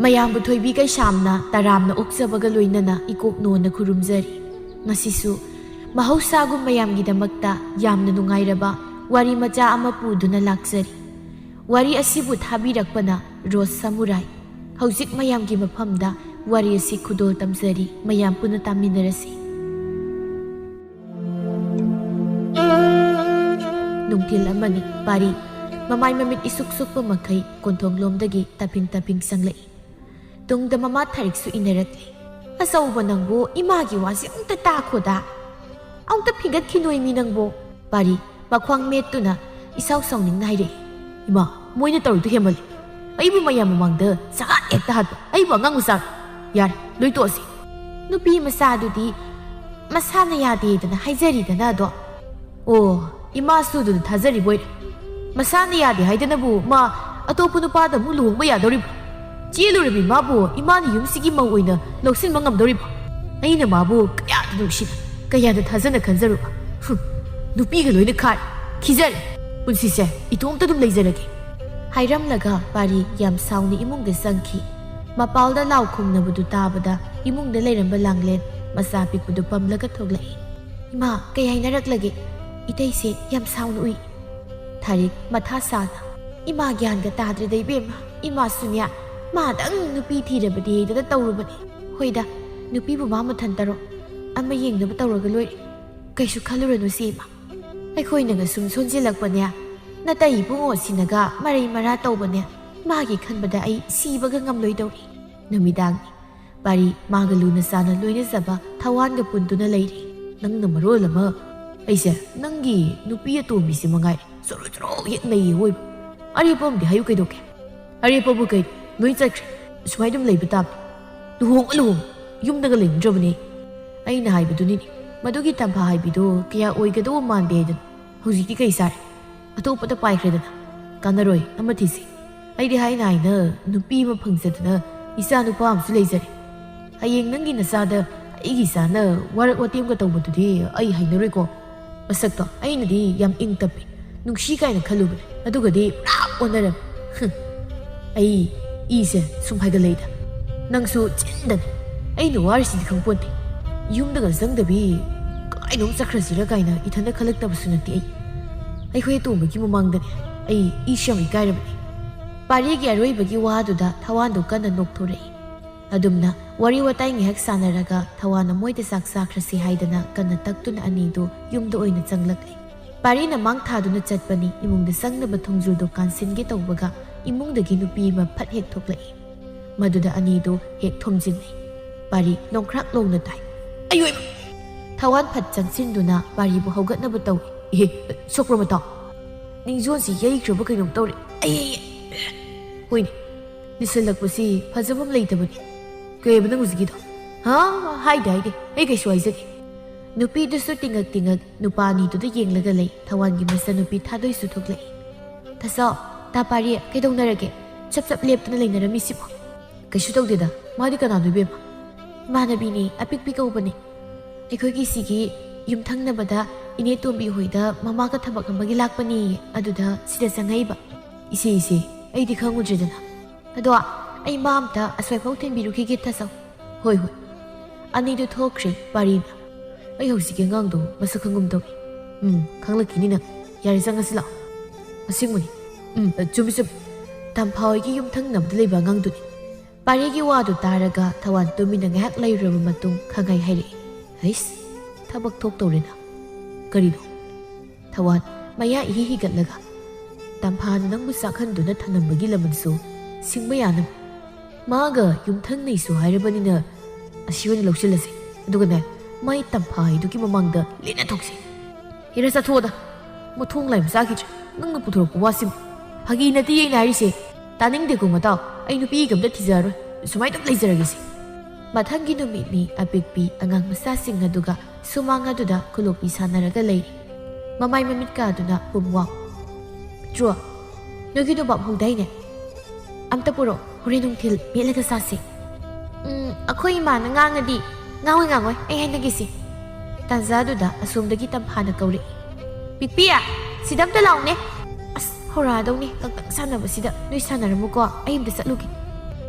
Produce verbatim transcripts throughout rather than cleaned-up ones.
ꯃꯌꯥꯝꯕꯨ ꯊꯣꯏꯕꯤ ꯀꯩꯁꯥꯝꯅ ꯇꯔꯥꯝꯅ ꯑꯣꯛꯆꯕꯒ ꯂꯣꯏꯅꯅ ꯏꯀꯣꯛꯅꯣꯅ ꯈꯨꯔꯨꯝꯖꯔꯤ꯫ ꯉꯁꯤꯁꯨ ꯃꯍꯧꯁꯥꯒꯨꯝ ꯃꯌꯥꯝꯒꯤꯗꯃꯛꯇ ꯌꯥꯝꯅ ꯅꯨꯡꯉꯥꯏꯔꯕ ꯋꯥꯔꯤ ꯃꯆꯥ ꯑꯃ ꯄꯨꯗꯨꯅ ꯂꯥꯛꯆꯔꯤ꯫ ꯋꯥꯔꯤ ꯑꯁꯤꯕꯨ ꯊꯥꯕꯤꯔꯛꯄꯅ ꯔꯣꯁ ꯁꯃꯨꯔꯥꯏ꯫ ꯍꯧꯖꯤꯛ ꯃꯌꯥꯝꯒꯤ ꯃꯐꯝꯗ ꯋꯥꯔꯤ ꯑꯁꯤ ꯈꯨꯗꯣꯜ ꯇꯝꯖꯔꯤ, ꯃꯌꯥꯝ ꯄꯨꯟꯅ ꯇꯥꯃꯤꯟꯅꯔꯁꯤ꯫ ꯅꯨꯡꯊꯤꯜ ꯑꯃꯅꯤ꯫ ꯄꯥꯔꯤ ꯃꯃꯥꯏ ꯃꯃꯤꯠ ꯏꯁꯨꯛ ꯁꯨꯛꯄ ꯃꯈꯩ ꯀꯣꯟꯊꯣꯡꯂꯣꯝꯗꯒꯤ ꯇꯥꯐꯤꯡ ꯇꯥꯐꯤꯡ ꯆꯪꯂꯛꯏ꯫ ꯇꯨꯡꯗ ꯃꯃꯥ ꯊꯥꯔꯤꯛꯁꯨ ꯏꯟꯅꯔꯛꯂꯤ꯫ "ꯑꯆꯧꯕ ꯅꯪꯕꯨ ꯏꯃꯥꯒꯤ ꯋꯥꯁꯦ ꯑꯃꯨꯛꯇ ꯇꯥꯈꯣꯗ꯫ ꯑꯃꯨꯛꯇ ꯐꯤꯡꯒꯠꯈꯤꯅꯣꯏ ꯃꯤ ꯅꯪꯕꯨ"꯫ ꯄꯥꯔꯤ ꯃꯈ꯭ꯋꯥꯡ ꯃꯦꯠꯇꯨꯅ ꯏꯁꯥꯎ ꯁꯥꯎꯅꯤꯡꯅ ꯍꯥꯏꯔꯛꯏ꯫ "ꯏꯃꯥ, ꯃꯣꯏꯅ ꯇꯧꯔꯤꯗꯨ ꯍꯦꯟꯃꯜꯂꯤ꯫ ꯑꯩꯕꯨ ꯃꯌꯥꯝ ꯃꯃꯥꯡꯗ ꯆꯒꯥꯠ ꯍꯦꯛꯇ ꯍꯥꯠꯄ꯫ ꯑꯩꯕꯨ ꯑꯉꯥꯡ ꯃꯆꯥꯔꯣ? ꯌꯥꯔꯦ, ꯂꯣꯏ ꯇꯣꯛꯑꯁꯤ"꯫ ꯅꯨꯄꯤ ꯃꯆꯥꯗꯨꯗꯤ ꯃꯁꯥꯅ ꯌꯥꯗꯦꯗꯅ ꯍꯥꯏꯖꯔꯤꯗꯅ ꯑꯗꯣ꯫ ꯑꯣ, ꯏꯃꯥꯁꯨ ꯑꯗꯨꯗ ꯊꯥꯖꯔꯤꯕꯣꯏꯔꯦ꯫ ꯃꯁꯥꯅ ꯌꯥꯗꯦ ꯍꯥꯏꯗꯅꯕꯨ ꯃꯥ ꯑꯇꯣꯞꯄ ꯅꯨꯄꯥꯗ ꯑꯃꯨꯛ ꯂꯨꯍꯣꯡꯕ ꯌꯥꯗꯧꯔꯤꯕ꯭ꯔꯣ? ꯆꯦꯜꯂꯨꯔꯕꯤ ꯃꯥꯕꯨ ꯏꯃꯥꯅ ꯌꯨꯝꯁꯤꯒꯤ ꯃꯧ ꯑꯣꯏꯅ ꯂꯧꯁꯤꯟꯕ ꯉꯝꯗꯧꯔꯤꯕ꯭ꯔꯣ? ꯑꯩꯅ ꯃꯥꯕꯨ ꯀꯌꯥꯗ ꯅꯨꯡꯁꯤꯅ, ꯀꯌꯥꯗ ꯊꯥꯖꯅ ꯈꯟꯖꯔꯨꯕ꯫ ꯍꯨꯝ, ꯅꯨꯄꯤꯒ ꯂꯣꯏꯅ ꯈꯥꯔꯦ꯫ ꯈꯤꯖꯔꯦ꯫ ꯄꯨꯟꯁꯤꯁꯦ ꯏꯇꯣꯝꯇ ꯑꯗꯨꯝ ꯂꯩꯖꯔꯒꯦ꯫ ꯍꯥꯏꯔꯝꯂꯒ ꯄꯥꯔꯤ ꯌꯥꯝ ꯁꯥꯎꯅ ꯏꯃꯨꯡꯗ ꯆꯪꯈꯤ꯫ ꯃꯄꯥꯜꯗ ꯂꯥꯎ ꯈꯣꯡꯅꯕꯗꯨ ꯇꯥꯕꯗ ꯏꯃꯨꯡꯗ ꯂꯩꯔꯝꯕ ꯂꯥꯡꯂꯦꯟ ꯃꯆꯥ ꯄꯤꯛꯄꯗꯨ ꯄꯝꯂꯒ ꯊꯣꯛꯂꯛꯏ꯫ "ꯏꯃꯥ, ꯀꯩ ꯍꯥꯏꯅꯔꯛꯂꯒꯦ? ꯏꯇꯩꯁꯦ ꯌꯥꯝ ꯁꯥꯎꯅ ꯎꯏ"꯫ ꯊꯥꯔꯤꯛ ꯃꯊꯥ ꯁꯥꯅ, "ꯏꯃꯥ ꯒ꯭ꯌꯥꯟꯒ ꯇꯥꯗ꯭ꯔꯦꯗ ꯏꯕꯦꯝꯃ꯫ ꯏꯃꯥꯁꯨꯅꯦ, ꯃꯥꯗꯪ ꯅꯨꯄꯤ ꯊꯤꯔꯕꯗꯤ ꯍꯥꯏꯗꯅ ꯇꯧꯔꯨꯕꯅꯤ꯫ ꯍꯣꯏꯗ, ꯅꯨꯄꯤꯕꯨ ꯃꯥ ꯃꯊꯟꯇꯔꯣ? ꯑꯃ ꯌꯦꯡꯅꯕ ꯇꯧꯔꯒ ꯂꯣꯏꯔꯦ꯫ ꯀꯩꯁꯨ ꯈꯜꯂꯨꯔꯅꯨꯁꯦ ꯏꯃꯥ꯫ ꯑꯩꯈꯣꯏꯅꯒ ꯁꯨꯝ ꯁꯣꯟꯖꯤꯜꯂꯛꯄꯅꯦ, ꯅꯇꯩ ꯏꯕꯨꯡꯉꯣꯁꯤꯅꯒ ꯃꯔꯩ ꯃꯔꯥ ꯇꯧꯕꯅꯦ꯫ ꯃꯥꯒꯤ ꯈꯟꯕꯗ ꯑꯩ ꯁꯤꯕꯒ ꯉꯝꯂꯣꯏꯗꯧꯔꯤ"꯫ ꯅꯨꯃꯤꯗꯥꯡꯅꯤ꯫ ꯄꯥꯔꯤ ꯃꯥꯒ ꯂꯨꯅ ꯆꯥꯟꯅ ꯂꯣꯏꯅꯖꯕ ꯊꯋꯥꯟꯒ ꯄꯨꯟꯗꯨꯅ ꯂꯩꯔꯤ꯫ "ꯅꯪꯅ ꯃꯔꯣꯜ ꯑꯃ, ꯑꯩꯁꯦ ꯅꯪꯒꯤ ꯅꯨꯄꯤ ꯑꯇꯣꯝꯕꯤꯁꯤ ꯃꯉꯥꯏꯔꯦ, ꯆꯨꯔꯨ ꯆꯨꯔꯨ ꯍꯦꯛ ꯅꯩꯌꯦ ꯑꯣꯏꯕ꯫ ꯑꯔꯦꯞꯄ ꯑꯃꯗꯤ ꯍꯥꯏꯌꯨ ꯀꯩꯗꯧꯒꯦ?" "ꯑꯔꯦꯞꯄꯕꯨ ꯀꯩ? ꯂꯣꯏ ꯆꯠꯈ꯭ꯔꯦ꯫ ꯁꯨꯃꯥꯏꯅ ꯑꯗꯨꯝ ꯂꯩꯕ ꯇꯥꯕꯅꯤ꯫ ꯂꯨꯍꯣꯡ ꯂꯨꯍꯣꯡ, ꯌꯨꯝꯗꯒ ꯂꯩꯅꯤꯡꯗ꯭ꯔꯕꯅꯦ꯫ ꯑꯩꯅ ꯍꯥꯏꯕꯗꯨꯅꯤꯅꯦ, ꯃꯗꯨꯒꯤ ꯇꯝꯐꯥ ꯍꯥꯏꯕꯤꯗꯣ ꯀꯌꯥ ꯑꯣꯏꯒꯗꯧꯕ ꯃꯥꯟꯗꯦ ꯍꯥꯏꯗꯅ꯫ ꯍꯧꯖꯤꯛꯇꯤ ꯀꯩ ꯆꯥꯔꯦ? ꯑꯇꯣꯞꯄꯗ ꯄꯥꯏꯈ꯭ꯔꯦꯗꯅ꯫ ꯀꯥꯟꯅꯔꯣꯏ, ꯑꯃ ꯊꯤꯁꯤ꯫ ꯑꯩꯗꯤ ꯍꯥꯏꯅ ꯍꯥꯏꯅ ꯅꯨꯄꯤ ꯑꯃ ꯐꯪꯖꯗꯅ ꯏꯆꯥ ꯅꯨꯄꯥ ꯑꯃꯁꯨ ꯂꯩꯖꯔꯦ꯫ ꯍꯌꯦꯡ ꯅꯪꯒꯤ ꯅꯆꯥꯗ ꯑꯩꯒꯤ ꯏꯆꯥꯅ ꯋꯥꯔꯛ ꯋꯥꯇꯦꯝꯒ ꯇꯧꯕꯗꯨꯗꯤ ꯑꯩ ꯍꯩꯅꯔꯣꯏꯀꯣ꯫ ꯃꯁꯛꯇꯣ ꯑꯩꯅꯗꯤ ꯌꯥꯝ ꯏꯪ ꯇꯞꯄꯤ, ꯅꯨꯡꯁꯤ ꯀꯥꯏꯅ ꯈꯜꯂꯨꯕꯅꯦ, ꯑꯗꯨꯒꯗꯤ ꯄꯨꯔꯥ ꯑꯣꯟꯅꯔꯝꯃꯤ꯫ ꯍꯨꯝ, ꯑꯩ ꯏꯁꯦ ꯁꯨꯝ ꯍꯥꯏꯒꯠꯂꯛꯏꯗ꯫ ꯅꯪꯁꯨ ꯆꯤꯟꯗꯅꯦ꯫ ꯑꯩꯅ ꯋꯥꯔꯤꯁꯤꯗꯤ ꯈꯪꯄꯣꯟꯇꯦ꯫ ꯌꯨꯝꯗꯒ ꯆꯪꯗꯕꯤ ꯀꯥꯏꯅꯣꯝ ꯆꯠꯈ꯭ꯔꯁꯤꯔ ꯀꯥꯏꯅ ꯏꯊꯟꯗ ꯈꯜꯂꯛꯇꯕꯁꯨ ꯅꯠꯇꯦ ꯑꯩ꯫ ꯑꯩꯈꯣꯏ ꯑꯇꯣꯝꯕꯒꯤ ꯃꯃꯥꯡꯗꯅꯦ ꯑꯩ ꯏꯁꯦ ꯌꯥꯝ ꯏꯀꯥꯏꯔꯕꯅꯦ꯫ ꯄꯥꯔꯤꯒꯤ ꯑꯔꯣꯏꯕꯒꯤ ꯋꯥꯗꯨꯗ ꯊꯋꯥꯟꯗꯣ ꯀꯟꯅ ꯅꯣꯛꯊꯣꯔꯛꯏ꯫ ꯑꯗꯨꯝꯅ ꯋꯥꯔꯤ ꯋꯥꯇꯥꯏ ꯉꯥꯏꯍꯥꯛ ꯁꯥꯟꯅꯔꯒ ꯊꯋꯥꯟꯅ ꯃꯣꯏꯗ ꯆꯥꯛ ꯆꯥꯈ꯭ꯔꯁꯤ ꯍꯥꯏꯗꯅ ꯀꯟꯅ ꯇꯛꯇꯨꯅ ꯑꯅꯤꯗꯨ ꯌꯨꯝꯗ ꯑꯣꯏꯅ ꯆꯪꯂꯛꯂꯦ꯫ ꯄꯥꯔꯤꯅ ꯃꯥꯡ ꯊꯥꯗꯨꯅ ꯆꯠꯄꯅꯤ꯫ ꯏꯃꯨꯡꯗ ꯆꯪꯅꯕ ꯊꯣꯡꯖꯨꯗꯨ ꯀꯥꯟꯁꯤꯟꯒꯦ ꯇꯧꯕꯒ ꯏꯃꯨꯡꯗꯒꯤ ꯅꯨꯄꯤ ꯑꯃ ꯐꯠ ꯍꯦꯛ ꯊꯣꯛꯂꯛꯏ꯫ ꯃꯗꯨꯗ ꯑꯅꯤꯗꯨ ꯍꯦꯛ ꯊꯣꯝꯖꯤꯟꯅꯩ꯫ ꯄꯥꯔꯤ ꯅꯣꯡꯈ꯭ꯔꯥꯛ ꯂꯣꯡꯅ ꯇꯥꯏ꯫ "ꯑꯌꯣꯏꯃ!" ꯊꯋꯥꯟ ꯐꯠ ꯆꯪꯁꯤꯟꯗꯨꯅ ꯄꯥꯔꯤꯕꯨ ꯍꯧꯒꯠꯅꯕ ꯇꯧꯏ꯫ "ꯏꯍꯦ, ꯁꯣꯛꯄ꯭ꯔꯣ ꯃꯇꯥꯎ? ꯅꯤꯡꯖꯣꯟꯁꯤ ꯌꯩꯈ꯭ꯔꯕ ꯀꯩꯅꯣꯝ ꯇꯧꯔꯦ꯫ ꯑꯩ, ꯍꯣꯏꯅꯦ, ꯂꯤꯁꯜꯂꯛꯄꯁꯤ ꯐꯖꯐꯝ ꯂꯩꯇꯕꯅꯤ꯫ ꯀꯩꯕ ꯅꯪ ꯍꯧꯖꯤꯛꯀꯤꯗꯣ? ꯍꯥ? ꯍꯥꯏꯗꯦ, ꯍꯥꯏꯗꯦ, ꯑꯩ ꯀꯩꯁꯨ ꯍꯥꯏꯖꯗꯦ꯫" ꯅꯨꯄꯤꯗꯨꯁꯨ ꯇꯤꯡꯉꯛ ꯇꯤꯡꯉꯛ ꯅꯨꯄꯥ ꯑꯅꯤꯗꯨꯗ ꯌꯦꯡꯂꯒ ꯂꯩ꯫ ꯊꯋꯥꯟꯒꯤ ꯃꯆꯟꯅꯨꯄꯤ ꯊꯥꯗꯣꯏꯁꯨ ꯊꯣꯛꯂꯛꯏ꯫ "ꯇꯥꯆꯧ, ꯇꯥ ꯄꯥꯔꯤ, ꯀꯩꯗꯧꯅꯔꯒꯦ? ꯆꯞ ꯆꯞ ꯂꯦꯞꯇꯅ ꯂꯩꯅꯔꯝꯃꯤꯁꯤꯕꯣ?" "ꯀꯩꯁꯨ ꯇꯧꯗꯦꯗ, ꯃꯥꯗꯤ ꯀꯅꯥꯅꯣ ꯏꯕꯦꯝꯃ?" "ꯏꯃꯥꯟꯅꯕꯤꯅꯤ, ꯑꯄꯤꯛꯄꯤ ꯀꯧꯕꯅꯤ꯫ ꯑꯩꯈꯣꯏꯒꯤ ꯁꯤꯒꯤ ꯌꯨꯝꯊꯪꯅꯕꯗ ꯏꯅꯦ ꯇꯣꯝꯕꯤ ꯍꯣꯏꯗ ꯃꯃꯥꯒ ꯊꯕꯛ ꯑꯃꯒꯤ ꯂꯥꯛꯄꯅꯦꯌꯦ, ꯑꯗꯨꯗ ꯁꯤꯗ ꯆꯪꯉꯛꯏꯕ꯫" "ꯏꯆꯦ, ꯏꯆꯦ, ꯑꯩꯗꯤ ꯈꯪꯉꯨꯗ꯭ꯔꯦꯗꯅ꯫ ꯑꯗꯣ ꯑꯩ ꯃꯥ ꯑꯝꯇ ꯑꯁ꯭ꯋꯥꯏꯐꯥꯎ ꯊꯤꯟꯕꯤꯔꯨꯈꯤꯒꯦ ꯇꯥꯆꯧ꯫" "ꯍꯣꯏ, ꯍꯣꯏ꯫" ꯑꯅꯤꯗꯨ ꯊꯣꯛꯈ꯭ꯔꯦ꯫ ꯄꯥꯔꯤꯅ, "ꯑꯩ ꯍꯧꯖꯤꯛꯀꯤ ꯑꯉꯥꯡꯗꯣ ꯃꯁꯛ ꯈꯪꯒꯨꯝ ꯇꯧꯏ꯫" "ꯎꯝ, ꯈꯪꯂꯛꯈꯤꯅꯤ ꯅꯪ꯫ ꯌꯥꯔꯦ, ꯆꯪꯉꯁꯤ ꯂꯥꯛꯑꯣ꯫" "ꯑꯁꯦꯡꯕꯅꯤ꯫" "ꯎꯝ, ꯆꯨꯝꯃꯤ, ꯆꯨꯝꯃꯤ꯫ ꯇꯝꯐꯥ ꯍꯣꯏꯒꯤ ꯌꯨꯝꯊꯪꯅꯕꯗ ꯂꯩꯕ ꯑꯉꯥꯡꯗꯨꯅꯤ꯫" ꯄꯥꯔꯤꯒꯤ ꯋꯥꯗꯨ ꯇꯥꯔꯒ ꯊꯋꯥꯟ ꯇꯨꯃꯤꯟꯅ ꯉꯥꯏꯍꯥꯛ ꯂꯩꯔꯨꯔꯕ ꯃꯇꯨꯡ ꯈꯪꯍꯥꯏ ꯍꯥꯏꯔꯛꯏ꯫ "ꯍꯩꯁ, ꯊꯕꯛ ꯊꯣꯛꯇꯧꯔꯦꯅ꯫" "ꯀꯔꯤꯅꯣ?" ꯊꯋꯥꯟ ꯃꯌꯥ ꯏꯍꯤ ꯍꯤꯒꯠꯂꯒ, "ꯇꯝꯐꯥꯅ ꯅꯪꯕꯨ ꯆꯥꯛꯍꯟꯗꯨꯅ ꯊꯅꯝꯕꯒꯤ ꯂꯃꯟꯁꯨ ꯁꯤꯡꯕ ꯌꯥꯅꯕ꯫ ꯃꯥꯒ ꯌꯨꯝꯊꯪꯅꯩꯁꯨ ꯍꯥꯏꯔꯕꯅꯤꯅ ꯑꯁꯤ ꯑꯣꯏꯅ ꯂꯧꯁꯤꯜꯂꯁꯦ꯫ ꯑꯗꯨꯒꯅꯦ, ꯃꯥꯏ ꯇꯝꯐꯥ ꯍꯥꯏꯗꯨꯒꯤ ꯃꯃꯥꯡꯗ ꯂꯦꯟꯅ ꯊꯣꯛꯁꯤ꯫" "ꯍꯦꯔꯥ, ꯆꯠꯊꯣꯛꯑꯣꯗ꯫ ꯃꯊꯣꯡ ꯂꯥꯏ ꯃꯆꯥꯈꯤꯗ꯭ꯔꯦ ꯅꯪꯅ ꯄꯨꯊꯣꯔꯛꯄ ꯋꯥꯁꯤꯕꯨ꯫ ꯐꯥꯒꯤ ꯅꯠꯇꯦ ꯑꯩꯅ ꯍꯥꯏꯔꯤꯁꯦ꯫ ꯇꯥꯅꯤꯡꯗꯦꯀꯣ ꯃꯇꯥꯎ, ꯑꯩ ꯅꯨꯄꯤꯒ ꯑꯝꯇ ꯊꯤꯖꯔꯔꯣꯏ꯫ ꯁꯨꯃꯥꯏꯅ ꯑꯗꯨꯝ ꯂꯩꯖꯔꯒꯦꯁꯦ꯫" ꯃꯊꯪꯒꯤ ꯅꯨꯃꯤꯠꯅꯤ꯫ ꯑꯄꯤꯛꯄꯤ ꯑꯉꯥꯡ ꯃꯆꯥꯁꯤꯡ ꯑꯗꯨꯒ ꯁꯨꯃꯥꯡ ꯑꯗꯨꯗ ꯈꯨꯂꯣꯛꯄꯤ ꯁꯥꯟꯅꯔꯒ ꯂꯩꯔꯤ꯫ ꯃꯃꯥꯏ ꯃꯃꯤꯠ ꯀꯥꯗꯨꯅ ꯄꯨꯝꯋꯥꯎ꯫ "ꯇ꯭ꯔꯣ, ꯅꯣꯏꯒꯤꯗꯣ ꯕꯥꯞ ꯍꯧꯗꯥꯏꯅꯦ? ꯑꯝꯇ ꯄꯨꯔꯛꯑꯣ, ꯍꯣꯔꯦꯟ ꯅꯨꯡꯊꯤꯜ ꯃꯦꯠꯂꯒ ꯆꯥꯁꯦ꯫" "ꯎꯝ, ꯑꯩꯈꯣꯏ ꯏꯃꯥꯅ ꯉꯥꯡꯉꯗꯤ "ꯉꯥꯡꯉꯣꯏ, ꯉꯥꯡꯉꯣꯏ, ꯑꯩ ꯍꯥꯏꯅꯈꯤꯁꯤ꯫" ꯇꯥꯟꯖꯥꯗꯨꯗ ꯑꯁꯣꯝꯗꯒꯤ ꯇꯝꯐꯥꯅ ꯀꯧꯔꯛꯏ꯫ "ꯄꯤꯛꯄꯤ, ꯁꯤꯗ ꯑꯝꯇ ꯂꯥꯛꯎꯅꯦ꯫ ꯑꯁ, ꯍꯧꯔꯛꯑꯗꯧꯅꯦ, ꯀꯪꯀꯪ ꯁꯥꯟꯅꯕꯁꯤꯗ꯫ ꯅꯣꯏ ꯁꯥꯟꯅꯔꯝꯃꯨꯀꯣ, ꯑꯩ ꯑꯝꯇ ꯆꯠꯂꯨꯒꯦ꯫"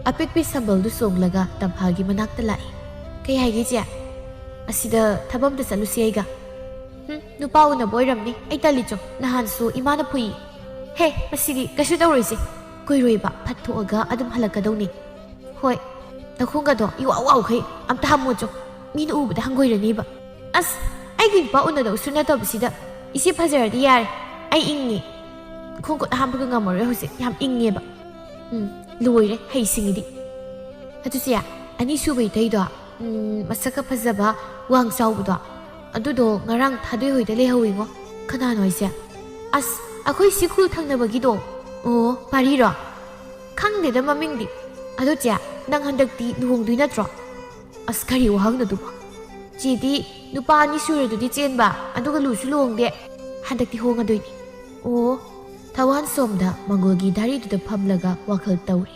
ꯑꯄꯤꯛꯄꯤ ꯁꯝꯕꯜꯗꯨ ꯆꯣꯡꯂꯒ ꯇꯝꯐꯥꯒꯤ ꯃꯅꯥꯛꯇ ꯂꯥꯛꯏ꯫ "ꯀꯩ ꯍꯥꯏꯒꯦ, ꯏꯆꯦ?" "ꯑꯁꯤꯗ ꯊꯕꯛ ꯑꯝꯇ ꯆꯠꯂꯨꯁꯤ ꯑꯩꯒ꯫" "ꯍꯨꯝ, ꯅꯨꯄꯥ ꯎꯅꯕ ꯑꯣꯏꯔꯝꯅꯤ, ꯑꯩ ꯇꯜꯂꯤ ꯆꯣ, ꯅꯍꯥꯟꯁꯨ ꯏꯃꯥꯅ ꯐꯨꯏ꯫" "ꯍꯦ, ꯃꯁꯤꯗꯤ ꯀꯩꯁꯨ ꯇꯧꯔꯣꯏꯁꯦ, ꯀꯨꯏꯔꯣꯏꯕ, ꯐꯠ ꯊꯣꯛꯑꯒ ꯑꯗꯨꯝ ꯍꯜꯂꯛꯀꯗꯧꯅꯤ꯫" "ꯍꯣꯏ, ꯅꯈꯣꯡꯒꯗꯣ ꯏꯋꯥꯎ ꯋꯥꯎꯈꯩ ꯑꯝꯇ ꯍꯥꯝꯃꯣ ꯆꯣ, ꯃꯤꯅ ꯎꯕꯗ ꯍꯪꯒꯣꯏꯔꯅꯤꯕ꯫" "ꯑꯁ, ꯑꯩꯒꯤ ꯅꯨꯄꯥ ꯎꯅꯗꯧꯁꯨ ꯅꯠꯇꯕꯁꯤꯗ, ꯏꯆꯦ ꯐꯖꯔꯗꯤ ꯌꯥꯔꯦ, ꯑꯩ ꯏꯪꯉꯤ꯫ ꯈꯣꯡ ꯈꯨꯠ ꯍꯥꯝꯕꯒ ꯉꯝꯃꯔꯣꯏ ꯍꯧꯖꯤꯛ, ꯌꯥꯝ ꯏꯪꯉꯦꯕ꯫" "ꯎꯝ, ꯂꯣꯏꯔꯦ, ꯍꯩꯁꯤꯡꯉꯤꯗꯤ꯫" "ꯑꯗꯨ ꯆꯦ, ꯑꯅꯤꯁꯨꯕ ꯏꯇꯩꯗꯣ, ꯎꯝ, ꯃꯁꯛꯀ ꯐꯖꯕ, ꯋꯥꯡ ꯆꯥꯎꯕꯗꯣ, ꯑꯗꯨꯗꯣ ꯉꯔꯥꯡ ꯊꯥꯗꯣꯏ ꯍꯣꯏꯗ ꯂꯩꯍꯧꯋꯤꯉꯣ꯫" "ꯀꯅꯥꯅꯣ ꯍꯥꯏꯁꯦ?" "ꯑꯁ, ꯑꯩꯈꯣꯏ ꯁꯤ ꯈꯨꯜ ꯊꯪꯅꯕꯒꯤꯗꯣ꯫" "ꯑꯣ, ꯄꯥꯔꯤꯔꯣ?" "ꯈꯪꯗꯦꯗ ꯃꯃꯤꯡꯗꯤ꯫ ꯑꯗꯣ ꯆꯦ, ꯅꯪ ꯍꯟꯗꯛꯇꯤ ꯂꯨꯍꯣꯡꯗꯣꯏ ꯅꯠꯇ꯭ꯔꯣ?" "ꯑꯁ, ꯀꯔꯤ ꯋꯥꯍꯪꯅꯣ ꯑꯗꯨꯕꯣ? ꯆꯦꯗꯤ ꯅꯨꯄꯥ ꯑꯅꯤ ꯁꯨꯔꯗꯨꯗꯤ ꯆꯦꯟꯕ, ꯑꯗꯨꯒ ꯂꯨꯁꯨ ꯂꯨꯍꯣꯡꯗꯦ꯫ ꯍꯟꯗꯛꯇꯤ ꯍꯣꯡꯉꯗꯣꯏꯅꯤ꯫" "ꯑꯣ꯫" ꯊꯋꯥꯟ ꯁꯣꯝꯗ ꯃꯪꯒꯣꯜꯒꯤ ꯙꯥꯔꯤꯗꯨꯗ ꯐꯝꯂꯒ ꯋꯥꯈꯜ ꯇꯧꯔꯤ꯫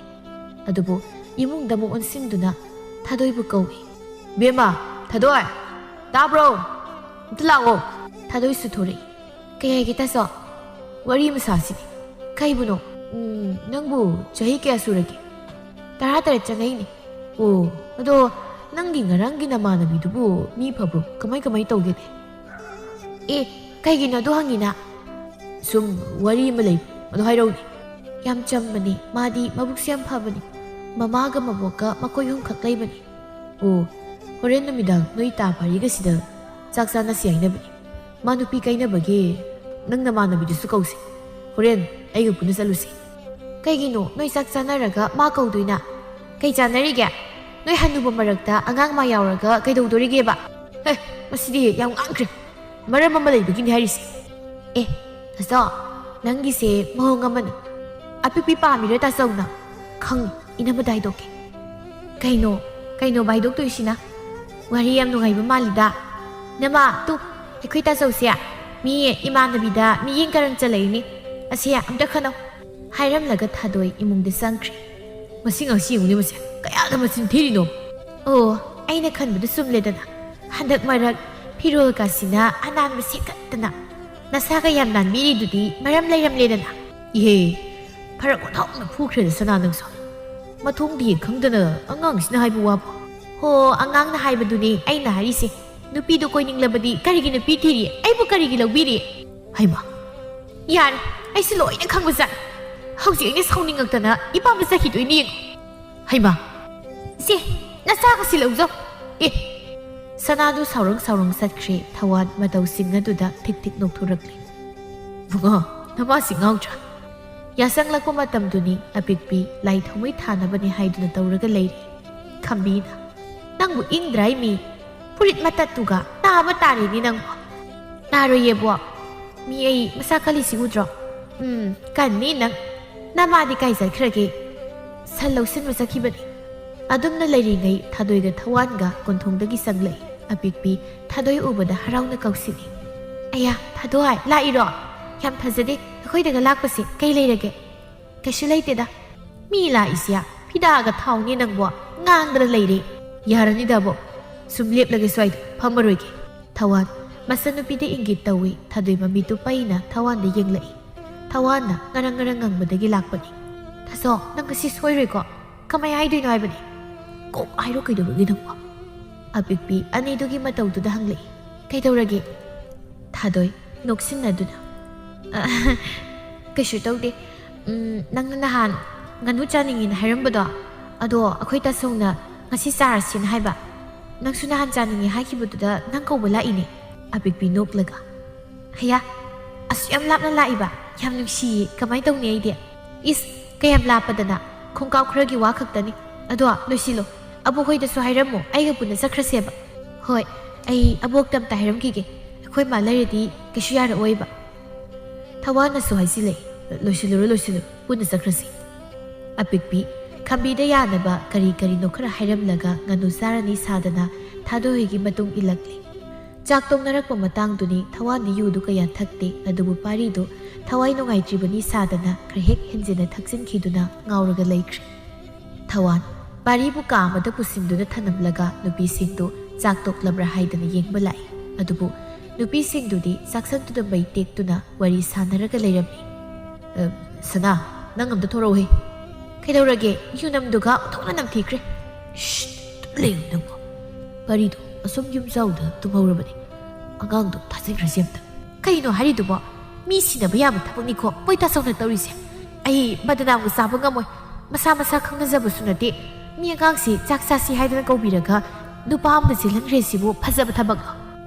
ꯑꯗꯨꯕꯨ ꯏꯃꯨꯡꯗ ꯑꯃꯨꯛ ꯑꯣꯟꯁꯤꯟꯗꯨꯅ ꯊꯥꯗꯣꯏꯕꯨ ꯀꯧꯏ꯫ "ꯕꯦꯝꯃ, ꯊꯥꯗꯣꯏ, ꯇꯥꯕ꯭ꯔꯣ? ꯑꯝꯇ ꯂꯥꯛꯑꯣ꯫" ꯊꯥꯗꯣꯏꯁꯨ ꯊꯣꯔꯛꯏ꯫ "ꯀꯩ ꯍꯥꯏꯒꯦ, ꯇꯥꯆꯧ?" "ꯋꯥꯔꯤ ꯑꯃ ꯁꯥꯁꯤꯅꯦ꯫" "ꯀꯩꯕꯨꯅꯣ?" "ꯎꯝ, ꯅꯪꯕꯨ ꯆꯍꯤ ꯀꯌꯥ ꯁꯨꯔꯒꯦ?" "ꯇꯔꯥꯇꯔꯦꯠ ꯆꯪꯉꯛꯏꯅꯦ꯫" "ꯑꯣ, ꯑꯗꯣ ꯅꯪꯒꯤ ꯉꯔꯥꯡꯒꯤ ꯅꯃꯥꯟꯅꯕꯤꯗꯨꯕꯨ ꯃꯤ ꯐꯕ꯭ꯔꯣ? ꯀꯃꯥꯏ ꯀꯃꯥꯏ ꯇꯧꯒꯦꯅꯦ?" "ꯑꯦ, ꯀꯩꯒꯤꯅꯣ ꯑꯗꯨ ꯍꯪꯉꯤꯅ?" "ꯁꯨꯝ ꯋꯥꯔꯤ ꯑꯃ ꯂꯩ, ꯑꯗꯨ ꯍꯥꯏꯔꯛꯎꯅꯦ꯫" "ꯌꯥꯝ ꯆꯝꯕꯅꯦ, ꯃꯥꯗꯤ ꯃꯕꯨꯛꯁꯨ ꯌꯥꯝ ꯐꯕꯅꯦ꯫ ꯃꯃꯥꯒ ꯃꯕꯣꯛꯀ ꯃꯈꯣꯏ ꯑꯍꯨꯝꯈꯛ ꯂꯩꯕꯅꯦ꯫" "ꯑꯣ, ꯍꯣꯔꯦꯟ ꯅꯨꯃꯤꯗꯥꯡ ꯅꯣꯏ ꯇꯥ ꯄꯥꯔꯤꯒꯁꯤꯗ ꯆꯥꯛ ꯆꯥꯅꯁꯤ ꯍꯥꯏꯅꯕꯅꯦ꯫ ꯃꯥ ꯅꯨꯄꯤ ꯀꯥꯏꯅꯕꯒꯤ ꯅꯪ ꯅꯃꯥꯟꯅꯕꯤꯗꯨꯁꯨ ꯀꯧꯁꯦ꯫ ꯍꯣꯔꯦꯟ ꯑꯩꯒ ꯄꯨꯟꯅ ꯆꯠꯂꯨꯁꯦ꯫" "ꯀꯩꯒꯤꯅꯣ ꯅꯣꯏ ꯆꯥꯛ ꯆꯥꯅꯔꯒ ꯃꯥ ꯀꯧꯗꯣꯏꯅ? ꯀꯩ ꯆꯥꯅꯔꯤꯒꯦ? ꯅꯣꯏ ꯍꯟꯅꯨꯕ ꯃꯔꯛꯇ ꯑꯉꯥꯡ ꯃꯥ ꯌꯥꯎꯔꯒ ꯀꯩꯗꯧꯗꯣꯔꯤꯒꯦꯕ?" "ꯍꯦ, ꯃꯁꯤꯗꯤ ꯌꯥꯝ ꯉꯥꯡꯈ꯭ꯔꯦ꯫ ꯃꯔꯝ ꯑꯃ ꯂꯩꯕꯒꯤꯅꯦ ꯍꯥꯏꯔꯤꯁꯦ꯫" "ꯑꯦ, ꯇꯥꯆꯧ, ꯅꯪꯒꯤꯁꯦ ꯃꯑꯣꯡ ꯑꯃꯅꯤ꯫ ꯑꯄꯤꯛꯄꯤ ꯄꯥꯝꯃꯤꯔꯣ ꯇꯥꯆꯧꯅ?" "ꯈꯪꯉꯤ, ꯏꯅꯝꯃꯗ ꯍꯥꯏꯗꯣꯛꯀꯦ꯫" "ꯀꯩꯅꯣ, ꯀꯩꯅꯣꯕ ꯍꯥꯏꯗꯣꯛꯇꯣꯏꯁꯤꯅ? ꯋꯥꯔꯤ ꯌꯥꯝ ꯅꯨꯡꯉꯥꯏꯕ ꯃꯥꯜꯂꯤꯗ꯫ ꯅꯃꯥ, ꯇꯨ, ꯑꯩꯈꯣꯏ ꯇꯥꯆꯧꯁꯦ ꯃꯤ ꯏꯃꯥꯟꯅꯕꯤꯗ ꯃꯤꯠꯌꯦꯡ ꯀꯔꯟ ꯆꯜꯂꯛꯏꯅꯦ꯫ ꯑꯁꯦ ꯑꯝꯇ ꯈꯟꯅꯧ꯫" ꯍꯥꯏꯔꯝꯂꯒ ꯊꯥꯗꯣꯏ ꯏꯃꯨꯡꯗ ꯆꯪꯈ꯭ꯔꯦ꯫ "ꯃꯁꯤ ꯉꯁꯤ ꯌꯦꯡꯉꯨꯅꯦ ꯃꯁꯦ, ꯀꯌꯥꯗ ꯃꯆꯤꯟ ꯊꯤꯔꯤꯅꯣ?" "ꯑꯣ, ꯑꯩꯅ ꯈꯟꯕꯗꯨ ꯆꯨꯝꯂꯦꯗꯅ꯫ ꯍꯟꯗꯛ ꯃꯔꯛ ꯐꯤꯔꯣꯜꯒꯁꯤꯅ ꯑꯅꯥꯟꯕ ꯁꯦꯠꯀꯠꯇꯅ ꯅꯁꯥꯒ ꯌꯥꯝ ꯅꯥꯟꯕꯤꯔꯤꯗꯨꯗꯤ ꯃꯔꯝ ꯂꯩꯔꯝꯂꯦꯗꯅ꯫ ꯏꯍꯦ, ꯐꯔꯛ ꯑꯣꯟꯊꯣꯛꯅ ꯐꯨꯈ꯭ꯔꯦꯗ ꯁꯅꯥ ꯅꯪꯁꯨ꯫ ꯃꯊꯣꯡꯗꯤ ꯈꯪꯗꯅ ꯑꯉꯥꯡꯁꯤꯅ ꯍꯥꯏꯕ ꯋꯥꯕꯨ꯫ ꯍꯣ, ꯑꯉꯥꯡꯅ ꯍꯥꯏꯕꯗꯨꯅꯤ ꯑꯩꯅ ꯍꯥꯏꯔꯤꯁꯦ꯫ ꯅꯨꯄꯤꯗꯨ ꯀꯣꯏꯅꯤꯡꯂꯕꯗꯤ ꯀꯔꯤꯒꯤ ꯅꯨꯄꯤ ꯊꯤꯔꯤ? ꯑꯩꯕꯨ ꯀꯔꯤꯒꯤ ꯂꯧꯕꯤꯔꯤ? ꯍꯩꯃꯥ! ꯌꯥꯔꯦ, ꯑꯩꯁꯨ ꯂꯣꯏꯅ ꯈꯪꯕꯖꯥꯠ꯫ ꯍꯧꯖꯤꯛ ꯑꯩꯅ ꯁꯥꯎꯅꯤꯡꯉꯛꯇꯅ ꯏꯄꯥꯝꯗ ꯆꯠꯈꯤꯗꯣꯏꯅꯤ ꯌꯦꯡꯉꯨ꯫ ꯍꯩꯃꯥ! ꯁꯦ, ꯅꯆꯥꯒꯁꯤ ꯂꯧꯖꯧ꯫ ꯑꯦ! ꯁꯅꯥꯗꯨ ꯁꯥꯎꯔꯪ ꯁꯥꯎꯔꯪ ꯆꯠꯈ꯭ꯔꯦ꯫ ꯊꯋꯥꯟ ꯃꯇꯧ ꯁꯤꯡꯅꯗꯨꯗ ꯊꯤꯛ ꯊꯤꯛ ꯅꯣꯛꯊꯣꯔꯛꯂꯦ꯫ ꯕꯨꯡꯉꯣ, ꯅꯃꯥꯁꯤ ꯉꯥꯎꯗ꯭ꯔꯥ? ꯌꯥꯁꯪꯂꯛꯄ ꯃꯇꯝꯗꯨꯅꯤ꯫ ꯑꯄꯤꯛꯄꯤ ꯂꯥꯏ ꯊꯥꯎꯃꯩ ꯊꯥꯅꯕꯅꯤ ꯍꯥꯏꯗꯨꯅ ꯇꯧꯔꯒ ꯂꯩꯔꯤ꯫ ꯈꯝꯕꯤꯅ, "ꯅꯪꯕꯨ ꯏꯪꯗ꯭ꯔꯥ ꯏꯃꯤ? ꯐꯨꯔꯤꯠ ꯃꯇꯠꯇꯨꯒ ꯅꯥꯕ ꯇꯥꯔꯦꯅꯦ ꯅꯪꯕꯨ꯫" "ꯅꯥꯔꯣꯏꯌꯦꯕꯣ꯫ ꯃꯤ ꯑꯩ ꯃꯁꯥ ꯀꯜꯂꯤꯁꯤ ꯎꯗ꯭ꯔꯣ? ꯎꯝ, ꯀꯟꯅꯤ ꯅꯪ꯫ ꯅꯃꯥꯗꯤ ꯀꯥꯏ ꯆꯠꯈ꯭ꯔꯒꯦ?" "ꯁꯟ ꯂꯧꯁꯤꯟꯕ ꯆꯠꯈꯤꯕꯅꯤ꯫" ꯑꯗꯨꯝꯅ ꯂꯩꯔꯤꯉꯩ ꯊꯥꯗꯣꯏꯒ ꯊꯋꯥꯟꯒ ꯀꯣꯟꯊꯣꯡꯗꯒꯤ ꯆꯪꯂꯛꯏ꯫ ꯑꯄꯤꯛꯄꯤ ꯊꯥꯗꯣꯏ ꯎꯕꯗ ꯍꯔꯥꯎꯅ ꯀꯧꯁꯤꯜꯂꯤ꯫ "ꯑꯌꯥ, ꯊꯥꯗꯣꯏ, ꯂꯥꯛꯏꯔꯣ? ꯌꯥꯝ ꯐꯖꯗꯦ ꯑꯩꯈꯣꯏꯗꯒ ꯂꯥꯛꯄꯁꯦ꯫ ꯀꯩ ꯂꯩꯔꯒꯦ?" "ꯀꯩꯁꯨ ꯂꯩꯇꯦꯗ꯫ ꯃꯤ ꯂꯥꯛꯏꯁꯦ ꯐꯤꯗꯥꯒ ꯊꯥꯎꯅꯦ ꯅꯪꯕꯣ꯫ ꯉꯥꯡꯗꯅ ꯂꯩꯔꯦ꯫" "ꯌꯥꯔꯅꯤꯗꯕꯣ꯫ ꯁꯨꯝ ꯂꯦꯞꯂꯒꯦ ꯁ꯭ꯋꯥꯏꯗ, ꯐꯝꯃꯔꯣꯏꯒꯦ꯫" ꯊꯋꯥꯟ ꯃꯆꯟꯅꯨꯄꯤꯗ ꯏꯪꯒꯤꯠ ꯇꯧꯏ꯫ ꯊꯥꯗꯣꯏ ꯃꯃꯤꯠꯇꯨ ꯄꯩꯅ ꯊꯋꯥꯟꯗ ꯌꯦꯡꯂꯛꯏ꯫ ꯊꯋꯥꯟꯅ ꯉꯔꯪ ꯉꯔꯪ ꯉꯪꯕꯗꯒꯤ ꯂꯥꯛꯄꯅꯤ꯫ "ꯊꯥꯖꯣ, ꯅꯪ ꯉꯁꯤ ꯁꯣꯏꯔꯣꯏꯀꯣ? ꯀꯃꯥꯏ ꯍꯥꯏꯗꯣꯏꯅꯣ ꯍꯥꯏꯕꯅꯤ?" "ꯀꯣꯛ ꯍꯥꯏꯔꯣ ꯀꯩꯗꯧꯔꯒꯦ ꯅꯪꯕꯣ?" ꯑꯄꯤꯛꯄꯤ ꯑꯅꯤꯗꯨꯒꯤ ꯃꯇꯧꯗꯨꯗ ꯍꯪꯂꯛꯏ꯫ "ꯀꯩꯗꯧꯔꯒꯦ?" ꯊꯥꯗꯣꯏ ꯅꯣꯛꯁꯤꯟꯅꯗꯨꯅ, "ꯑ, ꯀꯩꯁꯨ ꯇꯧꯗꯦ꯫ ꯎꯝ, ꯅꯪꯅ ꯅꯍꯥꯟ ꯉꯥꯅꯨ ꯆꯥꯅꯤꯡꯉꯦꯅ ꯍꯥꯏꯔꯝꯕꯗꯣ, ꯑꯗꯣ ꯑꯩꯈꯣꯏ ꯇꯥꯆꯧꯅ ꯉꯁꯤ ꯆꯥꯔꯁꯦꯅ ꯍꯥꯏꯕ꯫ ꯅꯪꯁꯨ ꯅꯍꯥꯟ ꯆꯥꯅꯤꯡꯉꯦ ꯍꯥꯏꯈꯤꯕꯗꯨꯗ ꯅꯪ ꯀꯧꯕ ꯂꯥꯛꯏꯅꯦ꯫" ꯑꯄꯤꯛꯄꯤ ꯅꯣꯛꯂꯒ, "ꯍꯌꯥ, ꯑꯁꯨꯛ ꯌꯥꯝ ꯂꯥꯞꯅ ꯂꯥꯛꯏꯕ? ꯌꯥꯝ ꯅꯨꯡꯁꯤꯌꯦ꯫ ꯀꯃꯥꯏ ꯇꯧꯅꯤ ꯑꯩꯗꯤ?" "ꯏꯁ, ꯀꯌꯥꯝ ꯂꯥꯞꯄꯗꯅ, ꯈꯣꯡꯀꯥꯎ ꯈꯔꯒꯤ ꯋꯥ ꯈꯛꯇꯅꯤ꯫ ꯑꯗꯣ ꯂꯣꯏꯁꯤꯜꯂꯣ, ꯑꯕꯣꯛ ꯍꯣꯏꯗꯁꯨ ꯍꯥꯏꯔꯝꯃꯣ, ꯑꯩꯒ ꯄꯨꯟꯅ ꯆꯠꯈ꯭ꯔꯁꯦꯕ꯫" "ꯍꯣꯏ, ꯑꯩ ꯑꯕꯣꯛꯇ ꯑꯝꯇ ꯍꯥꯏꯔꯝꯈꯤꯒꯦ꯫ ꯑꯩꯈꯣꯏ ꯃꯥ ꯂꯩꯔꯗꯤ ꯀꯩꯁꯨ ꯌꯥꯔꯛꯑꯣꯏꯕ꯫" ꯊꯋꯥꯟꯅꯁꯨ ꯍꯥꯏꯖꯤꯜꯂꯛꯏ꯫ "ꯂꯣꯏꯁꯤꯜꯂꯨꯔꯣ, ꯂꯣꯏꯁꯤꯜꯂꯨꯔꯣ, ꯄꯨꯟꯅ ꯆꯠꯈ꯭ꯔꯁꯤ꯫" ꯑꯄꯤꯛꯄꯤ ꯈꯝꯕꯤꯗ ꯌꯥꯅꯕ ꯀꯔꯤ ꯀꯔꯤꯅꯣ ꯈꯔ ꯍꯥꯏꯔꯝꯂꯒ ꯉꯥꯅꯨ ꯆꯥꯔꯅꯤ ꯁꯥꯗꯅ ꯊꯥꯗꯣꯏ ꯍꯣꯏꯒꯤ ꯃꯇꯨꯡ ꯏꯜꯂꯛꯂꯤ꯫ ꯆꯥꯛ ꯇꯣꯛꯅꯔꯛꯄ ꯃꯇꯥꯡꯗꯨꯅꯤ꯫ ꯊꯋꯥꯟꯗꯤ ꯌꯨꯗꯨ ꯀꯌꯥ ꯊꯛꯇꯦ, ꯑꯗꯨꯕꯨ ꯄꯥꯔꯤꯗꯨ ꯊꯋꯥꯏ ꯅꯨꯡꯉꯥꯏꯇ꯭ꯔꯤꯕꯅꯤ ꯁꯥꯗꯅ ꯈꯔ ꯍꯦꯛ ꯍꯦꯟꯖꯤꯟꯅ ꯊꯛꯆꯤꯟꯈꯤꯗꯨꯅ ꯉꯥꯎꯔꯒ ꯂꯩꯈ꯭ꯔꯦ꯫ ꯊꯋꯥꯟ, ꯄꯥꯔꯤꯕꯨ ꯀꯥ ꯑꯃꯗ ꯄꯨꯁꯤꯟꯗꯨꯅ ꯊꯅꯝꯂꯒ ꯅꯨꯄꯤꯁꯤꯡꯗꯨ ꯆꯥꯛ ꯇꯣꯛꯂꯕ꯭ꯔꯥ ꯍꯥꯏꯗꯅ ꯌꯦꯡꯕ ꯂꯥꯛꯏ꯫ ꯑꯗꯨꯕꯨ ꯅꯨꯄꯤꯁꯤꯡꯗꯨꯗꯤ ꯆꯥꯛꯁꯪꯗꯨꯗ ꯃꯩ ꯇꯦꯛꯇꯨꯅ ꯋꯥꯔꯤ ꯁꯥꯟꯅꯔꯒ ꯂꯩꯔꯝꯃꯤ꯫ "ꯑ, ꯁꯅꯥ, ꯅꯪ ꯑꯝꯇ ꯊꯣꯔꯛꯎꯍꯦ꯫ ꯀꯩꯗꯧꯔꯒꯦ? ꯌꯨꯅꯝꯗꯨꯒ ꯑꯣꯟꯊꯣꯛꯅ ꯅꯝꯊꯤꯈ꯭ꯔꯦ꯫" "ꯁ꯭ꯁ, ꯇꯨꯃꯤꯟ ꯂꯩꯌꯨ ꯅꯪꯕꯣ꯫ ꯄꯥꯔꯤꯗꯣ ꯑꯁꯨꯝ ꯌꯨꯝꯖꯥꯎꯗ ꯇꯨꯝꯍꯧꯔꯕꯅꯤ꯫ ꯑꯉꯥꯡꯗꯣ ꯊꯥꯖꯤꯟꯈ꯭ꯔꯁꯤ ꯑꯝꯇ꯫" "ꯀꯩꯅꯣ ꯍꯥꯏꯔꯤꯗꯨꯕꯣ? ꯃꯤ ꯁꯤꯟꯅꯕ ꯌꯥꯕ ꯊꯕꯛꯅꯤꯀꯣ ꯃꯣꯏ ꯇꯥꯆꯧꯅ ꯇꯧꯔꯤꯁꯦ꯫ ꯑꯩ ꯕꯗꯅꯥꯝꯒ ꯆꯥꯕ ꯉꯝꯃꯣꯏ꯫ ꯃꯁꯥ ꯃꯁꯥ ꯈꯪꯅꯖꯕꯁꯨ ꯅꯠꯇꯦ꯫ ꯃꯤ ꯑꯉꯥꯡꯁꯤ ꯆꯥꯛ ꯆꯥꯁꯤ ꯍꯥꯏꯗꯅ ꯀꯧꯕꯤꯔꯒ ꯅꯨꯄꯥ ꯑꯃꯗ ꯆꯦꯜꯍꯟꯈ꯭ꯔꯦ ꯁꯤꯕꯨ ꯐꯖꯕ ꯊꯕꯛꯂꯣ?"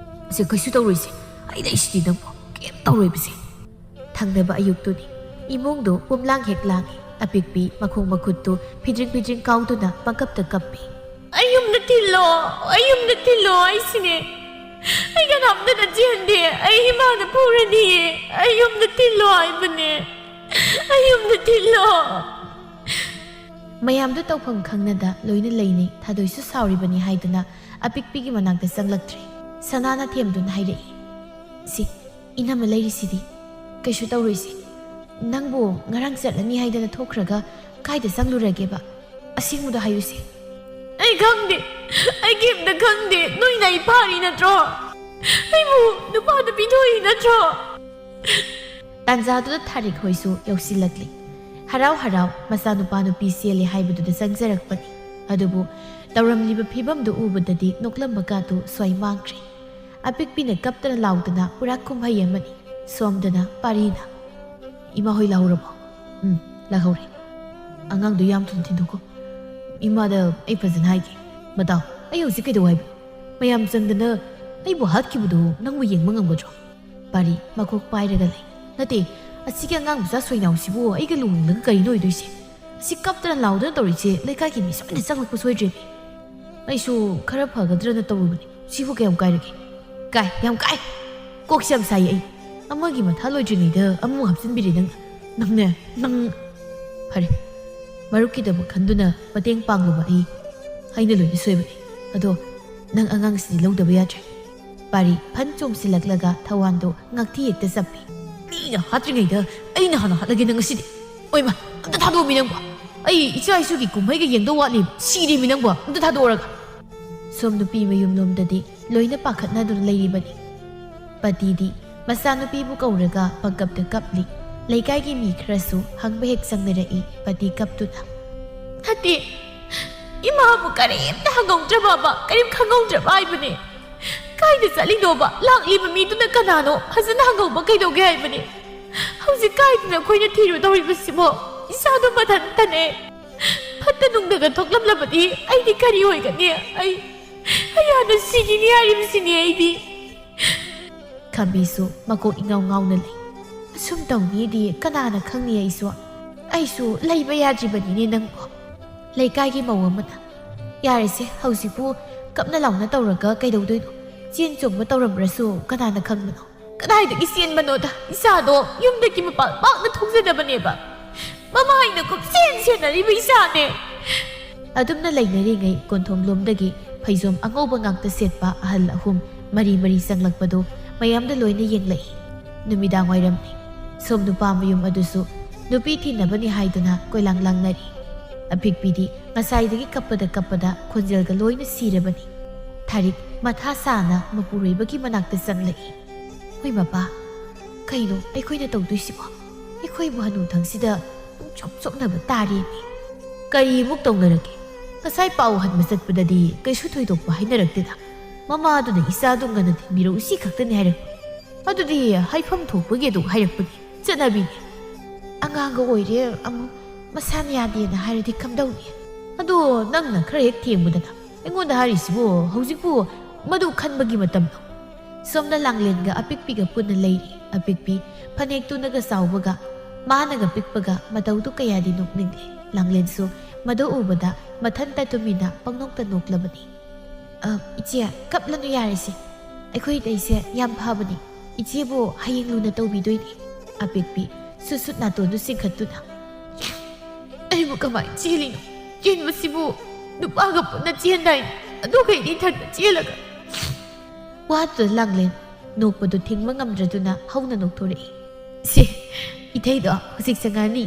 "ꯁꯦ, ꯀꯩꯁꯨ ꯇꯧꯔꯣꯏꯁꯦ꯫ ꯑꯩ ꯂꯩꯁꯤꯗꯤ ꯅꯪꯕꯨ꯫ ꯀꯩꯝ ꯇꯧꯔꯣꯏꯕꯁꯦ꯫" ꯊꯪꯅꯕ ꯑꯌꯨꯛꯇꯨꯅꯤ꯫ ꯏꯃꯨꯡꯗꯨ ꯄꯨꯝꯂꯥꯡ ꯍꯦꯛ ꯂꯥꯡꯏ꯫ ꯑꯄꯤꯛꯄꯤ ꯃꯈꯣꯡ ꯃꯈꯨꯠꯇꯨ ꯐꯤꯗ꯭ꯔꯤꯡ ꯐꯤꯗ꯭ꯔꯤꯡ ꯀꯥꯎꯗꯨꯅ ꯄꯪꯀꯞꯇ ꯀꯞꯄꯤ꯫ "ꯑꯩ ꯌꯨꯝꯗ ꯊꯤꯜꯂꯣ, ꯑꯩ ꯌꯨꯝꯗ ꯊꯤꯜꯂꯣ ꯍꯥꯏꯁꯤꯅꯦ꯫ ꯑꯩ ꯀꯅꯥꯝꯇꯅ ꯆꯦꯟꯗꯦ꯫ ꯑꯩ ꯏꯃꯥꯅ ꯐꯨꯔꯅꯤꯌꯦ꯫ ꯑꯩ ꯌꯨꯝꯗ ꯊꯤꯜꯂꯣ ꯍꯥꯏꯕꯅꯦ꯫ ꯑꯩ ꯌꯨꯝꯗ ꯊꯤꯜꯂꯣ꯫" ꯃꯌꯥꯝꯗꯨ ꯇꯧꯐꯝ ꯈꯪꯅꯗ ꯂꯣꯏꯅ ꯂꯩꯅꯩ꯫ ꯊꯥꯗꯣꯏꯁꯨ ꯁꯥꯎꯔꯤꯕꯅꯤ ꯍꯥꯏꯗꯨꯅ ꯑꯄꯤꯛꯄꯤꯒꯤ ꯃꯅꯥꯛꯇ ꯆꯪꯂꯛꯇ꯭ꯔꯦ꯫ ꯁꯅꯥꯅ ꯊꯦꯝꯗꯨꯅ ꯍꯥꯏꯔꯛꯏ, "ꯁꯤ, ꯏꯅꯝꯃ ꯂꯩꯔꯤꯁꯤꯗꯤ꯫ ꯀꯩꯁꯨ ꯇꯧꯔꯣꯏꯁꯤ꯫ ꯅꯪꯕꯨ ꯉꯔꯥꯡ ꯆꯠꯂꯅꯤ ꯍꯥꯏꯗꯅ ꯊꯣꯛꯈ꯭ꯔꯒ ꯀꯥꯏꯗ ꯆꯪꯂꯨꯔꯒꯦꯕ? ꯑꯁꯦꯡꯕꯗꯣ ꯍꯥꯏꯌꯨꯁꯦ꯫" "ꯑꯩ ꯈꯪꯗꯦ꯫ ꯑꯩ ꯀꯩꯝꯇ ꯈꯪꯗꯦ꯫ ꯅꯣꯏꯅ ꯑꯩ ꯐꯥꯔꯤ ꯅꯠꯇ꯭ꯔꯣ? ꯑꯩꯕꯨ ꯅꯨꯄꯥꯗ ꯄꯤꯊꯣꯛꯏ ꯅꯠꯇ꯭ꯔꯣ?" ꯇꯥꯟꯖꯥꯗꯨꯗ ꯊꯥꯔꯤꯛ ꯍꯣꯏꯁꯨ ꯌꯧꯁꯤꯜꯂꯛꯂꯤ꯫ ꯍꯔꯥꯎ ꯍꯔꯥꯎ ꯃꯆꯥꯅꯨꯄꯥ ꯅꯨꯄꯤ ꯆꯦꯜꯂꯦ ꯍꯥꯏꯕꯗꯨꯗ ꯆꯪꯖꯔꯛꯄꯅꯤ꯫ ꯑꯗꯨꯕꯨ ꯇꯧꯔꯝꯂꯤꯕ ꯐꯤꯕꯝꯗꯨ ꯎꯕꯗꯗꯤ ꯅꯣꯛꯂꯝꯕ ꯀꯥꯗꯨ ꯁ꯭ꯋꯥꯏ ꯃꯥꯡꯈ꯭ꯔꯦ꯫ ꯑꯄꯤꯛꯄꯤꯅ ꯀꯞꯇꯅ ꯂꯥꯎꯗꯅ ꯄꯨꯔꯥ ꯀꯨꯝꯍꯩ ꯑꯃꯅꯤ꯫ ꯁꯣꯝꯗꯅ ꯄꯥꯔꯤꯅ, "ꯏꯃꯥ ꯍꯣꯏ ꯂꯥꯛꯍꯧꯔꯕꯣ?" "ꯎꯝ, ꯂꯥꯛꯍꯧꯔꯦ꯫" "ꯑꯉꯥꯡꯗꯣ ꯌꯥꯝ ꯊꯨꯅ ꯊꯤꯟꯗꯣꯛꯈꯣ꯫ ꯏꯃꯥꯗ ꯑꯩ ꯐꯖꯅ ꯍꯥꯏꯒꯦ꯫ ꯃꯇꯥꯎ, ꯑꯩ ꯍꯧꯖꯤꯛ ꯀꯩꯗꯧ ꯍꯥꯏꯕꯅꯣ? ꯃꯌꯥꯝ ꯆꯪꯗꯅ ꯑꯩꯕꯨ ꯍꯥꯠꯈꯤꯕꯗꯣ ꯅꯪꯕꯨ ꯌꯦꯡꯕ ꯉꯝꯒꯗ꯭ꯔꯣ?" ꯄꯥꯔꯤ ꯃꯀꯣꯛ ꯄꯥꯏꯔꯒ ꯂꯩ꯫ "ꯅꯠꯇꯦ, ꯑꯁꯤꯒꯤ ꯑꯉꯥꯡ ꯃꯆꯥ ꯁꯣꯏꯅꯥꯎꯁꯤꯕꯨ ꯑꯩꯒ ꯂꯨꯍꯣꯡꯂꯒ ꯀꯔꯤꯅꯣ ꯑꯣꯏꯗꯣꯏꯁꯦ? ꯑꯁꯤ ꯀꯞꯇꯅ ꯂꯥꯎꯗꯅ ꯇꯧꯔꯤꯁꯦ ꯂꯩꯀꯥꯏꯒꯤ ꯃꯤ ꯁꯣꯏꯅ ꯆꯪꯂꯛꯄ ꯁꯣꯏꯗ꯭ꯔꯦꯅꯦ꯫ ꯑꯩꯁꯨ ꯈꯔ ꯐꯒꯗ꯭ꯔꯅ ꯇꯧꯔꯨꯕꯅꯦ꯫ ꯁꯤꯕꯨ ꯀꯌꯥꯝ ꯀꯥꯏꯔꯒꯦ?" "ꯀꯥꯏ, ꯌꯥꯝ ꯀꯥꯏ꯫ ꯀꯣꯛꯁꯦ ꯌꯥꯝ ꯁꯥꯏ ꯑꯩ꯫ ꯑꯃꯒꯤ ꯃꯊꯥ ꯂꯣꯏꯗ꯭ꯔꯤꯉꯩꯗ ꯑꯃꯃꯨꯛ ꯍꯥꯞꯆꯤꯟꯕꯤꯔꯦ ꯅꯪ꯫ ꯅꯪꯅꯦ, ꯅꯪ꯫" "ꯐꯔꯦ, ꯃꯔꯨꯞꯀꯤꯗꯃꯛ ꯈꯟꯗꯨꯅ ꯃꯇꯦꯡ ꯄꯥꯡꯂꯨꯕ ꯑꯩ, ꯑꯩꯅ ꯂꯣꯏꯅ ꯁꯣꯏꯕꯅꯦ꯫ ꯑꯗꯣ ꯅꯪ ꯑꯉꯥꯡꯁꯤꯗꯤ ꯂꯧꯗꯕ ꯌꯥꯗ꯭ꯔꯦ꯫" ꯄꯥꯔꯤ ꯐꯟ ꯆꯣꯡꯁꯤꯜꯂꯛꯂꯒ ꯊꯋꯥꯟꯗꯣ ꯉꯛꯊꯤ ꯍꯦꯛꯇ ꯆꯞꯄꯤ꯫ "ꯃꯤꯅ ꯍꯥꯠꯇ꯭ꯔꯤꯉꯩꯗ ꯑꯩꯅ ꯍꯥꯟꯅ ꯍꯥꯠꯂꯒꯦ ꯅꯪ ꯉꯁꯤꯗꯤ꯫ ꯑꯣꯏꯃ, ꯑꯝꯇ ꯊꯥꯗꯣꯛꯑꯝꯃꯤ ꯅꯪꯕꯣ꯫ ꯑꯩ ꯏꯆꯥ ꯏꯁꯨꯒꯤ ꯀꯨꯝꯍꯩꯒ ꯌꯦꯡꯗꯧ ꯋꯥꯠꯂꯤ꯫ ꯁꯤꯔꯦꯃꯤ ꯅꯪꯕꯣ, ꯑꯝꯇ ꯊꯥꯗꯣꯛꯑꯣꯔꯒ꯫ ꯁꯣꯝ ꯅꯨꯄꯤ ꯃꯌꯨꯝꯂꯣꯝꯗꯗꯤ ꯂꯣꯏꯅ ꯄꯥꯈꯠꯅꯗꯨꯅ ꯂꯩꯔꯤꯕꯅꯤ꯫ ꯄꯇꯤꯗꯤ ꯃꯆꯥꯅꯨꯄꯤꯕꯨ ꯀꯧꯔꯒ ꯄꯪꯀꯞꯇ ꯀꯞꯂꯤ꯫ ꯂꯩꯀꯥꯏꯒꯤ ꯃꯤ ꯈꯔꯁꯨ ꯍꯪꯕ ꯍꯦꯛ ꯆꯪꯅꯔꯛꯏ ꯄꯇꯤ ꯀꯞꯇꯨꯅ꯫ ꯅꯠꯇꯦ, ꯏꯃꯥꯕꯨ ꯀꯔꯤꯝꯇ ꯍꯪꯍꯧꯗ꯭ꯔꯕꯕ, ꯀꯔꯤꯝ ꯈꯪꯍꯧꯗ꯭ꯔꯕ ꯍꯥꯏꯕꯅꯦ꯫ ꯀꯥꯏꯗ ꯆꯠꯂꯤꯅꯣꯕ? ꯂꯥꯛꯂꯤꯕ ꯃꯤꯗꯨꯅ ꯀꯅꯥꯅꯣ? ꯐꯖꯅ ꯍꯪꯍꯧꯕ ꯀꯩꯗꯧꯒꯦ ꯍꯥꯏꯕꯅꯦ? ꯍꯧꯖꯤꯛ ꯀꯥꯏꯗꯅꯣ ꯑꯩꯈꯣꯏꯅ ꯊꯤꯔꯨꯗꯧꯔꯤꯕꯁꯤꯕꯣ? ꯏꯆꯥꯗꯣ ꯃꯊꯟꯇꯅꯦ꯫ ꯐꯠꯇ ꯅꯨꯡꯗꯒ ꯊꯣꯛꯂꯝꯂꯕꯗꯤ ꯑꯩꯗꯤ ꯀꯔꯤ ꯑꯣꯏꯒꯅꯤ? ꯑꯩ, ꯑꯩ ꯍꯥꯟꯅ ꯁꯤꯈꯤꯅꯤ ꯍꯥꯏꯔꯤꯕꯁꯤꯅꯦ ꯑꯩꯗꯤ꯫ ꯈꯝꯕꯤꯁꯨ ꯃꯀꯣꯛ ꯏꯉꯥꯎ ꯉꯥꯎꯅ ꯂꯩ꯫ ꯑꯁꯨꯝ ꯇꯧꯅꯤꯗꯤ ꯀꯅꯥꯅ ꯈꯪꯅꯤ? ꯑꯩꯁꯨ, ꯑꯩꯁꯨ ꯂꯩꯕ ꯌꯥꯗ꯭ꯔꯤꯕꯅꯤꯅꯦ ꯅꯪꯕꯨ꯫ ꯂꯩꯀꯥꯏꯒꯤ ꯃꯧ ꯑꯃꯅ, "ꯌꯥꯔꯦꯁꯦ, ꯍꯧꯖꯤꯛꯄꯨ ꯀꯞꯅ ꯂꯥꯎꯅ ꯇꯧꯔꯒ ꯀꯩꯗꯧꯗꯣꯏꯅꯣ? ꯆꯦꯟ ꯆꯣꯡꯕ ꯇꯧꯔꯝꯕ꯭ꯔꯁꯨ ꯀꯅꯥꯅ ꯈꯪꯕꯅꯣ?" ꯀꯗꯥꯏꯗꯒꯤ ꯆꯦꯟꯕꯅꯣꯗ? ꯏꯆꯥꯗꯣ ꯌꯨꯝꯗꯒꯤ ꯃꯄꯥꯟ ꯄꯥꯛꯅ ꯊꯣꯛꯆꯗꯕꯅꯦꯕ꯫ ꯃꯃꯥ ꯑꯩꯅ ꯀꯨꯞꯁꯦꯟ ꯁꯦꯟꯅꯔꯤꯕ ꯏꯆꯥꯅꯦ꯫ ꯑꯗꯨꯝꯅ ꯂꯩꯅꯔꯤꯉꯩ ꯀꯣꯟꯊꯣꯡꯂꯣꯝꯗꯒꯤ ꯐꯩꯖꯣꯝ ꯑꯉꯧꯕ ꯉꯥꯛꯇ ꯁꯦꯠꯄ ꯑꯍꯜ ꯑꯍꯨꯝ ꯃꯔꯤ ꯃꯔꯤ ꯆꯪꯂꯛꯄꯗꯨ ꯃꯌꯥꯝꯗ ꯂꯣꯏꯅ ꯌꯦꯡꯂꯛꯏ꯫ ꯅꯨꯃꯤꯗꯥꯡ ꯋꯥꯏꯔꯝꯅꯤ꯫ ꯁꯣꯝ ꯅꯨꯄꯥ ꯃꯌꯨꯝ ꯑꯗꯨꯁꯨ ꯅꯨꯄꯤ ꯊꯤꯅꯕꯅꯤ ꯍꯥꯏꯗꯨꯅ ꯀꯣꯏꯂꯥꯡ ꯂꯥꯡꯅꯔꯤ꯫ ꯑꯄꯤꯛꯄꯤꯗꯤ ꯉꯁꯥꯏꯗꯒꯤ ꯀꯞꯄꯗ ꯀꯞꯄꯗ ꯈꯣꯟꯖꯦꯜꯒ ꯂꯣꯏꯅ ꯁꯤꯔꯕꯅꯤ꯫ ꯊꯥꯔꯤꯛ ꯃꯊꯥ ꯁꯥꯅ ꯃꯄꯨꯔꯣꯏꯕꯒꯤ ꯃꯅꯥꯛꯇ ꯆꯪꯂꯛꯏ꯫ "ꯍꯣꯏ ꯃꯄꯥ, ꯀꯩꯅꯣ ꯑꯩꯈꯣꯏꯅ ꯇꯧꯗꯣꯏꯁꯤꯕꯣ? ꯑꯩꯈꯣꯏꯕꯨ ꯍꯅꯨꯊꯪꯁꯤꯗ ꯄꯨꯡꯆꯣꯞ ꯆꯣꯞꯅꯕ ꯇꯥꯔꯦꯅꯦ꯫ ꯀꯔꯤꯃꯨꯛ ꯇꯧꯅꯔꯒꯦ? ꯉꯁꯥꯏ ꯄꯥꯎ ꯍꯟꯕ ꯆꯠꯄꯗꯗꯤ ꯀꯩꯁꯨ ꯊꯣꯏꯗꯣꯛꯄ ꯍꯥꯏꯅꯔꯛꯇꯦꯗ꯫ ꯃꯃꯥꯗꯨꯅ ꯏꯆꯥꯗꯨ ꯉꯟꯅ ꯊꯤꯟꯕꯤꯔꯛꯎ ꯁꯤ ꯈꯛꯇꯅꯤ ꯍꯥꯏꯔꯛꯄ꯫ ꯑꯗꯨꯗꯤ ꯍꯥꯏꯐꯝ ꯊꯣꯛꯄꯒꯤ ꯑꯗꯨꯝ ꯍꯥꯏꯔꯛꯄꯅꯤ, ꯆꯠꯅꯕꯤꯅꯤ꯫ ꯑꯉꯥꯡꯒ ꯑꯣꯏꯔꯦ, ꯑꯃꯨꯛ ꯃꯁꯥꯅ ꯌꯥꯗꯦꯅ ꯍꯥꯏꯔꯗꯤ ꯀꯝꯗꯧꯅꯤ? ꯑꯗꯣ ꯅꯪꯅ ꯈꯔ ꯍꯦꯛ ꯊꯦꯡꯕꯗꯅ ꯑꯩꯉꯣꯟꯗ ꯍꯥꯏꯔꯤꯁꯤꯕꯨ ꯍꯧꯖꯤꯛꯄꯨ ꯃꯗꯨ ꯈꯟꯕꯒꯤ ꯃꯇꯝꯂꯣ?" ꯁꯣꯝꯗ ꯂꯥꯡꯂꯦꯟꯒ ꯑꯄꯤꯛꯄꯤꯒ ꯄꯨꯟꯅ ꯂꯩꯔꯤ꯫ ꯑꯄꯤꯛꯄꯤ ꯐꯅꯦꯛꯇꯨꯅꯒ ꯆꯥꯎꯕꯒ ꯃꯥꯅꯒ ꯄꯤꯛꯄꯒ ꯃꯇꯧꯗꯨ ꯀꯌꯥꯗꯤ ꯅꯣꯛꯅꯤꯡꯂꯦ꯫ ꯂꯥꯡꯂꯦꯟꯁꯨ ꯃꯗꯨ ꯎꯕꯗ ꯃꯊꯟꯇ ꯇꯨꯃꯤꯟꯅ ꯄꯪꯅꯣꯛꯇ ꯅꯣꯛꯂꯕꯅꯤ꯫ "ꯑ, ꯏꯆꯦ, ꯀꯞꯂꯅꯨ ꯌꯥꯔꯦꯁꯦ꯫ ꯑꯩꯈꯣꯏ ꯏꯇꯩꯁꯦ ꯌꯥꯝ ꯐꯕꯅꯤ꯫ ꯏꯆꯦꯕꯨ ꯍꯌꯦꯡ ꯂꯨꯅ ꯇꯧꯕꯤꯗꯣꯏꯅꯤ꯫" ꯑꯄꯤꯛꯄꯤ ꯁꯨꯠ ꯁꯨꯠ ꯅꯥꯇꯣꯟꯗꯨ ꯆꯤꯡꯈꯠꯇꯨꯅ, "ꯑꯩꯕꯨ ꯀꯃꯥꯏꯅ ꯆꯦꯜꯂꯤꯅꯣ? ꯆꯦꯟꯕꯁꯤꯕꯨ ꯅꯨꯄꯥꯒ ꯄꯨꯟꯅ ꯆꯦꯟꯗꯥꯏꯅꯦ? ꯑꯗꯨꯒ ꯑꯩꯗꯤ ꯏꯊꯟꯇ ꯆꯦꯜꯂꯒ?" ꯋꯥꯗꯨꯗ ꯂꯥꯡꯂꯦꯟ ꯅꯣꯛꯄꯗꯨ ꯊꯤꯡꯕ ꯉꯝꯗ꯭ꯔꯗꯨꯅ ꯍꯧꯅ ꯅꯣꯛꯊꯣꯔꯛꯏ꯫ "ꯁꯦ, ꯏꯊꯩꯗꯣ ꯍꯧꯖꯤꯛ ꯆꯪꯉꯛꯑꯅꯤ꯫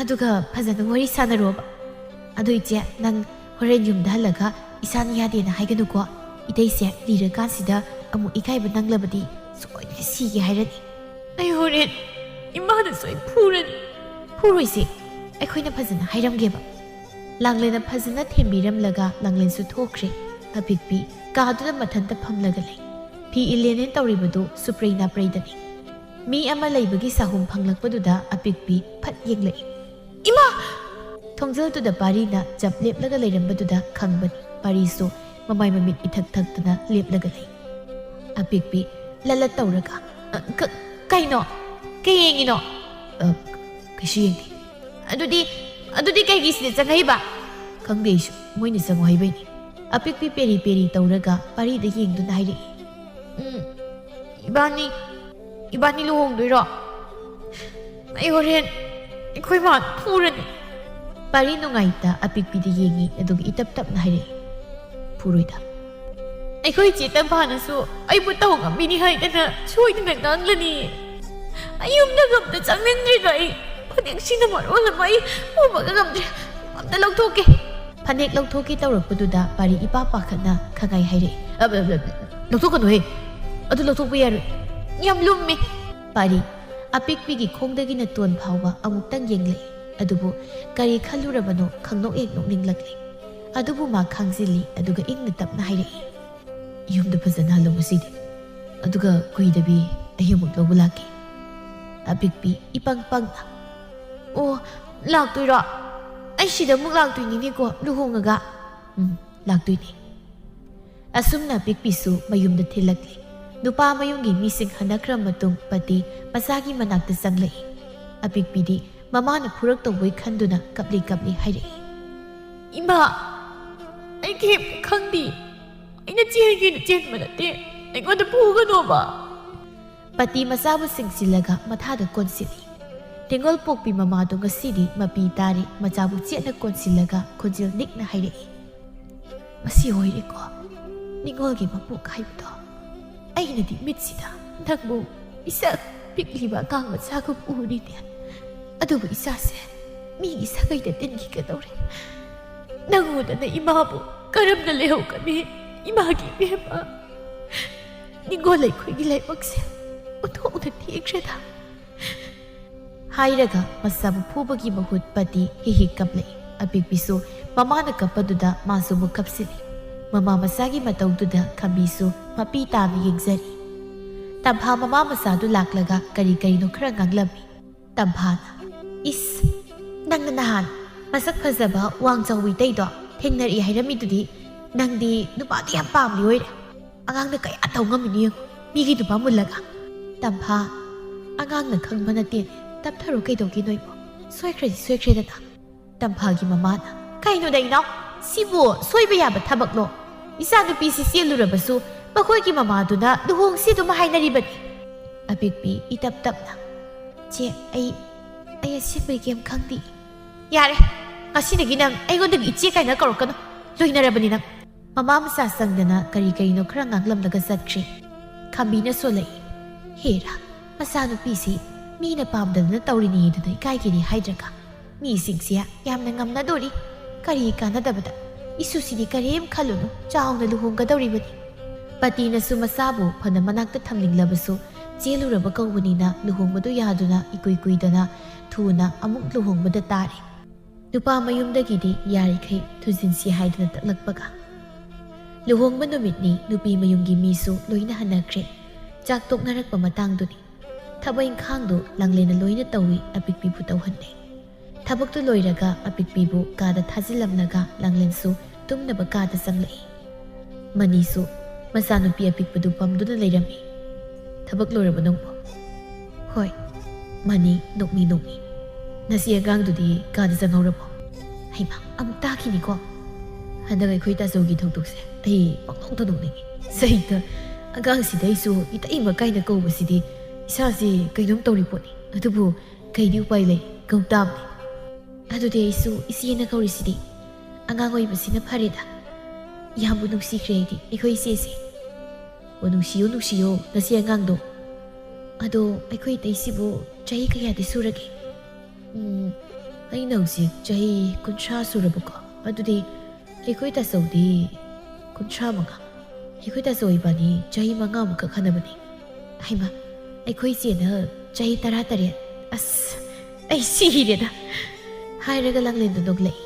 ꯑꯗꯨꯒ ꯐꯖꯅ ꯋꯥꯔꯤ ꯁꯥꯟꯅꯔꯣꯕ꯫ ꯑꯗꯨ ꯏꯆꯦ, ꯅꯪ ꯍꯣꯔꯦꯟ ꯌꯨꯝꯗ ꯍꯜꯂꯒ ꯏꯁꯥꯅ ꯌꯥꯗꯦꯅ ꯍꯥꯏꯒꯅꯨꯀꯣ꯫ ꯏꯇꯩꯁꯦ ꯂꯤꯔꯀꯥꯟꯁꯤꯗ ꯑꯃꯨꯛ ꯏꯀꯥꯏꯕ ꯅꯪꯂꯕꯗꯤ ꯁꯣꯏꯗꯅ ꯁꯤꯒꯦ ꯍꯥꯏꯔꯅꯤ꯫ ꯑꯩ ꯍꯣꯔꯦꯟ ꯏꯃꯥꯅ ꯁꯣꯏ ꯐꯨꯔꯅꯤ꯫ ꯐꯨꯔꯣꯏꯁꯦ, ꯑꯩꯈꯣꯏꯅ ꯐꯖꯅ ꯍꯥꯏꯔꯝꯒꯦꯕ꯫ ꯂꯥꯡꯂꯦꯟꯅ ꯐꯖꯅ ꯊꯦꯝꯕꯤꯔꯝꯂꯒ ꯂꯥꯡꯂꯦꯟꯁꯨ ꯊꯣꯛꯈ꯭ꯔꯦ꯫ ꯑꯄꯤꯛꯄꯤ ꯀꯥꯗꯨꯗ ꯃꯊꯟꯇ ꯐꯝꯂꯒ ꯂꯩ꯫ ꯐꯤ ꯏꯜꯂꯦꯅꯦ ꯇꯧꯔꯤꯕꯗꯨ ꯁꯨꯄ꯭ꯔꯩ ꯅꯥꯄ꯭ꯔꯩꯗꯅꯤ꯫ ꯃꯤ ꯑꯃ ꯂꯩꯕꯒꯤ ꯁꯥꯍꯨꯝ ꯐꯪꯂꯛꯄꯗꯨꯗ ꯑꯄꯤꯛꯄꯤ ꯐꯠ ꯌꯦꯡꯂꯛꯏ꯫ "ꯏꯃꯥ!" ꯊꯣꯡꯖꯤꯜꯗꯨꯗ ꯄꯥꯔꯤꯅ ꯆꯞ ꯂꯦꯞꯂꯒ ꯂꯩꯔꯝꯕꯗꯨꯗ ꯈꯪꯕꯅꯤ꯫ ꯄꯥꯔꯤꯁꯨ ꯃꯃꯥꯏ ꯃꯃꯤꯠ ꯏꯊꯛ ꯊꯛꯇꯅ ꯂꯦꯞꯂꯒ ꯂꯩ꯫ ꯑꯄꯤꯛꯄꯤ ꯂꯠꯂꯠ ꯇꯧꯔꯒ, "ꯑ, ꯀ-, ꯀꯩꯅꯣ? ꯀꯩ ꯌꯦꯡꯉꯤꯅꯣ?" "ꯑ, ꯀꯩꯁꯨ ꯌꯦꯡꯗꯦ꯫" "ꯑꯗꯨꯗꯤ, ꯑꯗꯨꯗꯤ ꯀꯩꯒꯤ ꯁꯤꯗ ꯆꯪꯉꯛꯏꯕ?" "ꯈꯪꯗꯦ ꯑꯩꯁꯨ, ꯃꯣꯏꯅ ꯆꯪꯉꯣ ꯍꯥꯏꯕꯩꯅꯤ꯫" ꯑꯄꯤꯛꯄꯤ ꯄꯦꯔꯤ ꯄꯦꯔꯤ ꯇꯧꯔꯒ ꯄꯥꯔꯤꯗ ꯌꯦꯡꯗꯨꯅ ꯍꯥꯏꯔꯛꯏ꯫ "ꯎꯝ, ꯏꯕꯥꯅꯤ, ꯏꯕꯥꯅꯤ ꯂꯨꯍꯣꯡꯗꯣꯏꯔꯣ? ꯑꯩ ꯍꯣꯔꯦꯟ ꯑꯩꯈꯣꯏ ꯃꯥ ꯐꯨꯔꯅꯤ꯫" ꯄꯥꯔꯤ ꯅꯨꯡꯉꯥꯏꯇ ꯑꯄꯤꯛꯄꯤꯗ ꯌꯦꯡꯉꯤ, ꯑꯗꯨꯒ ꯏꯇꯞ ꯇꯞꯅ ꯍꯥꯏꯔꯛꯏ, "ꯐꯨꯔꯣꯏꯗ꯫" "ꯑꯩꯈꯣꯏ ꯆꯦ ꯇꯝꯐꯥꯅꯁꯨ ꯑꯩꯕꯨ ꯇꯧ ꯉꯝꯕꯤꯅꯤ ꯍꯥꯏꯗꯅ ꯁꯣꯏꯗꯅ ꯉꯥꯡꯂꯅꯤ꯫ ꯑꯩ ꯌꯨꯝꯗꯒ ꯑꯝꯇ ꯆꯪꯅꯤꯡꯗ꯭ꯔꯤꯗ ꯑꯩ꯫ ꯐꯅꯦꯛꯁꯤꯅ ꯃꯔꯣꯜ ꯑꯃ ꯑꯩ ꯄꯨꯕꯒ ꯉꯝꯗ꯭ꯔꯦ꯫ ꯑꯝꯇ ꯂꯧꯊꯣꯛꯀꯦ꯫" ꯐꯅꯦꯛ ꯂꯧꯊꯣꯛꯀꯦ ꯇꯧꯔꯛꯄꯗꯨꯗ ꯄꯥꯔꯤ ꯏꯄꯥ ꯄꯥꯈꯠꯅ ꯈꯪꯉꯥꯏ ꯍꯥꯏꯔꯛꯏ꯫ "ꯑ, ꯑ, ꯑ, ꯂꯧꯊꯣꯛꯀꯅꯨꯍꯦ꯫ ꯑꯗꯨ ꯂꯧꯊꯣꯛꯄ ꯌꯥꯔꯣꯏ꯫ ꯌꯥꯝ ꯂꯨꯝꯃꯤ꯫" ꯄꯥꯔꯤ ꯑꯄꯤꯛꯄꯤꯒꯤ ꯈꯣꯡꯗꯒꯤꯅ ꯇꯣꯟ ꯐꯥꯎꯕ ꯑꯃꯨꯛꯇꯪ ꯌꯦꯡꯂꯛꯏ꯫ ꯑꯗꯨꯕꯨ ꯀꯔꯤ ꯈꯜꯂꯨꯔꯕꯅꯣ ꯈꯪꯅꯣꯛ ꯍꯦꯛ ꯅꯣꯛꯅꯤꯡꯂꯛꯂꯤ꯫ ꯑꯗꯨꯕꯨ ꯃꯥ ꯈꯥꯡꯖꯤꯜꯂꯤ, ꯑꯗꯨꯒ ꯏꯪꯅ ꯇꯞꯅ ꯍꯥꯏꯔꯛꯏ, "ꯌꯨꯝꯗ ꯐꯖꯅ ꯍꯜꯂꯣ ꯉꯁꯤꯗꯤ꯫ ꯑꯗꯨꯒ ꯀꯨꯏꯗꯕꯤ ꯑꯩ ꯑꯃꯨꯛ ꯂꯧꯕ ꯂꯥꯛꯀꯦ꯫" ꯑꯄꯤꯛꯄꯤ ꯏꯄꯪ ꯄꯪꯅ, "ꯑꯣ, ꯂꯥꯛꯇꯣꯏꯔꯣ? ꯑꯩ ꯁꯤꯗ ꯑꯃꯨꯛ ꯂꯥꯛꯇꯣꯏꯅꯤꯅꯦꯀꯣ ꯂꯨꯍꯣꯡꯉꯒ꯫" "ꯎꯝ, ꯂꯥꯛꯇꯣꯏꯅꯤ꯫" ꯑꯁꯨꯝꯅ ꯑꯄꯤꯛꯄꯤꯁꯨ ꯃꯌꯨꯝꯗ ꯊꯤꯜꯂꯛꯂꯤ꯫ ꯅꯨꯄꯥ ꯃꯌꯨꯝꯒꯤ ꯃꯤꯁꯤꯡ ꯍꯟꯅꯈ꯭ꯔ ꯃꯇꯨꯡ ꯄꯇꯤ ꯃꯆꯥꯒꯤ ꯃꯅꯥꯛꯇ ꯆꯪꯂꯛꯏ꯫ ꯑꯄꯤꯛꯄꯤꯗꯤ ꯃꯃꯥꯅ ꯐꯨꯔꯛꯇꯧꯕꯩ ꯈꯟꯗꯨꯅ ꯀꯞꯂꯤ ꯀꯞꯂꯤ ꯍꯥꯏꯔꯛꯏ, "ꯏꯃꯥ, ꯑꯩ ꯀꯩꯝꯇ ꯈꯪꯗꯦ꯫ ꯑꯩꯅ ꯆꯦꯟꯒꯦꯅ ꯆꯦꯟꯕ ꯅꯠꯇꯦ꯫ ꯑꯩꯉꯣꯟꯗ ꯐꯨꯒꯅꯣꯕ꯫" ꯄꯇꯤ ꯃꯆꯥꯕꯨ ꯁꯤꯡꯁꯤꯜꯂꯒ ꯃꯊꯥꯗ ꯀꯣꯟꯁꯤꯜꯂꯤ꯫ ꯇꯦꯡꯒꯣꯜ ꯄꯣꯛꯄꯤ ꯃꯃꯥꯗꯨ ꯉꯁꯤꯗꯤ ꯃꯄꯤ ꯇꯥꯔꯦ꯫ ꯃꯆꯥꯕꯨ ꯆꯦꯠꯅ ꯀꯣꯟꯁꯤꯜꯂꯒ ꯈꯣꯟꯖꯦꯜ ꯅꯤꯛꯅ ꯍꯥꯏꯔꯛꯏ, "ꯃꯁꯤ ꯑꯣꯏꯔꯦꯀꯣ ꯅꯤꯡꯉꯣꯜꯒꯤ ꯃꯄꯣꯛ ꯍꯥꯏꯕꯗꯣ꯫ ꯑꯩꯅꯗꯤ ꯃꯤꯠꯁꯤꯗ ꯅꯪꯕꯨ ꯄꯤꯁꯛ ꯄꯤꯛꯂꯤꯕ ꯑꯉꯥꯡ ꯃꯆꯥꯒꯨꯝ ꯎꯔꯤꯅꯦ꯫ ꯑꯗꯨꯕꯨ ꯏꯆꯥꯁꯦ ꯃꯤꯒꯤ ꯁꯥꯒꯩꯗ ꯇꯤꯟꯈꯤꯒꯗꯧꯔꯦ꯫ ꯅꯪ ꯎꯗꯅ ꯏꯃꯥꯕꯨ ꯀꯔꯝꯅ ꯂꯩꯍꯧꯒꯅꯤ? ꯏꯃꯥꯒꯤ ꯏꯕꯦꯝꯃ, ꯅꯤꯡꯉꯣꯜ ꯂꯩꯈꯣꯏꯒꯤ ꯂꯥꯏꯕꯛꯁꯦ ꯑꯣꯟꯊꯣꯛꯅ ꯊꯦꯡꯈ꯭ꯔꯦꯗ꯫ ꯍꯥꯏꯔꯒ ꯃꯆꯥꯕꯨ ꯐꯨꯕꯒꯤ ꯃꯍꯨꯠ ꯄꯇꯤ ꯍꯤꯛ ꯍꯤꯛ ꯀꯞꯂꯛꯏ꯫ ꯑꯄꯤꯛꯄꯤꯁꯨ ꯃꯃꯥꯅ ꯀꯞꯄꯗꯨꯗ ꯃꯥꯁꯨ ꯑꯃꯨꯛ ꯀꯞꯁꯤꯜꯂꯤ꯫ ꯃꯃꯥ ꯃꯆꯥꯒꯤ ꯃꯇꯧꯗꯨꯗ ꯈꯝꯕꯤꯁꯨ ꯃꯄꯤ ꯇꯥꯅ ꯌꯦꯡꯖꯔꯤ꯫ ꯇꯝꯐꯥ ꯃꯃꯥ ꯃꯆꯥꯗꯨ ꯂꯥꯛꯂꯒ ꯀꯔꯤ ꯀꯔꯤꯅꯣ ꯈꯔ ꯉꯥꯡꯂꯝꯃꯤ꯫ ꯇꯝꯐꯥꯅ, "ꯏꯁ, ꯅꯪꯅ ꯅꯍꯥꯟ ꯃꯁꯛ ꯐꯖꯕ ꯋꯥꯡ ꯆꯥꯎꯕꯤ ꯇꯩꯗꯣ ꯊꯦꯡꯅꯔꯛꯏ ꯍꯥꯏꯔꯝꯃꯤꯗꯨꯗꯤ, ꯅꯪꯗꯤ ꯅꯨꯄꯥꯗꯤ ꯌꯥꯝ ꯄꯥꯝꯂꯤ ꯑꯣꯏꯔꯦ꯫ ꯑꯉꯥꯡꯅ ꯀꯌꯥ ꯇꯧ ꯉꯝꯃꯤꯅꯣ ꯌꯦꯡꯉꯨ, ꯃꯤꯒꯤ ꯅꯨꯄꯥ ꯃꯨꯜꯂꯒ꯫" ꯇꯝꯐꯥ, "ꯑꯉꯥꯡꯅ ꯈꯪꯕ ꯅꯠꯇꯦ, ꯇꯞꯊꯔꯣ ꯀꯩꯗꯧꯒꯦ ꯅꯣꯏꯕꯣ? ꯁꯣꯏꯈ꯭ꯔꯗꯤ ꯁꯣꯏꯈ꯭ꯔꯦꯗꯅ꯫" ꯇꯝꯐꯥꯒꯤ ꯃꯃꯥꯅ, "ꯀꯩꯅꯣꯗ ꯏꯅꯥꯎ, ꯁꯤꯕꯨ ꯁꯣꯏꯕ ꯌꯥꯕ ꯊꯕꯛꯂꯣ? ꯏꯆꯥꯅꯨꯄꯤꯁꯤ ꯆꯦꯜꯂꯨꯔꯕꯁꯨ ꯃꯈꯣꯏꯒꯤ ꯃꯃꯥꯗꯨꯅ ꯂꯨꯍꯣꯡꯁꯤ ꯑꯗꯨꯝ ꯍꯥꯏꯅꯔꯤꯕꯅꯤ꯫" ꯑꯄꯤꯛꯄꯤ ꯏꯇꯞ ꯇꯞꯅ, "ꯆꯦ, ꯑꯩ, ꯑꯩ ꯑꯁꯦꯡꯕꯩ ꯀꯩꯝ ꯈꯪꯗꯦ꯫" "ꯌꯥꯔꯦ, ꯉꯁꯤꯗꯒꯤ ꯅꯪ ꯑꯩꯉꯣꯟꯗꯒꯤ ꯏꯆꯦ ꯀꯥꯏꯅ ꯀꯧꯔꯛꯀꯅꯨ, ꯂꯣꯏꯅꯔꯕꯅꯤ ꯅꯪ꯫" ꯃꯃꯥ ꯃꯆꯥ ꯆꯪꯗꯅ ꯀꯔꯤ ꯀꯔꯤꯅꯣ ꯈꯔ ꯉꯥꯡꯂꯝꯂꯒ ꯆꯠꯈ꯭ꯔꯦ꯫ ꯈꯝꯕꯤꯅ ꯁꯣꯜꯂꯛꯏ, "ꯍꯦꯔꯥ, ꯃꯆꯥꯅꯨꯄꯤꯁꯤ ꯃꯤꯅ ꯄꯥꯝꯗꯗꯅ ꯇꯧꯔꯤꯅꯦꯗꯅ ꯏꯀꯥꯏꯒꯤꯅꯤ ꯍꯥꯏꯗ꯭ꯔꯒ, ꯃꯤꯁꯤꯡꯁꯦ ꯌꯥꯝꯅ ꯉꯝꯅꯗꯣꯔꯤ꯫ ꯀꯔꯤ ꯀꯥꯟꯅꯗꯕꯗ? ꯏꯁꯨꯁꯤꯗꯤ ꯀꯔꯤꯝ ꯈꯜꯂꯨꯅꯨ, ꯆꯥꯎꯅ ꯂꯨꯍꯣꯡꯒꯗꯧꯔꯤꯕꯅꯤ꯫" ꯄꯇꯤꯅꯁꯨ ꯃꯆꯥꯕꯨ ꯐꯅ ꯃꯅꯥꯛꯇ ꯊꯝꯅꯤꯡꯂꯕꯁꯨ ꯆꯦꯜꯂꯨꯔꯕ ꯀꯧꯕꯅꯤꯅ ꯂꯨꯍꯣꯡꯕꯗꯨ ꯌꯥꯗꯨꯅ ꯏꯀꯨꯏ ꯀꯨꯏꯗꯅ ꯊꯨꯅ ꯑꯃꯨꯛ ꯂꯨꯍꯣꯡꯕꯗ ꯇꯥꯔꯦ꯫ ꯅꯨꯄꯥ ꯃꯌꯨꯝꯗꯒꯤꯗꯤ ꯌꯥꯔꯤꯈꯩ ꯊꯨꯖꯤꯟꯁꯤ ꯍꯥꯏꯗꯨꯅ ꯇꯛꯂꯛꯄꯒ꯫ ꯂꯨꯍꯣꯡꯕ ꯅꯨꯃꯤꯠꯅꯤ, ꯅꯨꯄꯤ ꯃꯌꯨꯝꯒꯤ ꯃꯤꯁꯨ ꯂꯣꯏꯅ ꯍꯟꯅꯈ꯭ꯔꯦ꯫ ꯆꯥꯛ ꯇꯣꯛꯅꯔꯛꯄ ꯃꯇꯥꯡꯗꯨꯅꯤ꯫ ꯊꯕꯛ ꯏꯪꯈꯥꯡꯗꯨ ꯂꯥꯡꯂꯦꯟꯅ ꯂꯣꯏꯅ ꯇꯧꯏ, ꯑꯄꯤꯛꯄꯤꯕꯨ ꯇꯧꯍꯟꯗꯦ꯫ ꯊꯕꯛꯇꯨ ꯂꯣꯏꯔꯒ ꯑꯄꯤꯛꯄꯤꯕꯨ ꯀꯥꯗ ꯊꯥꯖꯤꯜꯂꯝꯂꯒ ꯂꯥꯡꯂꯦꯟꯁꯨ ꯇꯨꯝꯅꯕ ꯀꯥꯗ ꯆꯪꯂꯛꯏ꯫ ꯃꯅꯤꯁꯨ ꯃꯆꯥꯅꯨꯄꯤ ꯑꯄꯤꯛꯄꯗꯨ ꯄꯝꯗꯨꯅ ꯂꯩꯔꯝꯃꯤ꯫ "ꯊꯕꯛ ꯂꯣꯏꯔꯕꯣ ꯅꯪꯕꯣ?" "ꯍꯣꯏ꯫" ꯃꯅꯤ ꯅꯣꯛꯃꯤ ꯅꯣꯛꯃꯤ, "ꯅꯁꯤ ꯑꯉꯥꯡꯗꯨꯗꯤ ꯀꯥꯗ ꯆꯪꯍꯧꯔꯕꯣ?" ꯍꯩꯃꯥ, ꯑꯃꯨꯛ ꯇꯥꯈꯤꯅꯤꯀꯣ꯫ ꯍꯟꯗꯛ ꯑꯩꯈꯣꯏ ꯇꯥꯆꯧꯒꯤ ꯊꯧꯗꯣꯛꯁꯦ ꯑꯩ ꯄꯪꯅꯣꯛꯇ ꯅꯣꯛꯅꯤꯡꯉꯤ꯫ ꯁꯩꯇ, ꯑꯉꯥꯡꯁꯤꯗ ꯑꯩꯁꯨ ꯏꯇꯩꯃ ꯀꯥꯏꯅ ꯀꯧꯕꯁꯤꯗꯤ ꯏꯁꯥꯁꯦ ꯀꯩꯅꯣꯝ ꯇꯧꯔꯤ ꯄꯣꯠꯅꯤ꯫ ꯑꯗꯨꯕꯨ ꯀꯩꯗꯤ ꯎꯄꯥꯏ ꯂꯩ, ꯀꯧ ꯇꯥꯕꯅꯤ꯫ ꯑꯗꯨꯗꯤ ꯑꯩꯁꯨ ꯏꯆꯦꯅ ꯀꯧꯔꯤꯁꯤꯗꯤ꯫ ꯑꯉꯥꯡ ꯑꯣꯏꯕꯁꯤꯅ ꯐꯔꯦꯗ꯫ ꯌꯥꯝꯕꯨ ꯅꯨꯡꯁꯤꯈ꯭ꯔꯦ ꯑꯩꯗꯤ ꯑꯩꯈꯣꯏ ꯏꯆꯦꯁꯦ꯫ ꯑꯣ, ꯅꯨꯡꯁꯤꯌꯣ, ꯅꯨꯡꯁꯤꯌꯣ, ꯅꯁꯤ ꯑꯉꯥꯡꯗꯣ꯫ ꯑꯗꯣ ꯑꯩꯈꯣꯏ ꯏꯇꯩꯁꯤꯕꯨ ꯆꯍꯤ ꯀꯌꯥꯗꯤ ꯁꯨꯔꯒꯦ? ꯎꯝ, ꯑꯩꯅ ꯍꯧꯖꯤꯛ ꯆꯍꯤ ꯀꯨꯟꯊ꯭ꯔꯥ ꯁꯨꯔꯕꯀꯣ꯫ ꯑꯗꯨꯗꯤ ꯑꯩꯈꯣꯏ ꯇꯥꯆꯧꯗꯤ ꯀꯨꯟꯊ꯭ꯔꯥ ꯃꯉꯥ꯫ ꯑꯩꯈꯣꯏ ꯇꯥꯆꯧ ꯏꯕꯥꯅꯤ ꯆꯍꯤ ꯃꯉꯥꯃꯨꯛ ꯈꯛ ꯈꯟꯅꯕꯅꯤ꯫ ꯍꯩꯃꯥ, ꯑꯩꯈꯣꯏ ꯏꯆꯦꯅ ꯆꯍꯤ ꯇꯔꯥꯇꯔꯦꯠ꯫ ꯑꯁ, ꯑꯩ ꯁꯤꯔꯦꯗ!" ꯍꯥꯏꯔꯒ ꯂꯥꯡꯂꯦꯟꯗꯨ ꯅꯣꯛꯂꯛꯏ꯫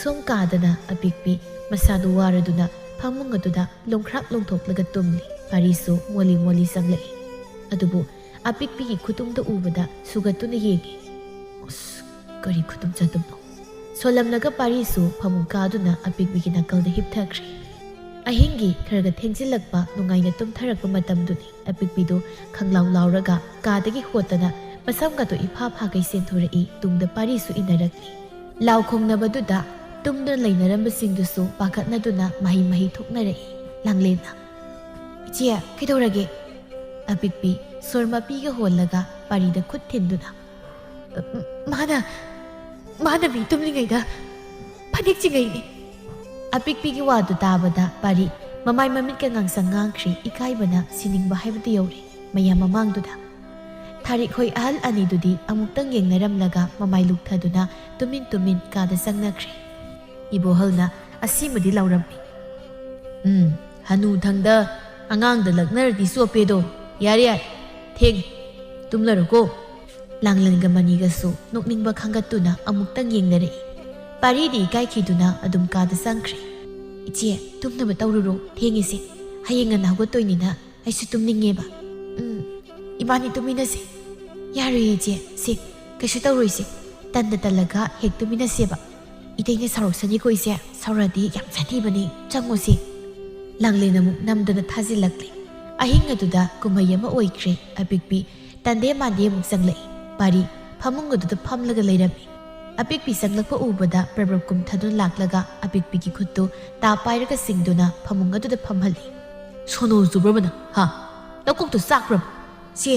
ꯁꯣꯝ ꯀꯥꯗꯅ ꯑꯄꯤꯛꯄꯤ ꯃꯁꯥꯗꯨ ꯋꯥꯔꯗꯨꯅ ꯐꯃꯨꯡ ꯑꯗꯨꯗ ꯂꯣꯡꯈ꯭ꯔꯥꯛ ꯂꯣꯡꯊꯣꯛꯂꯒ ꯇꯨꯝꯂꯤ꯫ ꯄꯥꯔꯤꯁꯨ ꯃꯣꯂꯤ ꯃꯣꯂꯤ ꯆꯪꯂꯛꯏ꯫ ꯑꯗꯨꯕꯨ ꯑꯄꯤꯛꯄꯤꯒꯤ ꯈꯨꯇꯨꯝꯗ ꯎꯕꯗ ꯁꯨꯒꯠꯇꯨꯅ ꯌꯦꯡꯉꯤ꯫ ꯑꯁ, ꯀꯔꯤ ꯈꯨꯇꯨꯝ ꯆꯥꯇꯨꯝꯅꯣ? ꯁꯣꯜꯂꯝꯂꯒ ꯄꯥꯔꯤꯁꯨ ꯐꯃꯨꯡ ꯀꯥꯗꯨꯅ ꯑꯄꯤꯛꯄꯤꯒꯤ ꯅꯥꯀꯜꯗ ꯍꯤꯞꯊꯈ꯭ꯔꯦ꯫ ꯑꯍꯤꯡꯒꯤ ꯈꯔ ꯈꯔ ꯊꯦꯡꯖꯤꯜꯂꯛꯄ ꯅꯨꯡꯉꯥꯏꯅ ꯇꯨꯝꯊꯔꯛꯄ ꯃꯇꯝꯗꯨꯅꯤ꯫ ꯑꯄꯤꯛꯄꯤꯗꯨ ꯈꯪꯂꯥꯎ ꯂꯥꯎꯔꯒ ꯀꯥꯗꯒꯤ ꯍꯣꯠꯇꯅ ꯃꯁꯝꯒꯗꯨ ꯏꯐꯥ ꯐꯥꯒꯩ ꯆꯦꯟꯊꯣꯔꯛꯏ꯫ ꯇꯨꯡꯗ ꯄꯥꯔꯤꯁꯨ ꯏꯟꯅꯔꯛꯂꯤ꯫ ꯂꯥꯎ ꯈꯣꯡꯅꯕꯗꯨꯗ ꯇꯨꯝꯗꯨꯅ ꯂꯩꯅꯔꯝꯕꯁꯤꯡꯗꯨꯁꯨ ꯄꯥꯈꯠꯅꯗꯨꯅ ꯃꯍꯩ ꯃꯍꯩ ꯊꯣꯛꯅꯔꯛꯏ꯫ ꯂꯥꯡꯂꯦꯟꯅ, "ꯏꯆꯦ, ꯀꯩꯗꯧꯔꯒꯦ?" ꯑꯄꯤꯛꯄꯤ ꯁꯣꯔ ꯃꯄꯤꯒ ꯍꯣꯜꯂꯒ ꯄꯥꯔꯤꯗ ꯈꯨꯠ ꯊꯤꯟꯗꯨꯅ, "ꯃꯥꯅ, ꯃꯥꯅ ꯃꯤ ꯇꯨꯝꯂꯤꯉꯩꯗ ꯐꯅꯦꯛ ꯆꯤꯡꯉꯛꯏꯅꯦ!" ꯑꯄꯤꯛꯄꯤꯒꯤ ꯋꯥꯗꯨ ꯇꯥꯕꯗ ꯄꯥꯔꯤ ꯃꯃꯥꯏ ꯃꯃꯤꯠꯀ ꯉꯥꯡꯁꯪ ꯉꯥꯡꯈ꯭ꯔꯦ꯫ ꯏꯀꯥꯏꯕꯅ ꯁꯤꯅꯤꯡꯕ ꯍꯥꯏꯕꯗꯨ ꯌꯧꯔꯦ꯫ ꯃꯌꯥꯝ ꯃꯃꯥꯡꯗꯨꯗ ꯊꯥꯔꯤꯛ ꯍꯣꯏ ꯑꯍꯜ ꯑꯅꯤꯗꯨꯗꯤ ꯑꯃꯨꯛꯇꯪ ꯌꯦꯡꯅꯔꯝꯂꯒ ꯃꯃꯥꯏ ꯂꯨꯛꯊꯗꯨꯅ ꯇꯨꯃꯤꯟ ꯇꯨꯃꯤꯟ ꯀꯥꯗ ꯆꯪꯅꯈ꯭ꯔꯦ꯫ ꯏꯕꯣꯍꯜꯅ ꯑꯁꯤꯃꯗꯤ ꯂꯥꯎꯔꯝꯃꯤ꯫ "ꯎꯝ, ꯍꯅꯨ ꯊꯪꯗ ꯑꯉꯥꯡꯗ ꯂꯛꯅꯔꯗꯤ ꯆꯣꯞꯄꯦꯗꯣ꯫ ꯌꯥꯔꯦ, ꯌꯥꯔꯦ, ꯊꯦꯡꯉꯦ, ꯇꯨꯝꯂꯔꯣꯀꯣ꯫" ꯂꯥꯡꯂꯦꯟꯒ ꯃꯅꯤꯒꯁꯨ ꯅꯣꯛꯅꯤꯡꯕ ꯈꯥꯡꯒꯠꯇꯨꯅ ꯑꯃꯨꯛꯇꯪ ꯌꯦꯡꯅꯔꯛꯏ꯫ ꯄꯥꯔꯤꯗꯤ ꯏꯀꯥꯏꯈꯤꯗꯨꯅ ꯑꯗꯨꯝ ꯀꯥꯗ ꯆꯪꯈ꯭ꯔꯦ꯫ "ꯏꯆꯦ, ꯇꯨꯝꯅꯕ ꯇꯧꯔꯨꯔꯣ, ꯊꯦꯡꯉꯤꯁꯦ꯫ ꯍꯌꯦꯡ ꯉꯟꯅ ꯍꯧꯒꯠꯇꯣꯏꯅꯤꯅ ꯑꯩꯁꯨ ꯇꯨꯝꯅꯤꯡꯉꯦꯕ꯫" "ꯎꯝ, ꯏꯕꯥꯅꯤ ꯇꯨꯝꯃꯤꯟꯅꯁꯦ꯫" "ꯌꯥꯔꯣꯏꯌꯦ ꯏꯆꯦ, ꯁꯦ, ꯀꯩꯁꯨ ꯇꯧꯔꯣꯏꯁꯦ꯫ ꯇꯟꯗ ꯇꯜꯂꯒ ꯍꯦꯛ ꯇꯨꯝꯃꯤꯟꯅꯁꯦꯕ꯫ ꯏꯇꯩꯅ ꯁꯥꯎꯔꯛꯁꯅꯤꯀꯣ ꯏꯆꯦ, ꯁꯥꯎꯔꯛꯑꯗꯤ ꯌꯥꯝ ꯁꯥꯊꯤꯕꯅꯤ, ꯆꯪꯉꯣꯁꯦ꯫" ꯂꯥꯡꯂꯦꯟ ꯑꯃꯨꯛ ꯅꯝꯗꯅ ꯊꯥꯖꯤꯜꯂꯛꯂꯦ꯫ ꯑꯍꯤꯡ ꯑꯗꯨꯗ ꯀꯨꯝꯍꯩ ꯑꯃ ꯑꯣꯏꯈ꯭ꯔꯦ꯫ ꯑꯄꯤꯛꯄꯤ ꯇꯟꯗꯦ ꯃꯥꯟꯗꯦ ꯑꯃꯨꯛ ꯆꯪꯂꯛꯏ꯫ ꯄꯥꯔꯤ ꯐꯃꯨꯡ ꯑꯗꯨꯗ ꯐꯝꯂꯒ ꯂꯩꯔꯝꯃꯤ꯫ ꯑꯄꯤꯛꯄꯤ ꯆꯪꯂꯛꯄ ꯎꯕꯗ ꯄ꯭ꯔꯞ ꯄ꯭ꯔꯞ ꯀꯨꯝꯊꯗꯨꯅ ꯂꯥꯛꯂꯒ ꯑꯄꯤꯛꯄꯤꯒꯤ ꯈꯨꯠꯇꯨ ꯇꯥ ꯄꯥꯏꯔꯒ ꯁꯤꯡꯗꯨꯅ ꯐꯃꯨꯡ ꯑꯗꯨꯗ ꯐꯝꯍꯜꯂꯤ꯫ "ꯁꯣꯅꯣ ꯆꯨꯕ꯭ꯔꯕ ꯅꯪ, ꯍꯥ? ꯅꯀꯣꯛꯇꯣ ꯆꯥꯛꯄ꯭ꯔꯕ? ꯁꯦ,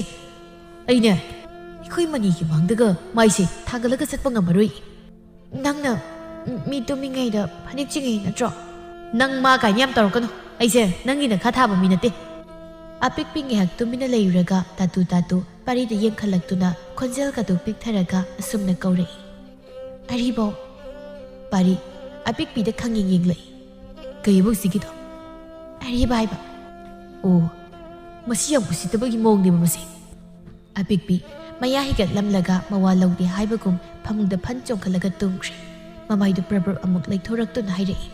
ꯑꯩꯅꯦ, ꯑꯩꯈꯣꯏ ꯃꯅꯤꯒꯤ ꯃꯥꯡꯗꯒ ꯃꯥꯏꯁꯦ ꯊꯥꯡꯒꯠꯂꯒ ꯆꯠꯄ ꯉꯝꯃꯔꯣꯏ꯫ ꯅꯪꯅ ꯃꯤ ꯇꯨꯝꯃꯤꯉꯩꯗ ꯐꯅꯦꯛ ꯆꯤꯡꯉꯤ ꯅꯠꯇ꯭ꯔꯣ?" "ꯅꯪ ꯃꯥ ꯀꯥꯏꯅ ꯌꯥꯝ ꯇꯧꯔꯛꯀꯅꯨ꯫ ꯑꯩꯁꯦ ꯅꯪꯒꯤ ꯅꯈꯥ ꯊꯥꯕ ꯃꯤ ꯅꯠꯇꯦ꯫" ꯑꯄꯤꯛꯄꯤ ꯉꯥꯏꯍꯥꯛ ꯇꯨꯃꯤꯟꯅ ꯂꯩꯔꯨꯔꯒ ꯇꯥꯇꯨ ꯇꯥꯇꯨ ꯄꯥꯔꯤꯗ ꯌꯦꯡꯈꯠꯂꯛꯇꯨꯅ ꯈꯣꯟꯖꯦꯜꯒꯗꯨ ꯄꯤꯛꯊꯔꯒ ꯑꯁꯨꯝꯅ ꯀꯧꯔꯛꯏ꯫ "ꯑꯔꯤꯕꯧ?" ꯄꯥꯔꯤ ꯑꯄꯤꯛꯄꯤꯗ ꯈꯪꯌꯦꯡ ꯌꯦꯡꯂꯛꯏ꯫ "ꯀꯩꯕꯨ ꯍꯧꯖꯤꯛꯀꯤꯗꯣ?" "ꯑꯔꯤꯕ ꯍꯥꯏꯕ꯫" "ꯑꯣ, ꯃꯁꯤ ꯌꯥꯝ ꯎꯁꯤꯠꯇꯕꯒꯤ ꯃꯑꯣꯡꯅꯦꯕ ꯃꯁꯤ꯫" ꯑꯄꯤꯛꯄꯤ ꯃꯌꯥ ꯍꯤꯒꯠꯂꯝꯂꯒ ꯃꯋꯥ ꯂꯧꯗꯦ ꯍꯥꯏꯕꯒꯨꯝ ꯐꯃꯨꯡꯗ ꯐꯟ ꯆꯣꯡꯈꯠꯂꯒ ꯇꯨꯝꯈ꯭ꯔꯦ꯫ ꯃꯃꯥꯏꯗꯨ ꯄ꯭ꯔꯞ ꯄ꯭ꯔꯞ ꯑꯃꯨꯛ ꯂꯩꯊꯣꯔꯛꯇꯨꯅ ꯍꯥꯏꯔꯛꯏ,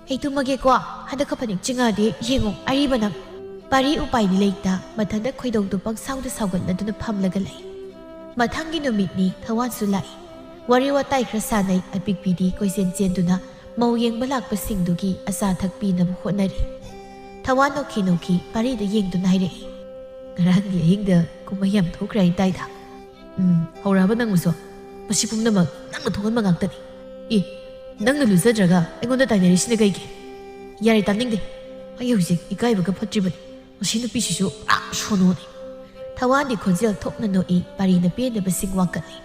"ꯑꯩ ꯇꯨꯝꯃꯒꯦꯀꯣ, ꯍꯟꯗꯛ ꯈꯔ ꯐꯅꯦꯛ ꯆꯤꯡꯉꯛꯑꯗꯤ ꯌꯦꯡꯉꯣ ꯑꯔꯤꯕ ꯅꯪ꯫" ꯄꯥꯔꯤ ꯎꯄꯥꯏꯗꯤ ꯂꯩꯇ ꯃꯊꯟꯇ ꯈꯣꯏꯗꯧꯗꯨ ꯄꯪꯁꯥꯎꯗ ꯁꯥꯎꯒꯠꯂꯗꯨꯅ ꯐꯝꯂꯒ ꯂꯩ꯫ ꯃꯊꯪꯒꯤ ꯅꯨꯃꯤꯠꯅꯤ ꯊꯋꯥꯟꯁꯨ ꯂꯥꯛꯏ꯫ ꯋꯥꯔꯤ ꯋꯥꯇꯥꯏ ꯈꯔ ꯁꯥꯟꯅꯩ꯫ ꯑꯄꯤꯛꯄꯤꯗꯤ ꯀꯣꯏꯆꯦꯟ ꯆꯦꯟꯗꯨꯅ ꯃꯧ ꯌꯦꯡꯕ ꯂꯥꯛꯄꯁꯤꯡꯗꯨꯒꯤ ꯑꯆꯥ ꯑꯊꯛ ꯄꯤꯅꯕ ꯍꯣꯠꯅꯔꯤ꯫ ꯊꯋꯥꯟ ꯅꯣꯛꯈꯤ ꯅꯣꯛꯈꯤ ꯄꯥꯔꯤꯗ ꯌꯦꯡꯗꯨꯅ ꯍꯥꯏꯔꯛꯏ, "ꯉꯔꯥꯡꯒꯤ ꯑꯍꯤꯡꯗ ꯀꯨꯝꯍꯩ ꯌꯥꯝ ꯊꯣꯛꯈ꯭ꯔꯦ ꯍꯥꯏꯇꯥꯏꯗ꯫" "ꯎꯝ, ꯍꯧꯔꯛꯑꯕ ꯅꯪꯕꯨꯁꯨ? ꯃꯁꯤ ꯄꯨꯝꯅꯃꯛ ꯅꯪꯅ ꯊꯣꯛꯍꯟꯕ ꯉꯥꯛꯇꯅꯤ꯫ ꯑꯦ, ꯅꯪꯅ ꯂꯨꯖꯗ꯭ꯔꯒ ꯑꯩꯉꯣꯟꯗ ꯇꯥꯏꯅꯔꯤꯁꯤꯅ ꯀꯩꯒꯤ?" "ꯌꯥꯔꯦ, ꯇꯥꯅꯤꯡꯗꯦ꯫ ꯑꯩ ꯍꯧꯖꯤꯛ ꯏꯀꯥꯏꯕꯒ ꯐꯠꯇ꯭ꯔꯤꯕꯅꯤ꯫ ꯃꯁꯤ ꯅꯨꯄꯤꯁꯤꯁꯨ ꯄꯨꯔꯥ ꯁꯣꯅꯣꯅꯤ꯫" ꯊꯋꯥꯟꯗꯤ ꯈꯣꯟꯖꯦꯜ ꯊꯣꯛꯅ ꯅꯣꯛꯏ, ꯄꯥꯔꯤꯅ ꯄꯦꯟꯗꯕꯁꯤꯡ ꯋꯥꯀꯠꯂꯤ꯫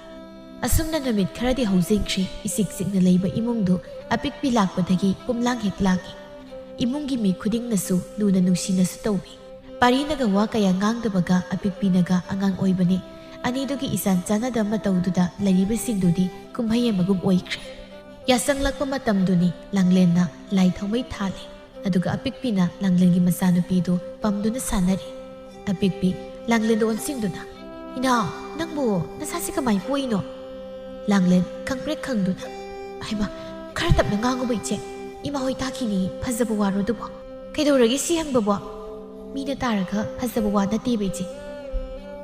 ꯑꯁꯨꯝꯅ ꯅꯨꯃꯤꯠ ꯈꯔꯗꯤ ꯍꯧꯖꯤꯟꯈ꯭ꯔꯦ꯫ ꯏꯆꯤꯛ ꯆꯤꯛꯅ ꯂꯩꯕ ꯏꯃꯨꯡꯗꯨ ꯑꯄꯤꯛꯄꯤ ꯂꯥꯛꯄꯗꯒꯤ ꯄꯨꯝꯂꯥꯡ ꯍꯦꯛ ꯂꯥꯡꯏ꯫ ꯏꯃꯨꯡꯒꯤ ꯃꯤ ꯈꯨꯗꯤꯡꯅꯁꯨ ꯂꯨꯅ ꯅꯨꯡꯁꯤꯅꯁꯨ ꯇꯧꯕꯤ꯫ ꯄꯥꯔꯤꯅꯒ ꯋꯥ ꯀꯌꯥ ꯉꯥꯡꯗꯕꯒ ꯑꯄꯤꯛꯄꯤꯅꯒ ꯑꯉꯥꯡ ꯑꯣꯏꯕꯅꯤ꯫ ꯑꯅꯤꯗꯨꯒꯤ ꯏꯆꯥꯟ ꯆꯥꯟꯅꯗꯕ ꯃꯇꯧꯗꯨꯗ ꯂꯩꯔꯤꯕꯁꯤꯡꯗꯨꯗꯤ ꯀꯨꯝꯍꯩ ꯑꯃꯒꯨꯝ ꯑꯣꯏꯈ꯭ꯔꯦ꯫ ꯌꯥꯆꯪꯂꯛꯄ ꯃꯇꯝꯗꯨꯅꯤ꯫ ꯂꯥꯡꯂꯦꯟꯅ ꯂꯥꯏ ꯊꯥꯎꯃꯩ ꯊꯥꯜꯂꯤ꯫ ꯑꯗꯨꯒ ꯑꯄꯤꯛꯄꯤꯅ ꯂꯥꯡꯂꯦꯟꯒꯤ ꯃꯆꯥꯅꯨꯄꯤꯗꯨ ꯄꯝꯗꯨꯅ ꯁꯥꯟꯅꯔꯤ꯫ ꯑꯄꯤꯛꯄꯤ ꯂꯥꯡꯂꯦꯟꯗ ꯑꯣꯟꯁꯤꯟꯗꯨꯅ, "ꯏꯅꯥꯎ, ꯅꯪꯕꯨ ꯅꯁꯥꯁꯤ ꯀꯃꯥꯏ ꯄꯣꯛꯏꯅꯣ?" ꯂꯥꯡꯂꯦꯟ ꯈꯪꯄ꯭ꯔꯦꯛ ꯈꯪꯗꯨꯅ, "ꯍꯩꯃꯥ, ꯈꯔ ꯇꯞꯅ ꯉꯥꯡꯉꯨꯕ ꯏꯆꯦ, ꯏꯃꯥ ꯍꯣꯏ ꯇꯥꯈꯤꯅꯤ꯫ ꯐꯖꯕ ꯋꯥꯔꯣ ꯑꯗꯨꯕꯣ?" "ꯀꯩꯗꯧꯔꯒꯦ ꯁꯤ ꯍꯪꯕꯕꯣ?" "ꯃꯤꯅ ꯇꯥꯔꯒ ꯐꯖꯕ ꯋꯥ ꯅꯠꯇꯦꯕ ꯏꯆꯦ꯫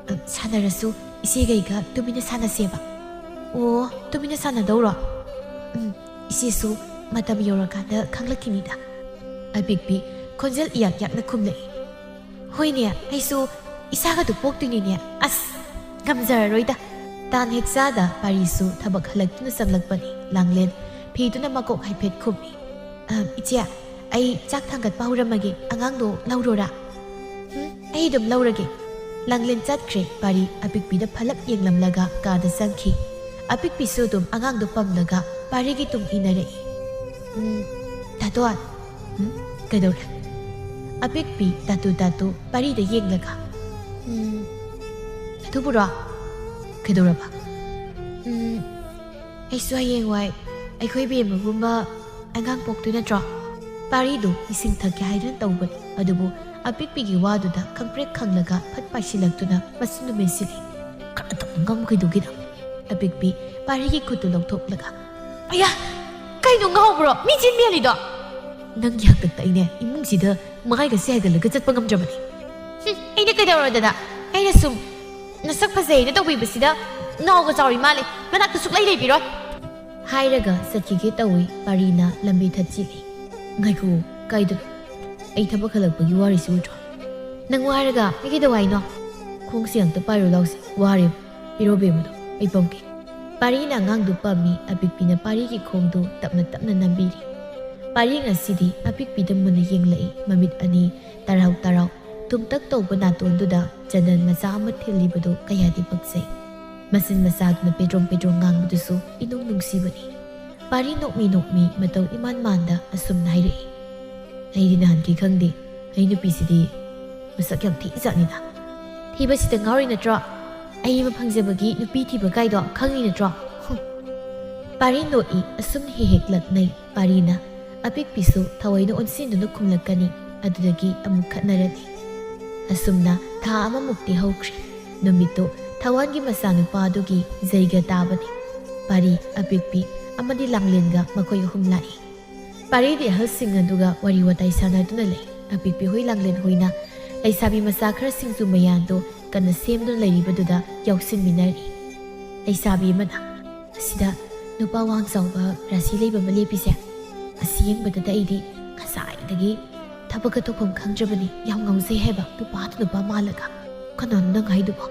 ꯑ, ꯁꯥꯟꯅꯔꯁꯨ ꯏꯆꯦꯒꯩꯒ ꯇꯨꯃꯤꯟꯅ ꯁꯥꯟꯅꯁꯦꯕ꯫" "ꯑꯣ, ꯇꯨꯃꯤꯟꯅ ꯁꯥꯟꯅꯗꯧꯔꯣ?" "ꯎꯝ, ꯏꯆꯦꯁꯨ ꯃꯇꯝ ꯌꯧꯔꯀꯥꯟꯗ ꯈꯪꯂꯛꯈꯤꯅꯤꯗ꯫" ꯑꯄꯤꯛꯄꯤ ꯈꯣꯟꯖꯦꯜ ꯏꯌꯥꯛ ꯌꯥꯛꯅ ꯈꯨꯝꯂꯛꯏ꯫ "ꯍꯣꯏꯅꯦ, ꯑꯩꯁꯨ ꯏꯆꯥꯒꯗꯨ ꯄꯣꯛꯇꯣꯏꯅꯤꯅꯦ꯫ ꯑꯁ, ꯉꯝꯖꯔꯔꯣꯏꯗ꯫" ꯇꯥꯟ ꯍꯦꯛ ꯆꯥꯗ ꯄꯥꯔꯤꯁꯨ ꯊꯕꯛ ꯍꯜꯂꯛꯇꯨꯅ ꯆꯪꯂꯛꯄꯅꯤ꯫ ꯂꯥꯡꯂꯦꯟ ꯐꯤꯗꯨꯅ ꯃꯀꯣꯛ ꯍꯥꯏꯐꯦꯠ ꯈꯨꯝꯃꯤ꯫ "ꯑ, ꯏꯆꯦ, ꯑꯩ ꯆꯥꯛ ꯊꯥꯡꯒꯠꯄ ꯍꯧꯔꯝꯃꯒꯦ, ꯑꯉꯥꯡꯗꯣ ꯂꯧꯔꯣꯔꯥ?" "ꯎꯝ, ꯑꯩ ꯑꯗꯨꯝ ꯂꯧꯔꯒꯦ꯫" ꯂꯥꯡꯂꯦꯟ ꯆꯠꯈ꯭ꯔꯦ꯫ ꯄꯥꯔꯤ ꯑꯄꯤꯛꯄꯤꯗ ꯐꯂꯞ ꯌꯦꯡꯂꯝꯂꯒ ꯀꯥꯗ ꯆꯪꯈꯤ꯫ ꯑꯄꯤꯛꯄꯤꯁꯨ ꯑꯗꯨꯝ ꯑꯉꯥꯡꯗꯣ ꯄꯝꯂꯒ ꯄꯥꯔꯤꯒꯤ ꯇꯨꯡ ꯏꯟꯅꯔꯛꯏ꯫ "ꯎꯝ, ꯇꯥꯇꯣꯟ꯫" "ꯎꯝ, ꯀꯩꯗꯧꯔꯦ?" ꯑꯄꯤꯛꯄꯤ ꯇꯥꯇꯨ ꯇꯥꯇꯨ ꯄꯥꯔꯤꯗ ꯌꯦꯡꯂꯒ, "ꯎꯝ, ꯑꯗꯨꯕꯨꯔꯣ?" "ꯀꯩꯗꯧꯔꯕ?" "ꯎꯝ, ꯑꯩꯁꯨ ꯍꯌꯦꯡꯋꯥꯏ ꯑꯩꯈꯣꯏ ꯕꯦꯝꯃꯒꯨꯝꯕ ꯑꯉꯥꯡ ꯄꯣꯛꯇꯣꯏ ꯅꯠꯇ꯭ꯔꯣ? ꯄꯥꯔꯤꯗꯨ ꯏꯁꯤꯡ ꯊꯛꯀꯦ ꯍꯥꯏꯗꯨꯅ ꯇꯧꯕꯅꯤ, ꯑꯗꯨꯕꯨ ꯑꯄꯤꯛꯄꯤꯒꯤ ꯋꯥꯗꯨꯗ ꯈꯪꯄ꯭ꯔꯦꯛ ꯈꯪꯂꯒ ꯐꯠ ꯄꯥꯏꯁꯤꯜꯂꯛꯇꯨꯅ ꯃꯆꯤꯟꯗꯨ ꯃꯦꯠꯁꯤꯜꯂꯤ꯫ ꯈꯔ ꯇꯞꯅ ꯉꯝꯃꯨ ꯀꯩꯗꯧꯒꯦꯗ? ꯑꯄꯤꯛꯄꯤ ꯄꯥꯔꯤꯒꯤ ꯈꯨꯠꯇꯨ ꯂꯧꯊꯣꯛꯂꯒ, "ꯑꯌꯥ! ꯀꯩꯅꯣ ꯉꯥꯎꯕ꯭ꯔꯣ? ꯃꯤ ꯆꯤꯟ ꯃꯦꯜꯂꯤꯗꯣ?" "ꯅꯪꯒꯤ ꯍꯥꯛꯇꯛꯇ ꯑꯩꯅꯦ ꯏꯃꯨꯡꯁꯤꯗ ꯃꯥꯏꯒꯁꯦ ꯍꯥꯏꯒꯠꯂꯒ ꯆꯠꯄ ꯉꯝꯗ꯭ꯔꯕꯅꯤ꯫" "ꯍꯨꯝ, ꯑꯩꯅ ꯀꯩꯗꯧꯔꯗꯅ? ꯑꯩꯅ ꯁꯨꯝ ꯅꯁꯛ ꯐꯖꯩꯅ ꯇꯧꯕꯤꯕꯁꯤꯗ ꯅꯥꯎꯒ ꯆꯥꯎꯔꯤ ꯃꯥꯜꯂꯦ꯫ ꯃꯅꯥꯛꯇ ꯁꯨꯛꯂꯩ ꯂꯩꯕꯤꯔꯣꯏ꯫" ꯍꯥꯏꯔꯒ ꯆꯠꯈꯤꯒꯦ ꯇꯧꯏ꯫ ꯄꯥꯔꯤꯅ ꯂꯝꯕꯤ ꯊꯠꯆꯤꯜꯂꯤ꯫ "ꯉꯥꯏꯈꯣ, ꯀꯥꯏꯗꯅꯣ? ꯑꯩ ꯊꯕꯛ ꯍꯜꯂꯛꯄꯒꯤ ꯋꯥꯔꯤꯁꯤ ꯎꯗ꯭ꯔꯣ? ꯅꯪ ꯋꯥꯔꯒ ꯑꯩ ꯀꯩꯗꯧ ꯍꯥꯏꯅꯣ?" "ꯈꯣꯡꯁꯦ ꯑꯝꯇ ꯄꯥꯏꯔꯨ ꯂꯥꯎꯁꯦ, ꯋꯥꯔꯦꯕ꯫ ꯄꯤꯔꯣ ꯕꯦꯝꯃꯗꯣ, ꯑꯩ ꯄꯝꯒꯦ꯫" ꯄꯥꯔꯤꯅ ꯑꯉꯥꯡꯗꯨ ꯄꯝꯃꯤ, ꯑꯄꯤꯛꯄꯤꯅ ꯄꯥꯔꯤꯒꯤ ꯈꯣꯡꯗꯨ ꯇꯞꯅ ꯇꯞꯅ ꯅꯝꯕꯤꯔꯤ꯫ ꯄꯥꯔꯤ ꯉꯁꯤꯗꯤ ꯑꯄꯤꯛꯄꯤꯗ ꯃꯨꯟꯅ ꯌꯦꯡꯂꯛꯏ, ꯃꯃꯤꯠ ꯑꯅꯤ ꯇꯔꯥꯎ ꯇꯔꯥꯎ꯫ ꯇꯨꯝꯇꯛ ꯇꯧꯕ ꯅꯥꯇꯣꯟꯗꯨꯗ ꯆꯟꯗꯟ ꯃꯆꯥ ꯑꯃ ꯊꯤꯜꯂꯤꯕꯗꯨ ꯀꯌꯥꯗꯤ ꯄꯛꯆꯩ꯫ ꯃꯆꯤꯟ ꯃꯆꯥꯗꯨꯅ ꯄꯦꯗ꯭ꯔꯣꯡ ꯄꯦꯗ꯭ꯔꯣꯡ ꯉꯥꯡꯕꯗꯨꯁꯨ ꯏꯅꯨꯡ ꯅꯨꯡꯁꯤꯕꯅꯤ꯫ ꯄꯥꯔꯤ ꯅꯣꯛꯃꯤ ꯅꯣꯛꯃꯤ ꯃꯇꯧ ꯏꯃꯥꯟ ꯃꯥꯟꯗ ꯑꯁꯨꯝꯅ ꯍꯥꯏꯔꯛꯏ, "ꯑꯩꯗꯤ ꯅꯍꯥꯟꯈꯩ ꯈꯪꯗꯦ, ꯑꯩ ꯅꯨꯄꯤꯁꯤꯗꯤ ꯃꯁꯛ ꯌꯥꯝ ꯊꯤꯖꯥꯠꯅꯤꯗ꯫" "ꯊꯤꯕꯁꯤꯗ ꯉꯥꯎꯔꯤ ꯅꯠꯇ꯭ꯔꯣ? ꯑꯏꯕ ꯐꯪꯖꯕꯒꯤ ꯅꯨꯄꯤ ꯊꯤꯕ ꯀꯥꯏꯗꯣ ꯈꯪꯉꯤ ꯅꯠꯇ꯭ꯔꯣ?" ꯍꯨꯝ꯫ ꯄꯥꯔꯤ ꯅꯣꯛꯏ, ꯑꯁꯨꯝ ꯍꯦꯛ ꯍꯦꯛ ꯂꯛꯅꯩ꯫ ꯄꯥꯔꯤꯅ ꯑꯄꯤꯛꯄꯤꯁꯨ ꯊꯑꯣꯏꯅ ꯑꯣꯟꯁꯤꯟꯗꯨꯅ ꯈꯨꯝꯂꯛꯀꯅꯤ꯫ ꯑꯗꯨꯗꯒꯤ ꯑꯃꯨꯛ ꯈꯠꯅꯔꯅꯤ꯫ ꯑꯁꯨꯝꯅ ꯊꯥ ꯑꯃꯃꯨꯛꯇꯤ ꯍꯧꯈ꯭ꯔꯦ꯫ ꯅꯨꯃꯤꯠꯇꯨ ꯊꯋꯥꯟꯒꯤ ꯃꯆꯥꯅꯨꯄꯥꯗꯨꯒꯤ ꯖꯩꯒ ꯇꯥꯕꯅꯤ꯫ ꯄꯥꯔꯤ, ꯑꯄꯤꯛꯄꯤ ꯑꯃꯗꯤ ꯂꯥꯡꯂꯦꯟꯒ ꯃꯈꯣꯏ ꯑꯍꯨꯝ ꯂꯥꯛꯏ꯫ ꯄꯥꯔꯤꯗꯤ ꯑꯍꯜꯁꯤꯡ ꯑꯗꯨꯒ ꯋꯥꯔꯤ ꯋꯥꯇꯥꯏ ꯁꯥꯟꯅꯗꯨꯅ ꯂꯩ꯫ ꯑꯄꯤꯛꯄꯤ ꯍꯣꯏ ꯂꯥꯡꯂꯦꯟ ꯍꯣꯏꯅ ꯂꯩꯁꯥꯕꯤ ꯃꯆꯥ ꯈꯔ ꯁꯤꯡꯖꯨ ꯃꯌꯥꯟꯗꯨ ꯀꯟꯅ ꯁꯦꯝꯗꯨꯅ ꯂꯩꯔꯤꯕꯗꯨꯗ ꯌꯥꯎꯁꯤꯟꯃꯤꯟꯅꯔꯤ꯫ ꯂꯩꯁꯥꯕꯤ ꯑꯃꯅ, "ꯑꯁꯤꯗ ꯅꯨꯄꯥ ꯋꯥꯡ ꯆꯥꯎꯕ ꯔꯥꯁꯤ ꯂꯩꯕ ꯑꯃ ꯂꯦꯞꯄꯤꯁꯦ, ꯑꯁꯤ ꯌꯦꯡꯕꯗꯇ ꯑꯩꯗꯤ ꯉꯁꯥꯏꯗꯒꯤ ꯊꯕꯛꯀ ꯇꯧꯐꯝ ꯈꯪꯗ꯭ꯔꯕꯅꯤ꯫ ꯌꯥꯝ ꯉꯥꯎꯖꯩ ꯍꯥꯏꯕ, ꯅꯨꯄꯥꯗꯨ ꯅꯨꯄꯥ ꯃꯥꯜꯂꯒ꯫" "ꯀꯅꯥꯅꯣ ꯅꯪ ꯍꯥꯏꯗꯨꯕꯣ?"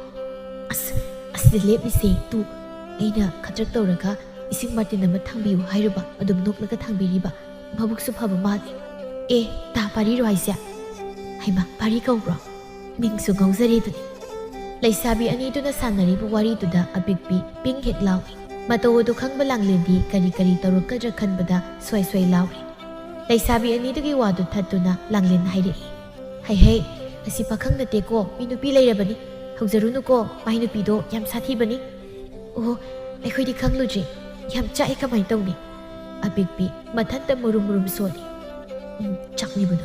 "ꯑꯁ, ꯑꯁꯤꯗ ꯂꯦꯞꯂꯤꯁꯦ ꯇꯨ, ꯑꯩꯅ ꯈꯗ꯭ꯔꯛ ꯇꯧꯔꯒ ꯏꯁꯤꯡ ꯕꯥꯔꯇꯤꯟ ꯑꯃ ꯊꯥꯡꯕꯤꯌꯨ ꯍꯥꯏꯔꯨꯕ, ꯑꯗꯨꯝ ꯅꯣꯛꯂꯒ ꯊꯥꯡꯕꯤꯔꯤꯕ꯫ ꯃꯕꯨꯛꯁꯨ ꯐꯕ ꯃꯥꯜꯂꯤ꯫" "ꯑꯦ, ꯇꯥ ꯄꯥꯔꯤꯔꯣ ꯍꯥꯏꯁꯦ?" "ꯍꯩꯃꯥ, ꯄꯥꯔꯤ ꯀꯧꯕ꯭ꯔꯣ? ꯃꯤꯡꯁꯨ ꯉꯥꯎꯖꯔꯦ ꯑꯗꯨꯗꯤ꯫" ꯂꯩꯁꯥꯕꯤ ꯑꯅꯤꯗꯨꯅ ꯁꯥꯟꯅꯔꯤꯕ ꯋꯥꯔꯤꯗꯨꯗ ꯑꯄꯤꯛꯄꯤ ꯄꯤꯡ ꯍꯦꯛ ꯂꯥꯎꯏ꯫ ꯃꯇꯧ ꯑꯗꯨ ꯈꯪꯕ ꯂꯥꯡꯂꯦꯟꯗꯤ ꯀꯔꯤ ꯀꯔꯤ ꯇꯧꯔꯛꯀꯗ꯭ꯔꯥ ꯈꯟꯕꯗ ꯁ꯭ꯋꯥꯏ ꯁ꯭ꯋꯥꯏ ꯂꯥꯎꯔꯤ꯫ ꯂꯩꯁꯥꯕꯤ ꯑꯅꯤꯗꯨꯒꯤ ꯋꯥꯗꯨ ꯊꯠꯇꯨꯅ ꯂꯥꯡꯂꯦꯟ ꯍꯥꯏꯔꯛꯏ, "ꯍꯩ ꯍꯩ, ꯑꯁꯤ ꯄꯥꯈꯪ ꯅꯠꯇꯦꯀꯣ, ꯃꯤ ꯅꯨꯄꯤ ꯂꯩꯔꯕꯅꯤ꯫ ꯍꯧꯖꯔꯨꯅꯨꯀꯣ, ꯃꯥꯏ ꯅꯨꯄꯤꯗꯣ ꯌꯥꯝ ꯁꯥꯊꯤꯕꯅꯤ꯫" "ꯑꯣ, ꯑꯩꯈꯣꯏꯗꯤ ꯈꯪꯂꯨꯗ꯭ꯔꯤ꯫ "ꯌꯥꯝ ꯆꯥꯛꯑꯦ, ꯀꯃꯥꯏꯅ ꯇꯧꯅꯤ?" ꯑꯄꯤꯛꯄꯤ ꯃꯊꯟꯇ ꯃꯨꯔꯨꯝ ꯃꯨꯔꯨꯝ ꯁꯣꯜꯂꯤ꯫ "ꯎꯝ, ꯆꯥꯛꯅꯤꯕꯗꯣ,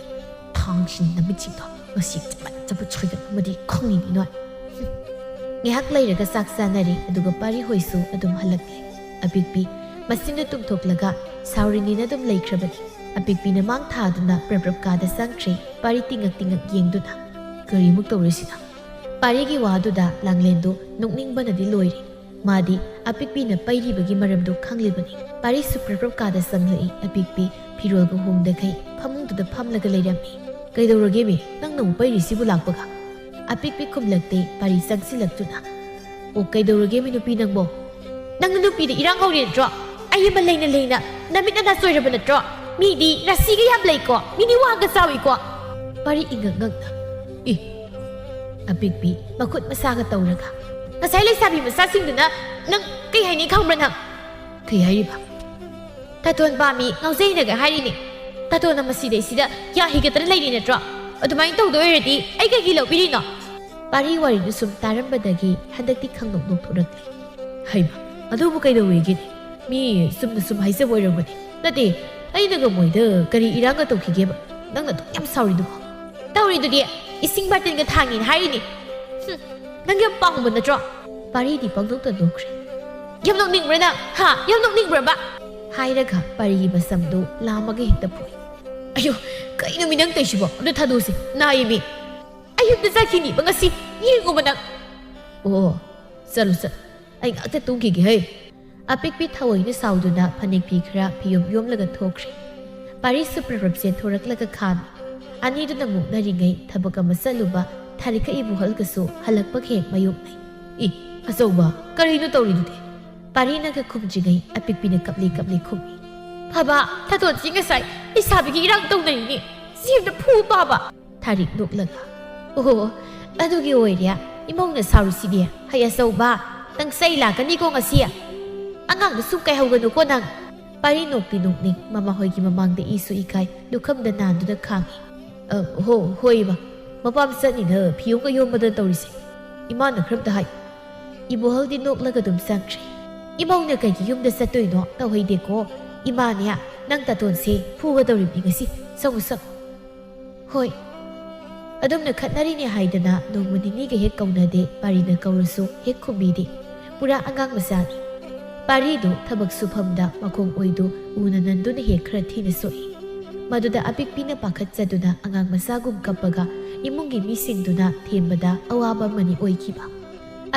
ꯊꯥꯡꯁꯤꯡ ꯅꯃꯤꯠꯁꯤꯡꯗꯣ ꯉꯁꯤ ꯆꯄꯠ ꯆꯄꯠ ꯁꯣꯏꯗꯅ ꯑꯃꯗꯤ ꯈꯪꯅꯤꯅꯤ ꯅꯣꯏ꯫" ꯉꯥꯏꯍꯥꯛ ꯂꯩꯔꯒ ꯆꯥꯛ ꯆꯥꯅꯔꯦ, ꯑꯗꯨꯒ ꯄꯥꯔꯤ ꯍꯣꯏꯁꯨ ꯑꯗꯨꯝ ꯍꯜꯂꯛꯂꯦ꯫ ꯑꯄꯤꯛꯄꯤ ꯃꯆꯤꯟꯗꯨ ꯇꯨꯝꯊꯣꯛꯂꯒ ꯁꯥꯎꯔꯤꯅꯤꯅ ꯑꯗꯨꯝ ꯂꯩꯈ꯭ꯔꯕꯅꯤ꯫ ꯑꯄꯤꯛꯄꯤꯅ ꯃꯥꯡ ꯊꯥꯗꯨꯅ ꯄ꯭ꯔꯞ ꯄ꯭ꯔꯞ ꯀꯥꯗ ꯆꯪꯈ꯭ꯔꯦ, ꯄꯥꯔꯤ ꯇꯤꯡꯉꯛ ꯇꯤꯡꯉꯛ ꯌꯦꯡꯗꯨꯅ꯫ "ꯀꯔꯤꯃꯨꯛ ꯇꯧꯔꯦ ꯁꯤꯅ?" ꯄꯥꯔꯤꯒꯤ ꯋꯥꯗꯨꯗ ꯂꯥꯡꯂꯦꯟꯗꯨ ꯅꯣꯛꯅꯤꯡꯕꯅꯗꯤ ꯂꯣꯏꯔꯦ꯫ ꯃꯥꯗꯤ ꯑꯄꯤꯛꯄꯤꯅ ꯄꯩꯔꯤꯕꯒꯤ ꯃꯔꯝꯗꯨ ꯈꯪꯂꯤꯕꯅꯤ꯫ ꯄꯥꯔꯤꯁꯨ ꯄ꯭ꯔꯞ ꯄ꯭ꯔꯞ ꯀꯥꯗ ꯆꯪꯂꯛꯏ꯫ ꯑꯄꯤꯛꯄꯤ ꯐꯤꯔꯣꯜꯒ ꯍꯣꯡꯗꯈꯩ ꯐꯃꯨꯡꯗꯨꯗ ꯐꯝꯂꯒ ꯂꯩꯔꯝꯃꯤ꯫ "ꯀꯩꯗꯧꯔꯒꯦ ꯃꯤ? ꯅꯪꯅ ꯑꯃꯨꯛ ꯄꯩꯔꯤꯁꯤꯕꯨ ꯂꯥꯛꯄꯒ?" ꯑꯄꯤꯛꯄꯤ ꯈꯨꯝꯂꯛꯇꯦ, ꯄꯥꯔꯤ ꯆꯪꯁꯤꯜꯂꯛꯇꯨꯅ꯫ "ꯑꯣ, ꯀꯩꯗꯧꯔꯒꯦ ꯃꯤ ꯅꯨꯄꯤ ꯅꯪꯕꯣ? ꯅꯪꯅ ꯅꯨꯄꯤꯗ ꯏꯔꯥꯡ ꯍꯧꯔꯦ ꯅꯠꯇ꯭ꯔꯣ? ꯑꯩ ꯑꯃ ꯂꯩꯅ ꯂꯩꯅ ꯅꯃꯤꯠ ꯅꯅꯥ ꯆꯣꯏꯔꯕ ꯅꯠꯇ꯭ꯔꯣ? ꯃꯤꯗꯤ ꯔꯥꯁꯤꯒ ꯌꯥꯝ ꯂꯩꯀꯣ, ꯃꯤꯗꯤ ꯋꯥꯡꯒ ꯆꯥꯎꯏꯀꯣ꯫" ꯄꯥꯔꯤ ꯏꯉꯛ ꯉꯛꯅ꯫ "ꯏ!" ꯑꯄꯤꯛꯄꯤ ꯃꯈꯨꯠ ꯃꯁꯥꯒ ꯇꯧꯔꯒ꯫ "ꯉꯁꯥꯏ ꯂꯩꯁꯥꯕꯤ ꯃꯆꯥꯁꯤꯡꯗꯨꯅ ꯅꯪ ꯀꯩ ꯍꯥꯏꯅꯤ ꯈꯪꯕ꯭ꯔꯥ ꯅꯪ?" "ꯀꯩ ꯍꯥꯏꯔꯤꯕ?" "ꯇꯥꯇꯣꯟ ꯄꯥꯝꯃꯤ ꯉꯥꯎꯖꯩꯅꯒ ꯍꯥꯏꯔꯤꯅꯦ꯫ ꯇꯥꯇꯣꯟꯅ ꯃꯁꯤꯗꯩꯁꯤꯗ ꯌꯥ ꯍꯤꯒꯠꯇꯅ ꯂꯩꯔꯤ ꯅꯠꯇ꯭ꯔꯣ? ꯑꯗꯨꯃꯥꯏꯅ ꯇꯧꯗꯣꯏ ꯑꯣꯏꯔꯗꯤ ꯑꯩ ꯀꯩꯒꯤ ꯂꯧꯕꯤꯔꯤꯅꯣ?" ꯄꯥꯔꯤ ꯋꯥꯔꯤꯗꯨ ꯁꯨꯝ ꯇꯥꯔꯝꯕꯗꯒꯤ ꯍꯟꯗꯛꯇꯤ ꯈꯪꯅꯣꯛ ꯅꯣꯛꯊꯣꯔꯛꯂꯦ꯫ "ꯍꯩꯃ, ꯑꯗꯨꯕꯨ ꯀꯩꯗꯧꯋꯦꯒꯦꯅꯦ? ꯃꯤ ꯆꯨꯝꯅ ꯁꯨꯝ ꯍꯥꯏꯖꯕ ꯑꯣꯏꯔꯝꯒꯅꯤ꯫ ꯅꯠꯇꯦ, ꯑꯩꯅꯒ ꯃꯣꯏꯗ ꯀꯔꯤ ꯏꯔꯥꯡꯒ ꯇꯧꯈꯤꯒꯦꯕ? ꯅꯪꯅ ꯑꯗꯨꯛ ꯌꯥꯝ ꯁꯥꯎꯔꯤꯗꯨꯕꯣ?" "ꯇꯧꯔꯤꯗꯨꯗꯤ ꯏꯁꯤꯡ ꯕꯥꯔꯇꯤꯟꯒ ꯊꯥꯡꯉꯤꯅ ꯍꯥꯏꯔꯤꯅꯤ꯫ ꯍꯨꯝ, ꯅꯪ ꯌꯥꯝ ꯄꯥꯡꯕ ꯅꯠꯇ꯭ꯔꯣ?" ꯄꯥꯔꯤꯗꯤ ꯄꯪꯅꯣꯛꯇ ꯅꯣꯛꯈ꯭ꯔꯦ꯫ "ꯌꯥꯝ ꯅꯣꯛꯅꯤꯡꯕ꯭ꯔꯥ ꯅꯪ? ꯍꯥ? ꯌꯥꯝ ꯅꯣꯛꯅꯤꯡꯕ꯭ꯔꯕ?" ꯍꯥꯏꯔꯒ ꯄꯥꯔꯤꯒꯤ ꯃꯁꯝꯗꯨ ꯂꯥꯝꯃꯒ ꯍꯦꯛꯇ ꯐꯨꯏ꯫ "ꯑꯌꯣ, ꯀꯩꯅꯣ ꯃꯤ ꯅꯪ ꯇꯧꯏꯁꯤꯕꯣ? ꯑꯝꯇ ꯊꯥꯗꯣꯛꯎꯁꯤ, ꯅꯥꯏꯌꯦ ꯃꯤ꯫ ꯑꯩ ꯌꯨꯝꯗ ꯆꯠꯈꯤꯅꯤꯕ ꯉꯁꯤ, ꯌꯦꯡꯉꯨꯕ ꯅꯪ꯫" "ꯑꯣ, ꯆꯠꯂꯨ ꯆꯠꯂꯨ, ꯑꯩ ꯉꯥꯛꯇ ꯇꯨꯝꯈꯤꯒꯦ ꯍꯩ꯫" ꯑꯄꯤꯛꯄꯤ ꯊꯑꯣꯏꯅ ꯁꯥꯎꯗꯨꯅ ꯐꯅꯦꯛ ꯐꯤ ꯈꯔ ꯐꯤꯌꯣꯝ ꯌꯣꯝꯂꯒ ꯊꯣꯛꯈ꯭ꯔꯦ꯫ ꯄꯥꯔꯤꯁꯨ ꯄ꯭ꯔꯞ ꯄ꯭ꯔꯞ ꯆꯦꯟꯊꯣꯔꯛꯂꯒ ꯈꯥꯝꯃꯤ꯫ ꯑꯅꯤꯗꯨꯅ ꯃꯨꯛꯅꯔꯤꯉꯩ ꯊꯕꯛ ꯑꯃ ꯆꯠꯂꯨꯕ ꯊꯥꯔꯤꯛꯀ ꯏꯕꯨꯍꯜꯒꯁꯨ ꯍꯜꯂꯛꯄꯒ ꯍꯦꯛ ꯃꯥꯌꯣꯛꯅꯩ꯫ "ꯏ, ꯑꯆꯧꯕ, ꯀꯔꯤꯅꯣ ꯇꯧꯔꯤꯗꯨꯗꯤ?" ꯄꯥꯔꯤꯅꯒ ꯈꯨꯝꯗ꯭ꯔꯤꯉꯩ ꯑꯄꯤꯛꯄꯤꯅ ꯀꯞꯂꯤ ꯀꯞꯂꯤ ꯈꯨꯝꯃꯤ꯫ "ꯐꯕ, ꯊꯥꯗꯣꯟꯁꯤ ꯉꯁꯥꯏ ꯂꯩꯁꯥꯕꯤꯒꯤ ꯏꯔꯥꯡ ꯇꯧꯅꯔꯤꯅꯦ꯫ ꯁꯤ ꯑꯝꯇ ꯐꯨ ꯄꯥꯕ꯫" ꯊꯥꯔꯤꯛ ꯅꯣꯛꯂꯒ꯫ "ꯑꯣ, ꯑꯗꯨꯒꯤ ꯑꯣꯏꯔꯦ ꯏꯃꯧꯅ ꯁꯥꯎꯔꯤꯁꯤꯗꯤ꯫ ꯍꯩ ꯑꯆꯧꯕ, ꯅꯪ ꯆꯩ ꯂꯥꯛꯀꯅꯤꯀꯣ ꯉꯁꯤ꯫ ꯑꯉꯥꯡꯗ ꯁꯨꯝ ꯀꯥꯏꯍꯧꯒꯅꯨꯀꯣ ꯅꯪ꯫" ꯄꯥꯔꯤ ꯅꯣꯛꯇꯤ ꯅꯣꯛꯅꯤꯡ, ꯃꯃꯥꯍꯣꯏꯒꯤ ꯃꯃꯥꯡꯗ ꯏꯁꯨ ꯏꯀꯥꯏ, ꯂꯨꯈꯝꯗ ꯅꯥꯟꯗꯨꯅ ꯈꯥꯡꯉꯤ꯫ "ꯑ, ꯍꯣ, ꯍꯣꯏ ꯏꯃꯥ, ꯃꯄꯥꯝ ꯆꯠꯅꯤꯅ ꯐꯤꯌꯣꯡꯒ ꯌꯣꯝꯕꯗ ꯇꯧꯔꯤꯁꯦ꯫ ꯏꯃꯥꯅ ꯈꯔꯝꯇ ꯍꯥꯏ꯫" ꯏꯕꯣꯍꯜꯗꯤ ꯅꯣꯛꯂꯒ ꯑꯗꯨꯝ ꯆꯪꯈ꯭ꯔꯦ꯫ "ꯏꯃꯧꯅ ꯀꯩꯒꯤ ꯌꯨꯝꯗ ꯆꯠꯇꯣꯏꯅꯣ? ꯇꯧꯍꯩꯗꯦꯀꯣ꯫ ꯏꯃꯥꯅꯦ, ꯅꯪ ꯇꯥꯇꯣꯟꯁꯦ ꯐꯨꯒꯗꯧꯔꯤꯕꯅꯤ ꯉꯁꯤ꯫ ꯆꯪꯉꯨ, ꯆꯪꯉꯨ꯫" "ꯍꯣꯏ꯫" ꯑꯗꯨꯝꯅ ꯈꯠꯅꯔꯤꯅꯦ ꯍꯥꯏꯗꯅ ꯅꯣꯡꯃ ꯅꯤꯅꯤꯒ ꯍꯦꯛ ꯀꯧꯅꯗꯦ, ꯄꯥꯔꯤꯅ ꯀꯧꯔꯁꯨ ꯍꯦꯛ ꯈꯨꯝꯕꯤꯗꯦ꯫ ꯄꯨꯔꯥ ꯑꯉꯥꯡ ꯃꯆꯥꯅꯤ꯫ ꯄꯥꯔꯤꯗꯨ ꯊꯕꯛ ꯁꯨꯐꯝꯗ ꯃꯈꯣꯡ ꯑꯣꯏꯗꯨ ꯎꯅ ꯅꯟꯗꯨꯅ ꯍꯦꯛ ꯈꯔ ꯊꯤꯅ ꯁꯣꯛꯏ꯫ ꯃꯗꯨꯗ ꯑꯄꯤꯛꯄꯤꯅ ꯄꯥꯈꯠꯆꯗꯨꯅ ꯑꯉꯥꯡ ꯃꯆꯥꯒꯨꯝ ꯀꯞꯄꯒ ꯏꯃꯨꯡꯒꯤ ꯃꯤꯁꯤꯡꯗꯨꯅ ꯊꯦꯝꯕꯗ ꯑꯋꯥꯕ ꯑꯃꯅꯤ ꯑꯣꯏꯈꯤꯕ꯫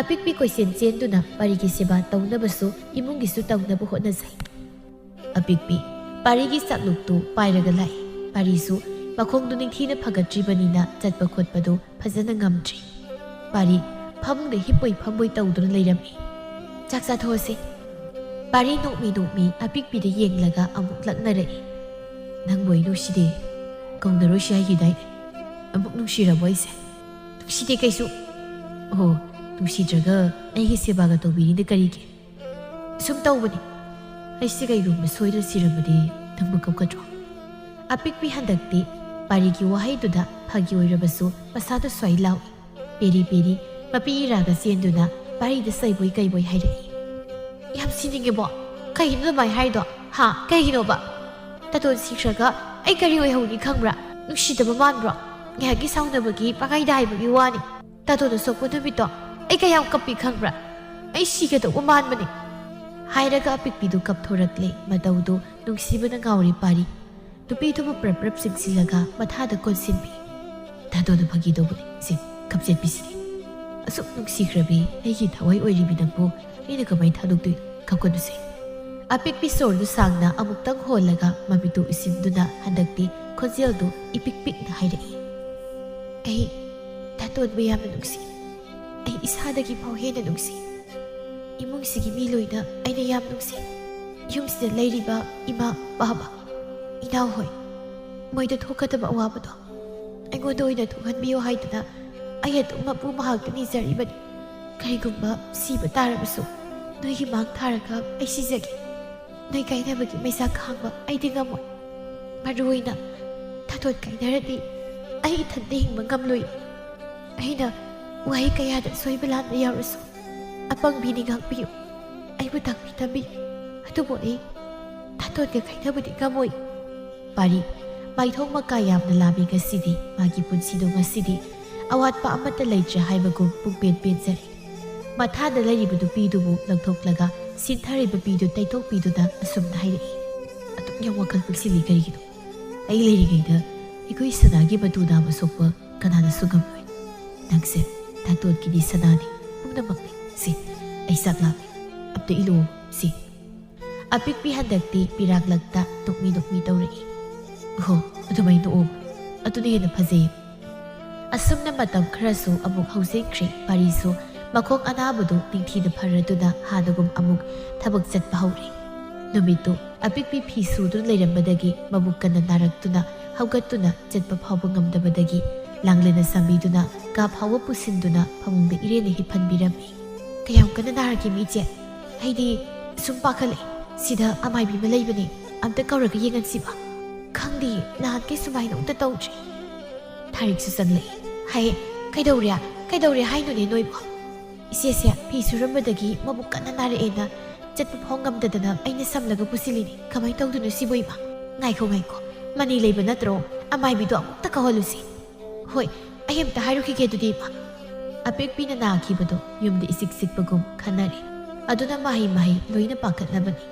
ꯑꯄꯤꯛꯄꯤ ꯀꯣꯏꯆꯦꯟ ꯆꯦꯟꯗꯨꯅ ꯄꯥꯔꯤꯒꯤ ꯁꯦꯕꯥ ꯇꯧꯅꯕꯁꯨ ꯏꯃꯨꯡꯒꯤꯁꯨ ꯇꯧꯅꯕ ꯍꯣꯠꯅꯖꯩ꯫ ꯑꯄꯤꯛꯄꯤ ꯄꯥꯔꯤꯒꯤ ꯆꯥꯛꯂꯨꯛꯇꯨ ꯄꯥꯏꯔꯒ ꯂꯥꯛꯏ꯫ ꯄꯥꯔꯤꯁꯨ ꯃꯈꯣꯡꯗꯨ ꯅꯤꯡꯊꯤꯅ ꯐꯒꯠꯇ꯭ꯔꯤꯕꯅꯤꯅ ꯆꯠꯄ ꯈꯣꯠꯄꯗꯨ ꯐꯖꯅ ꯉꯝꯗ꯭ꯔꯤ꯫ ꯄꯥꯔꯤ ꯐꯃꯨꯡꯗ ꯍꯤꯞꯄꯣꯏ ꯐꯝꯕꯣꯏ ꯇꯧꯗꯨꯅ ꯂꯩꯔꯝꯃꯤ꯫ "ꯆꯥꯛ ꯆꯥꯊꯣꯛꯑꯁꯤ꯫" ꯄꯥꯔꯤ ꯅꯣꯛꯃꯤ ꯅꯣꯛꯃꯤ ꯑꯄꯤꯛꯄꯤꯗ ꯌꯦꯡꯂꯒ ꯑꯃꯨꯛ ꯂꯛꯅꯔꯛꯏ꯫ "ꯅꯪꯕꯨ ꯑꯩ ꯅꯨꯡꯁꯤꯗꯦ, ꯀꯧꯅꯔꯣꯏꯁꯤ ꯍꯥꯏꯈꯤꯗꯥꯏꯅꯦ? ꯑꯃꯨꯛ ꯅꯨꯡꯁꯤꯔꯕꯣ ꯑꯩꯁꯦ?" "ꯅꯨꯡꯁꯤꯗꯦ ꯀꯩꯁꯨ꯫" "ꯑꯣꯍꯣ, ꯅꯨꯡꯁꯤꯗ꯭ꯔꯒ ꯑꯩꯒꯤ ꯁꯦꯕꯥꯒ ꯇꯧꯕꯤꯔꯤꯅ ꯀꯔꯤꯒꯤ? ꯁꯨꯝ ꯇꯧꯕꯅꯤ꯫ ꯑꯩꯁꯦ ꯀꯩꯒꯨꯝꯕ ꯁꯣꯏꯗꯅ ꯁꯤꯔꯝꯃꯗꯤ ꯅꯪꯕꯨ ꯀꯞꯀꯗ꯭ꯔꯣ?" ꯑꯄꯤꯛꯄꯤ ꯍꯟꯗꯛꯇꯤ ꯄꯥꯔꯤꯒꯤ ꯋꯥꯍꯩꯗꯨꯗ ꯐꯥꯒꯤ ꯑꯣꯏꯔꯕꯁꯨ ꯃꯁꯥꯗꯨ ꯁ꯭ꯋꯥꯏ ꯂꯥꯎꯏ꯫ ꯄꯦꯔꯤ ꯄꯦꯔꯤ ꯃꯄꯤ ꯏꯔꯥꯒ ꯆꯦꯟꯗꯨꯅ ꯄꯥꯔꯤꯗ ꯆꯩꯕꯣꯏ ꯀꯩꯕꯣꯏ ꯍꯥꯏꯔꯛꯏ꯫ "ꯌꯥꯝ ꯁꯤꯅꯤꯡꯉꯦꯕꯣ꯫ ꯀꯩꯒꯤꯅꯣ ꯑꯗꯨꯃꯥꯏꯅ ꯍꯥꯏꯗꯣ? ꯍꯥ? ꯀꯩꯒꯤꯅꯣꯕ? ꯇꯥꯇꯣꯟ ꯁꯤꯈ꯭ꯔꯒ ꯑꯩ ꯀꯔꯤ ꯑꯣꯏꯍꯧꯅꯤ ꯈꯪꯕ꯭ꯔꯥ? ꯅꯨꯡꯁꯤꯗꯕ ꯃꯥꯟꯕ꯭ꯔꯣ? ꯉꯥꯏꯍꯥꯛꯀꯤ ꯁꯥꯎꯅꯕꯒꯤ ꯄꯪꯍꯥꯏꯗ ꯍꯥꯏꯕꯒꯤ ꯋꯥꯅꯤ꯫ ꯇꯥꯇꯣꯟꯅ ꯁꯣꯛꯄ ꯅꯨꯃꯤꯠꯇꯣ ꯑꯩ ꯀꯌꯥꯝ ꯀꯞꯄꯤ ꯈꯪꯕ꯭ꯔꯥ? ꯑꯩ ꯁꯤꯒꯗꯧꯕ ꯃꯥꯟꯕꯅꯤ꯫" ꯍꯥꯏꯔꯒ ꯑꯄꯤꯛꯄꯤꯗꯨ ꯀꯞꯊꯣꯔꯛꯂꯦ꯫ ꯃꯇꯧꯗꯨ ꯅꯨꯡꯁꯤꯕꯅ ꯉꯥꯎꯔꯦ ꯄꯥꯔꯤ꯫ ꯅꯨꯄꯤꯗꯨꯕꯨ ꯄ꯭ꯔꯞ ꯄ꯭ꯔꯞ ꯆꯤꯡꯁꯤꯜꯂꯒ ꯃꯊꯥꯗ ꯀꯣꯟꯁꯤꯟꯕꯤ꯫ "ꯇꯥꯇꯣꯟꯅ ꯐꯥꯒꯤ ꯇꯧꯕꯅꯤ ꯁꯦ, ꯈꯞꯆꯦꯠꯄꯤꯁꯤꯗꯤ꯫ ꯑꯁꯨꯛ ꯅꯨꯡꯁꯤꯈ꯭ꯔꯕꯤ ꯑꯩꯒꯤ ꯊꯋꯥꯏ ꯑꯣꯏꯔꯤꯕꯤ ꯅꯪꯕꯨ ꯑꯩꯅ ꯀꯃꯥꯏ ꯊꯥꯗꯣꯛꯇꯣꯏꯅꯣ? ꯀꯞꯀꯅꯨꯁꯦ꯫" ꯑꯄꯤꯛꯄꯤ ꯁꯣꯔꯗꯨ ꯁꯥꯡꯅ ꯑꯃꯨꯛꯇꯪ ꯍꯣꯜꯂꯒ ꯃꯃꯤꯠꯇꯨ ꯎꯏꯁꯤꯟꯗꯨꯅ ꯍꯟꯗꯛꯇꯤ ꯈꯣꯟꯖꯦꯜꯗꯨ ꯏꯄꯤꯛ ꯄꯤꯛꯅ ꯍꯥꯏꯔꯛꯏ꯫ "ꯑꯩ ꯇꯥꯇꯣꯟꯕꯨ ꯌꯥꯝꯅ ꯅꯨꯡꯁꯤ꯫ ꯑꯩ ꯏꯁꯥꯗꯒꯤ ꯐꯥꯎ ꯍꯦꯟꯅ ꯅꯨꯡꯁꯤ꯫ ꯏꯃꯨꯡꯁꯤꯒꯤ ꯃꯤ ꯂꯣꯏꯅ ꯑꯩꯅ ꯌꯥꯝ ꯅꯨꯡꯁꯤ꯫ ꯌꯨꯝꯁꯤꯗ ꯂꯩꯔꯤꯕ ꯏꯃꯥ, ꯕꯥꯕꯥ, ꯏꯅꯥꯎꯍꯣꯏ, ꯃꯣꯏꯗ ꯊꯣꯛꯀꯗꯕ ꯑꯋꯥꯕꯗꯣ ꯑꯩꯉꯣꯟꯗ ꯑꯣꯏꯅ ꯊꯣꯛꯍꯟꯕꯤꯌꯨ ꯍꯥꯏꯗꯅ ꯑꯩ ꯑꯗꯨꯝ ꯃꯄꯨ ꯃꯍꯥꯛꯇ ꯅꯤꯖꯔꯤꯕꯅꯤ꯫ ꯀꯔꯤꯒꯨꯝꯕ ꯁꯤꯕ ꯇꯥꯔꯕꯁꯨ ꯅꯣꯏꯒꯤ ꯃꯥꯡ ꯊꯥꯔꯒ ꯑꯩ ꯁꯤꯖꯒꯦ꯫ ꯅꯣꯏ ꯀꯥꯏꯅꯕꯒꯤ ꯃꯩꯁꯥ ꯈꯥꯡꯕ ꯑꯩꯗꯤ ꯉꯝꯃꯣꯏ꯫ ꯃꯔꯨ ꯑꯣꯏꯅ ꯇꯥꯇꯣꯟ ꯀꯥꯏꯅꯔꯗꯤ ꯑꯩ ꯏꯊꯟꯇ ꯍꯤꯡꯕ ꯉꯝꯂꯣꯏ꯫ ꯑꯩꯅ ꯋꯥꯍꯩ ꯀꯌꯥꯗ ꯁꯣꯏꯕ ꯂꯥꯟꯕ ꯌꯥꯎꯔꯁꯨ ꯑꯄꯪꯕꯤꯅꯤ, ꯉꯥꯛꯄꯤꯌꯨ꯫ ꯑꯩ ꯇꯥꯛꯄꯤ ꯇꯝꯕꯤ꯫ ꯑꯗꯨꯕꯨ ꯑꯩ ꯇꯥꯇꯣꯟꯒ ꯈꯥꯏꯅꯕꯗꯤ ꯉꯝꯃꯣꯏ꯫ ꯄꯥꯔꯤ, ꯃꯥꯏꯊꯣꯡ ꯃꯀꯥ ꯌꯥꯝꯅ ꯂꯥꯝꯃꯤ ꯉꯁꯤꯗꯤ꯫ ꯃꯥꯒꯤ ꯄꯨꯟꯁꯤꯗꯣ ꯉꯁꯤꯗꯤ ꯑꯋꯥꯠꯄ ꯑꯃꯠꯇ ꯂꯩꯇ꯭ꯔꯦ ꯍꯥꯏꯕꯒꯨꯝ ꯄꯨꯡꯄꯦꯟ ꯄꯦꯟꯖꯔꯦ꯫ ꯃꯊꯥꯗ ꯂꯩꯔꯤꯕ ꯅꯨꯄꯤꯗꯨꯕꯨ ꯂꯧꯊꯣꯛꯂꯒ ꯁꯤꯟꯊꯔꯤꯕ ꯄꯤꯗꯨ ꯇꯩꯊꯣꯛꯄꯤꯗꯨꯅ ꯑꯁꯨꯝꯅ ꯍꯥꯏꯔꯛꯏ, "ꯑꯗꯨꯛ ꯌꯥꯝ ꯋꯥꯈꯜ ꯄꯤꯛꯁꯤꯜꯂꯤ ꯀꯔꯤꯒꯤꯅꯣ? ꯑꯩ ꯂꯩꯔꯤꯉꯩꯗ ꯑꯩꯈꯣꯏ ꯁꯅꯥꯒꯤ ꯃꯇꯨ ꯅꯥꯕ ꯁꯣꯛꯄ ꯀꯅꯥꯅꯁꯨ ꯉꯝꯂꯣꯏ꯫ ꯅꯪꯁꯦ ꯇꯥꯇꯣꯟꯒꯤꯗꯤ ꯁꯅꯥꯅꯤ, ꯄꯨꯝꯅꯃꯛꯅꯤ꯫ ꯁꯤ, ꯑꯩ ꯆꯥꯛ ꯂꯥꯝꯃꯤ, ꯑꯝꯇ ꯏꯜꯂꯛꯑꯣ ꯁꯤ꯫" ꯑꯄꯤꯛꯄꯤ ꯍꯟꯗꯛꯇꯤ ꯄꯤꯔꯥꯛꯂꯛꯇ ꯅꯣꯛꯃꯤ ꯅꯣꯛꯃꯤ ꯇꯧꯔꯛꯏ꯫ "ꯑꯣꯍꯣ, ꯑꯗꯨꯃꯥꯏꯅ ꯅꯣꯛꯑꯣ, ꯑꯗꯨꯅ ꯍꯦꯟꯅ ꯐꯖꯩ꯫" ꯑꯁꯨꯝꯅ ꯃꯇꯝ ꯈꯔꯁꯨ ꯑꯃꯨꯛ ꯍꯧꯖꯤꯟꯈ꯭ꯔꯦ꯫ ꯄꯥꯔꯤꯁꯨ ꯃꯈꯣꯡ ꯑꯅꯥꯕꯗꯨ ꯅꯤꯡꯊꯤꯅ ꯐꯔꯗꯨꯅ ꯍꯥꯟꯅꯒꯨꯝ ꯑꯃꯨꯛ ꯊꯕꯛ ꯆꯠꯄ ꯍꯧꯔꯦ꯫ ꯅꯨꯃꯤꯠꯇꯨ ꯑꯄꯤꯛꯄꯤ ꯐꯤ ꯁꯨꯗꯨꯅ ꯂꯩꯔꯝꯕꯗꯒꯤ ꯃꯕꯨꯛ ꯀꯟꯅ ꯅꯥꯔꯛꯇꯨꯅ ꯍꯧꯒꯠꯇꯨꯅ ꯆꯠꯄ ꯐꯥꯎꯕ ꯉꯝꯗꯕꯗꯒꯤ ꯂꯥꯡꯂꯦꯟꯅ ꯁꯥꯝꯕꯤꯗꯨꯅ ꯀꯥ ꯐꯥꯎꯕ ꯄꯨꯁꯤꯟꯗꯨꯅ ꯐꯃꯨꯡꯗ ꯏꯔꯦꯟꯅ ꯍꯤꯞꯍꯟꯕꯤꯔꯝꯃꯤ꯫ "ꯀꯌꯥꯝ ꯀꯟꯅ ꯅꯥꯔꯒꯦ ꯏꯆꯦ? ꯑꯩꯗꯤ ꯁꯨꯝ ꯄꯥꯈꯠꯂꯛꯑꯦ꯫ ꯁꯤꯗ ꯑꯃꯥꯏꯕꯤ ꯑꯃ ꯂꯩꯕꯅꯦ, ꯑꯝꯇ ꯀꯧꯔꯒ ꯌꯦꯡꯍꯟꯁꯤꯕ?" "ꯈꯪꯗꯦ, ꯅꯍꯥꯟꯈꯩ ꯁꯨꯃꯥꯏꯅ ꯑꯃꯨꯛꯇ ꯇꯧꯗ꯭ꯔꯤ꯫" ꯊꯥꯔꯤꯛꯁꯨ ꯆꯪꯂꯛꯏ꯫ "ꯍꯥꯏ, ꯀꯩꯗꯧꯔꯦ? ꯀꯩꯗꯧꯔꯦ ꯍꯥꯏꯅꯣꯅꯦ ꯅꯣꯏꯕꯣ?" "ꯏꯆꯦꯁꯦ ꯐꯤ ꯁꯨꯔꯝꯕꯗꯒꯤ ꯃꯕꯨꯛ ꯀꯟꯅ ꯅꯥꯔꯛꯑꯦꯅ ꯆꯠꯄ ꯐꯥꯎ ꯉꯝꯗꯗꯅ ꯑꯩꯅ ꯁꯝꯂꯒ ꯄꯨꯁꯤꯜꯂꯤꯅꯤ꯫ ꯀꯃꯥꯏꯅ ꯇꯧꯗꯣꯏꯅꯣ ꯁꯤꯕꯨ ꯏꯃꯥ?" "ꯉꯥꯏꯈꯣ, ꯉꯥꯏꯈꯣ, ꯃꯅꯤ ꯂꯩꯕ ꯅꯠꯇ꯭ꯔꯣ? ꯑꯃꯥꯏꯕꯤꯗꯣ ꯑꯃꯨꯛꯇ ꯀꯧꯍꯜꯂꯨꯁꯤ꯫" "ꯍꯣꯏ, ꯑꯩ ꯑꯝꯇ ꯍꯥꯏꯔꯨꯈꯤꯒꯦ ꯑꯗꯨꯗꯤ ꯏꯃꯥ꯫" ꯑꯄꯤꯛꯄꯤꯅ ꯅꯥꯈꯤꯕꯗꯣ ꯌꯨꯝꯗ ꯏꯆꯤꯛ ꯆꯤꯛꯄꯒꯨꯝ ꯈꯟꯅꯔꯦ꯫ ꯑꯗꯨꯅ ꯃꯍꯩ ꯃꯍꯩ ꯂꯣꯏꯅ ꯄꯥꯈꯠꯅꯕꯅꯤ꯫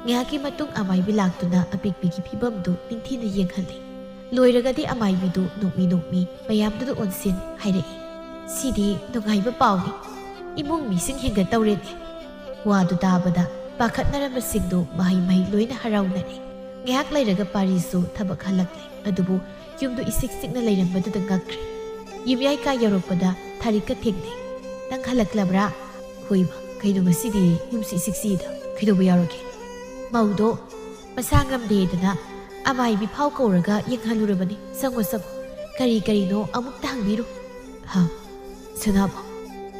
ꯉꯥꯏꯍꯥꯛꯀꯤ ꯃꯇꯨꯡ ꯑꯃꯥꯏꯕꯤ ꯂꯥꯛꯇꯨꯅ ꯑꯄꯤꯛꯄꯤꯒꯤ ꯐꯤꯕꯝꯗꯨ ꯅꯤꯡꯊꯤꯅ ꯌꯦꯡꯍꯜꯂꯤ꯫ ꯂꯣꯏꯔꯒꯗꯤ ꯑꯃꯥꯏꯕꯤꯗꯨ ꯅꯣꯛꯃꯤ ꯅꯣꯛꯃꯤ ꯃꯌꯥꯝꯗꯨꯗ ꯑꯣꯟꯁꯤꯟ ꯍꯥꯏꯔꯛꯏ, "ꯁꯤꯗꯤ ꯅꯨꯡꯉꯥꯏꯕ ꯄꯥꯎꯅꯤ꯫ ꯏꯃꯨꯡ ꯃꯤꯁꯤꯡ ꯍꯦꯟꯒꯠꯇꯧꯔꯦꯅꯦ꯫" ꯋꯥꯗꯨ ꯇꯥꯕꯗ ꯄꯥꯈꯠꯅꯔꯝꯕꯁꯤꯡꯗꯨ ꯃꯍꯩ ꯃꯍꯩ ꯂꯣꯏꯅ ꯍꯔꯥꯎꯅꯔꯦ꯫ ꯉꯥꯏꯍꯥꯛ ꯂꯩꯔꯒ ꯄꯥꯔꯤꯁꯨ ꯊꯕꯛ ꯍꯜꯂꯛꯂꯦ꯫ ꯑꯗꯨꯕꯨ ꯌꯨꯝꯗꯨ ꯏꯆꯤꯛ ꯆꯤꯛꯅ ꯂꯩꯔꯝꯕꯗꯨꯗ ꯉꯛꯈ꯭ꯔꯦ꯫ ꯌꯨꯝꯌꯥꯏ ꯀꯥ ꯌꯧꯔꯛꯄꯗ ꯊꯥꯔꯤꯛꯀ ꯊꯦꯡꯅꯩ꯫ "ꯅꯪ ꯍꯜꯂꯛꯂꯕ꯭ꯔꯥ?" "ꯍꯣꯏ ꯏꯃꯥ, ꯀꯩꯅꯣ ꯉꯁꯤꯗꯤ ꯌꯨꯝꯁꯤ ꯏꯆꯤꯛ ꯆꯤꯛꯏꯗ? ꯀꯩꯗꯧꯕ ꯌꯥꯎꯔꯒꯦ?" "ꯃꯧꯗꯣ ꯃꯁꯥ ꯉꯝꯗꯦꯗꯅ ꯑꯃꯥꯏꯕꯤ ꯐꯥꯎ ꯀꯧꯔꯒ ꯌꯦꯡꯍꯜꯂꯨꯔꯕꯅꯤ꯫ ꯆꯪꯉꯣ, ꯆꯪꯉꯣ꯫ ꯀꯔꯤ ꯀꯔꯤꯅꯣ ꯑꯃꯨꯛꯇ ꯍꯪꯕꯤꯔꯨ꯫" "ꯍꯥ? ꯁꯅꯥꯕꯣ?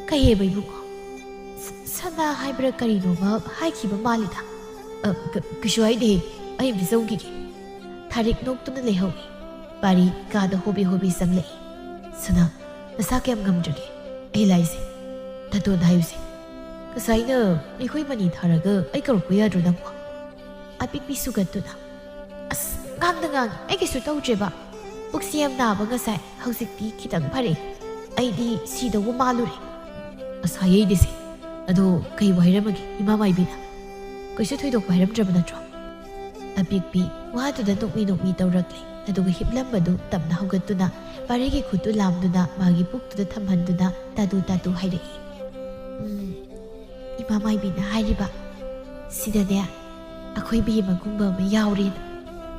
ꯀꯩ ꯍꯥꯏꯕ ꯏꯕꯨꯡꯉꯣ? ꯁ-, ꯁꯅꯥ ꯍꯥꯏꯕ꯭ꯔꯥ ꯀꯔꯤꯅꯣꯃ ꯍꯥꯏꯈꯤꯕ ꯃꯥꯜꯂꯤꯗ꯫" "ꯑ, ꯀ-, ꯀꯩꯁꯨ ꯍꯥꯏꯗꯦ꯫ ꯑꯩ ꯑꯝꯇ ꯆꯪꯈꯤꯒꯦ꯫" ꯊꯥꯔꯤꯛ ꯅꯣꯛꯇꯨꯅ ꯂꯩꯍꯧꯏ꯫ ꯄꯥꯔꯤ ꯀꯥꯗ ꯍꯣꯕꯦ ꯍꯣꯕꯦ ꯆꯪꯂꯛꯏ꯫ "ꯁꯅꯥ, ꯅꯁꯥ ꯀꯌꯥꯝ ꯉꯝꯗ꯭ꯔꯒꯦ? ꯑꯩ ꯂꯥꯛꯏꯁꯦ꯫ ꯇꯥꯇꯣꯟꯗ ꯍꯥꯏꯌꯨꯁꯦ꯫" ꯉꯁꯥꯏꯅ ꯃꯤꯈꯣꯏ ꯃꯅꯤ ꯊꯥꯔꯒ ꯑꯩ ꯀꯧꯔꯛꯄ ꯌꯥꯗ꯭ꯔꯣ ꯅꯪꯕꯣ? ꯑꯄꯤꯛꯄꯤ ꯁꯨꯒꯠꯇꯨꯅ, "ꯑꯁ, ꯉꯥꯡꯗ ꯉꯥꯡꯉꯤ, ꯑꯩ ꯀꯩꯁꯨ ꯇꯧꯗ꯭ꯔꯦꯕ꯫ ꯄꯨꯛꯁꯤ ꯌꯥꯝ ꯅꯥꯕ ꯉꯁꯥꯏ, ꯍꯧꯖꯤꯛꯇꯤ ꯈꯤꯇꯪ ꯐꯔꯦ꯫ ꯑꯩꯗꯤ ꯁꯤꯗꯧꯕ ꯃꯥꯜꯂꯨꯔꯦ ꯉꯁꯥꯏ ꯑꯩꯗꯤꯁꯦ꯫ ꯑꯗꯣ ꯀꯩꯕꯨ ꯍꯥꯏꯔꯝꯃꯒꯦ ꯏꯃꯥ ꯃꯥꯏꯕꯤꯅ? ꯀꯩꯁꯨ ꯊꯣꯏꯗꯣꯛꯄ ꯍꯥꯏꯔꯝꯗ꯭ꯔꯕ ꯅꯠꯇ꯭ꯔꯣ?" ꯑꯄꯤꯛꯄꯤ ꯋꯥꯗꯨꯗ ꯅꯣꯛꯃꯤ ꯅꯣꯛꯃꯤ ꯇꯧꯔꯛꯂꯦ꯫ ꯑꯗꯨꯒ ꯍꯤꯞꯂꯝꯕꯗꯨ ꯇꯞꯅ ꯍꯧꯒꯠꯇꯨꯅ ꯄꯥꯔꯤꯒꯤ ꯈꯨꯠꯇꯨ ꯂꯥꯝꯗꯨꯅ ꯃꯥꯒꯤ ꯄꯨꯛꯇꯨꯗ ꯊꯝꯍꯟꯗꯨꯅ ꯇꯥꯇꯨ ꯇꯥꯇꯨ ꯍꯥꯏꯔꯛꯏ, "ꯎꯝ, ꯏꯃꯥ ꯃꯥꯏꯕꯤꯅ ꯍꯥꯏꯔꯤꯕ ꯁꯤꯗꯅꯦ ꯑꯩꯈꯣꯏ ꯕꯦꯝꯃꯒꯨꯝꯕ ꯑꯃ ꯌꯥꯎꯔꯦꯅ꯫"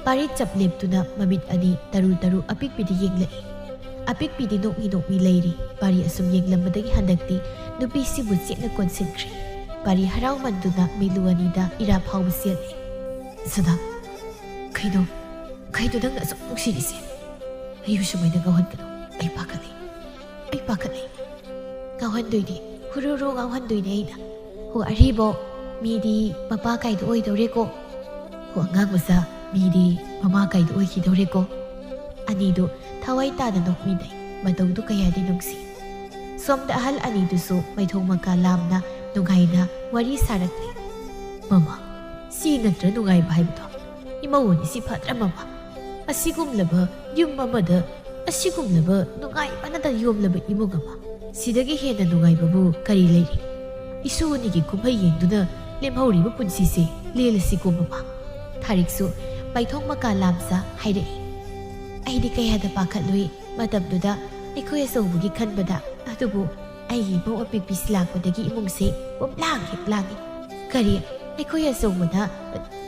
ꯄꯥꯔꯤ ꯆꯞ ꯂꯦꯞꯇꯨꯅ ꯃꯃꯤꯠ ꯑꯅꯤ ꯇꯔꯨ ꯇꯔꯨ ꯑꯄꯤꯛꯄꯤꯗ ꯌꯦꯡꯂꯛꯏ꯫ ꯑꯄꯤꯛꯄꯤꯗꯤ ꯅꯣꯛꯃꯤ ꯅꯣꯛꯃꯤ ꯂꯩꯔꯤ꯫ ꯄꯥꯔꯤ ꯑꯁꯨꯝ ꯌꯦꯡꯂꯝꯕꯗꯒꯤ ꯍꯟꯗꯛꯇꯤ ꯅꯨꯄꯤꯁꯤꯕꯨ ꯆꯦꯠꯅ ꯀꯣꯟꯁꯤꯟꯈ꯭ꯔꯦ꯫ ꯄꯥꯔꯤ ꯍꯔꯥꯎꯃꯟꯗꯨꯅ ꯃꯤꯠꯂꯨ ꯑꯅꯤꯗ ꯏꯔꯥ ꯐꯥꯎꯕ ꯆꯦꯜꯂꯦ꯫ "ꯁꯅꯥ, ꯀꯩꯅꯣ, ꯀꯩꯅꯣ ꯅꯪꯅ ꯑꯁꯨꯛ ꯅꯨꯡꯁꯤꯔꯤꯁꯦ? ꯑꯩꯕꯨ ꯁꯨꯃꯥꯏꯅ ꯉꯥꯎꯍꯟꯒꯅꯨ꯫ ꯑꯩ ꯄꯥꯈꯠꯂꯦ, ꯑꯩ ꯄꯥꯈꯠꯂꯦ꯫" "ꯉꯥꯎꯍꯟꯗꯣꯏꯅꯦ, ꯍꯨꯔꯨ ꯍꯨꯔꯨ ꯉꯥꯎꯍꯟꯗꯣꯏꯅꯦ ꯑꯩꯅ꯫ ꯍꯣ ꯑꯔꯤꯕꯣ, ꯃꯤꯗꯤ ꯃꯄꯥ ꯀꯥꯏꯗꯣ ꯑꯣꯏꯗꯧꯔꯦꯀꯣ꯫ ꯍꯣ ꯑꯉꯥꯡ ꯃꯆꯥ, ꯃꯤꯗꯤ ꯃꯃꯥ ꯀꯥꯏꯗꯣ ꯑꯣꯏꯈꯤꯗꯧꯔꯦꯀꯣ꯫" ꯑꯅꯤꯗꯨ ꯊꯋꯥꯏ ꯇꯥꯅ ꯅꯣꯛꯃꯤꯟꯅꯩ꯫ ꯃꯇꯧꯗꯨ ꯀꯌꯥꯗꯤ ꯅꯨꯡꯁꯤ꯫ ꯁꯣꯝꯗ ꯑꯍꯜ ꯑꯅꯤꯗꯨꯁꯨ ꯃꯩꯊꯣꯡ ꯃꯀꯥ ꯂꯥꯝꯅ ꯅꯨꯡꯉꯥꯏꯅ ꯋꯥꯔꯤ ꯁꯥꯔꯛꯂꯤ꯫ "ꯃꯃꯥ, ꯁꯤ ꯅꯠꯇ꯭ꯔ ꯅꯨꯡꯉꯥꯏꯕ ꯍꯥꯏꯕꯗꯣ? ꯏꯃꯧ ꯑꯅꯤꯁꯤ ꯐꯗ꯭ꯔ ꯃꯃꯥ? ꯑꯁꯤꯒꯨꯝꯂꯕ ꯌꯨꯝ ꯑꯃꯗ ꯑꯁꯤꯒꯨꯝꯂꯕ ꯅꯨꯡꯉꯥꯏꯕꯅꯇ ꯌꯣꯝꯂꯕ ꯏꯃꯨꯡ ꯑꯃ, ꯁꯤꯗꯒꯤ ꯍꯦꯟꯅ ꯅꯨꯡꯉꯥꯏꯕꯕꯨ ꯀꯔꯤ ꯂꯩꯔꯤ? ꯏꯁꯨ ꯑꯅꯤꯒꯤ ꯀꯨꯝꯍꯩ ꯌꯦꯡꯗꯨꯅ ꯂꯦꯝꯍꯧꯔꯤꯕ ꯄꯨꯟꯁꯤꯁꯦ ꯂꯦꯜꯂꯁꯤꯀꯣ ꯃꯃꯥ꯫" ꯊꯥꯔꯤꯛꯁꯨ ꯃꯩꯊꯣꯡ ꯃꯀꯥ ꯂꯥꯝꯖ ꯍꯥꯏꯔꯛꯏ꯫ ꯑꯩꯗꯤ ꯀꯌꯥꯗ ꯄꯥꯈꯠꯂꯨꯏ ꯃꯇꯝꯗꯨꯗ ꯑꯩꯈꯣꯏ ꯑꯆꯧꯕꯒꯤ ꯈꯟꯕꯗ꯫ ꯑꯗꯨꯕꯨ ꯑꯩꯒꯤ ꯏꯃꯧ ꯑꯄꯤꯛꯄꯤꯁꯤ ꯂꯥꯛꯄꯗꯒꯤ ꯏꯃꯨꯡꯁꯦ ꯄꯨꯝꯂꯥꯡ ꯍꯦꯛ ꯂꯥꯡꯉꯤ꯫ ꯀꯔꯤ, ꯑꯩꯈꯣꯏ ꯑꯆꯧꯕꯅ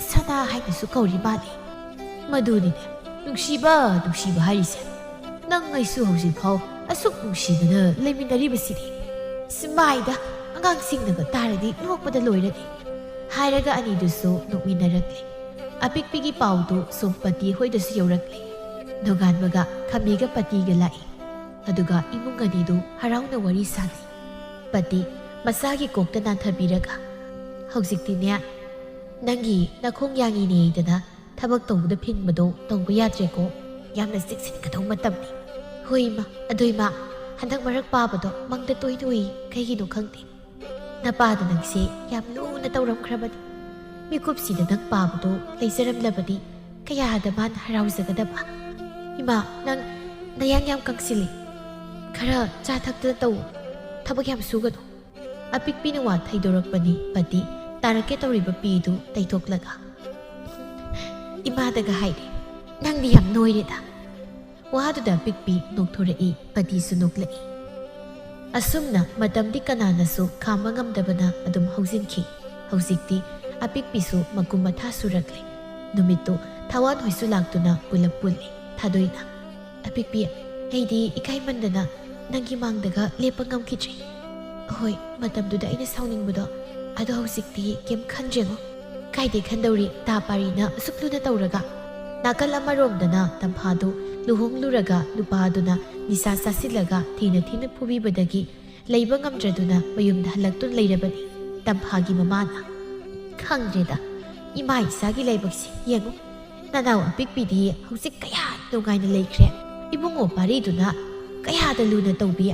ꯁꯅꯥ ꯍꯥꯏꯅꯁꯨ ꯀꯧꯔꯤ ꯃꯥꯜꯂꯤ꯫ ꯃꯗꯨꯅꯤꯅꯦ ꯅꯨꯡꯁꯤꯕ, ꯅꯨꯡꯁꯤꯕ ꯍꯥꯏꯔꯤꯁꯦ꯫ ꯅꯪ ꯑꯩꯁꯨ ꯍꯧꯖꯤꯛꯐꯥꯎ ꯑꯁꯨꯛ ꯅꯨꯡꯁꯤꯅꯅ ꯂꯩꯃꯤꯟꯅꯔꯤꯕꯁꯤꯗꯤ꯫ ꯁꯤꯃꯥꯏꯗ ꯑꯉꯥꯡꯁꯤꯡꯅꯒ ꯇꯥꯔꯗꯤ ꯅꯣꯛꯄꯗ ꯂꯣꯏꯔꯅꯤ꯫ ꯍꯥꯏꯔꯒ ꯑꯅꯤꯗꯨꯁꯨ ꯅꯣꯛꯃꯤꯟꯅꯔꯛꯂꯦ꯫ ꯑꯄꯤꯛꯄꯤꯒꯤ ꯄꯥꯎꯗꯨ ꯁꯣꯝ ꯄꯇꯤ ꯍꯣꯏꯗꯁꯨ ꯌꯧꯔꯛꯂꯦ꯫ ꯅꯣꯡꯉꯥꯟꯕꯒ ꯈꯝꯕꯤꯒ ꯄꯇꯤꯒ ꯂꯥꯛꯏ꯫ ꯑꯗꯨꯒ ꯏꯃꯨꯡ ꯑꯅꯤꯗꯨ ꯍꯔꯥꯎꯅ ꯋꯥꯔꯤ ꯁꯥꯅꯩ꯫ ꯄꯇꯤ ꯃꯁꯥꯒꯤ ꯀꯣꯛꯇ ꯅꯥꯟꯊꯕꯤꯔꯒ, "ꯍꯧꯖꯤꯛꯇꯤꯅꯦ, ꯅꯪꯒꯤ ꯅꯈꯣꯡ ꯌꯥꯡꯉꯤꯅꯦꯗꯅ ꯊꯕꯛ ꯇꯧꯕꯗ ꯐꯤꯡꯕꯗꯣ ꯇꯧꯕ ꯌꯥꯗ꯭ꯔꯦꯀꯣ꯫ ꯌꯥꯝꯅ ꯆꯦꯛꯁꯤꯟꯒꯗꯧ ꯃꯇꯝꯅꯤ꯫" "ꯍꯣꯏ ꯏꯃꯥ, ꯑꯗꯣ ꯏꯃꯥ, ꯍꯟꯗꯛ ꯃꯔꯛ ꯄꯥꯕꯗꯣ ꯃꯪꯗ ꯇꯣꯏ ꯇꯣꯏ, ꯀꯩꯒꯤꯅꯣ ꯈꯪꯗꯦ꯫" ꯅꯄꯥꯗ ꯅꯪꯁꯦ ꯌꯥꯝ ꯂꯨꯅ ꯇꯧꯔꯝꯈ꯭ꯔꯕꯅꯤ꯫ ꯃꯤꯀꯨꯞꯁꯤꯗ ꯅꯪ ꯄꯥꯕꯗꯣ ꯂꯩꯖꯔꯝꯂꯕꯗꯤ ꯀꯌꯥꯗ ꯃꯥꯅ ꯍꯔꯥꯎꯖꯒꯗꯕ꯫ ꯏꯃꯥ, ꯅꯪ ꯅꯌꯥꯡ ꯌꯥꯝ ꯀꯪꯁꯤꯜꯂꯤ꯫ ꯈꯔ ꯆꯥ ꯊꯛꯇꯅ ꯇꯧ꯫ ꯊꯕꯛ ꯌꯥꯝ ꯁꯨꯒꯅꯨ꯫ ꯑꯄꯤꯛꯄꯤꯅ ꯋꯥ ꯊꯩꯗꯣꯔꯛꯄꯅꯤ꯫ ꯄꯇꯤ ꯇꯥꯔꯛꯀꯦ ꯇꯧꯔꯤꯕ ꯄꯤꯗꯨ ꯇꯩꯊꯣꯛꯂꯒ, "ꯏꯃꯥꯗꯒ ꯍꯥꯏꯔꯦ, ꯅꯪꯗꯤ ꯌꯥꯝ ꯅꯣꯏꯔꯦꯗ"꯫ ꯋꯥꯗꯨꯗ ꯑꯄꯤꯛꯄꯤ ꯅꯣꯛꯊꯣꯔꯛꯏ꯫ ꯄꯇꯤꯁꯨ ꯅꯣꯛꯂꯛꯏ꯫ ꯑꯁꯨꯝꯅ ꯃꯇꯝꯗꯤ ꯀꯅꯥꯅꯁꯨ ꯈꯥꯝꯕ ꯉꯝꯗꯕꯅ ꯑꯗꯨꯝ ꯍꯧꯖꯤꯟꯈꯤ꯫ ꯍꯧꯖꯤꯛꯇꯤ ꯑꯄꯤꯛꯄꯤꯁꯨ ꯃꯀꯨꯝ ꯃꯊꯥ ꯁꯨꯔꯛꯂꯦ꯫ ꯅꯨꯃꯤꯠꯇꯨ ꯊꯋꯥꯟ ꯍꯣꯏꯁꯨ ꯂꯥꯛꯇꯨꯅ ꯄꯨꯂꯞ ꯄꯨꯜꯂꯤ꯫ ꯊꯥꯗꯣꯏꯅ, "ꯑꯄꯤꯛꯄꯤ, ꯑꯩꯗꯤ ꯏꯀꯥꯏꯃꯟꯗꯅ ꯅꯪꯒꯤ ꯃꯥꯡꯗꯒ ꯂꯦꯞꯄ ꯉꯝꯈꯤꯗ꯭ꯔꯦ꯫ ꯍꯣꯏ, ꯃꯇꯝꯗꯨꯗ ꯑꯩꯅ ꯁꯥꯎꯅꯤꯡꯕꯗꯣ, ꯑꯗꯣ ꯍꯧꯖꯤꯛꯇꯤ ꯀꯩꯝ ꯈꯟꯗ꯭ꯔꯦꯉꯣ꯫ ꯀꯥꯏꯗꯩ ꯈꯟꯗꯧꯔꯤ, ꯇꯥ ꯄꯥꯔꯤꯅ ꯑꯁꯨꯛ ꯂꯨꯅ ꯇꯧꯔꯒ"꯫ ꯅꯥꯀꯜ ꯑꯃꯔꯣꯝꯗꯅ ꯇꯝꯐꯥꯗꯨ ꯂꯨꯍꯣꯡꯂꯨꯔꯒ ꯅꯨꯄꯥꯗꯨꯅ ꯅꯤꯁꯥ ꯆꯥꯁꯤꯜꯂꯒ ꯊꯤꯅ ꯊꯤꯅ ꯐꯨꯕꯤꯕꯗꯒꯤ ꯂꯩꯕ ꯉꯝꯗ꯭ꯔꯗꯨꯅ ꯃꯌꯨꯝꯗ ꯍꯜꯂꯛꯇꯨꯅ ꯂꯩꯔꯕꯅꯤ꯫ ꯇꯝꯐꯥꯒꯤ ꯃꯃꯥꯅ, "ꯈꯪꯗ꯭ꯔꯦꯗ, ꯏꯃꯥ ꯏꯆꯥꯒꯤ ꯂꯥꯏꯕꯛꯁꯦ ꯌꯦꯡꯉꯨ꯫ ꯅꯅꯥꯎ ꯑꯄꯤꯛꯄꯤꯗꯤ ꯍꯧꯖꯤꯛ ꯀꯌꯥ ꯅꯨꯡꯉꯥꯏꯅ ꯂꯩꯈ꯭ꯔꯦ꯫ ꯏꯕꯨꯡꯉꯣ ꯄꯥꯔꯤꯗꯨꯅ ꯀꯌꯥꯗ ꯂꯨꯅ ꯇꯧꯕꯤ꯫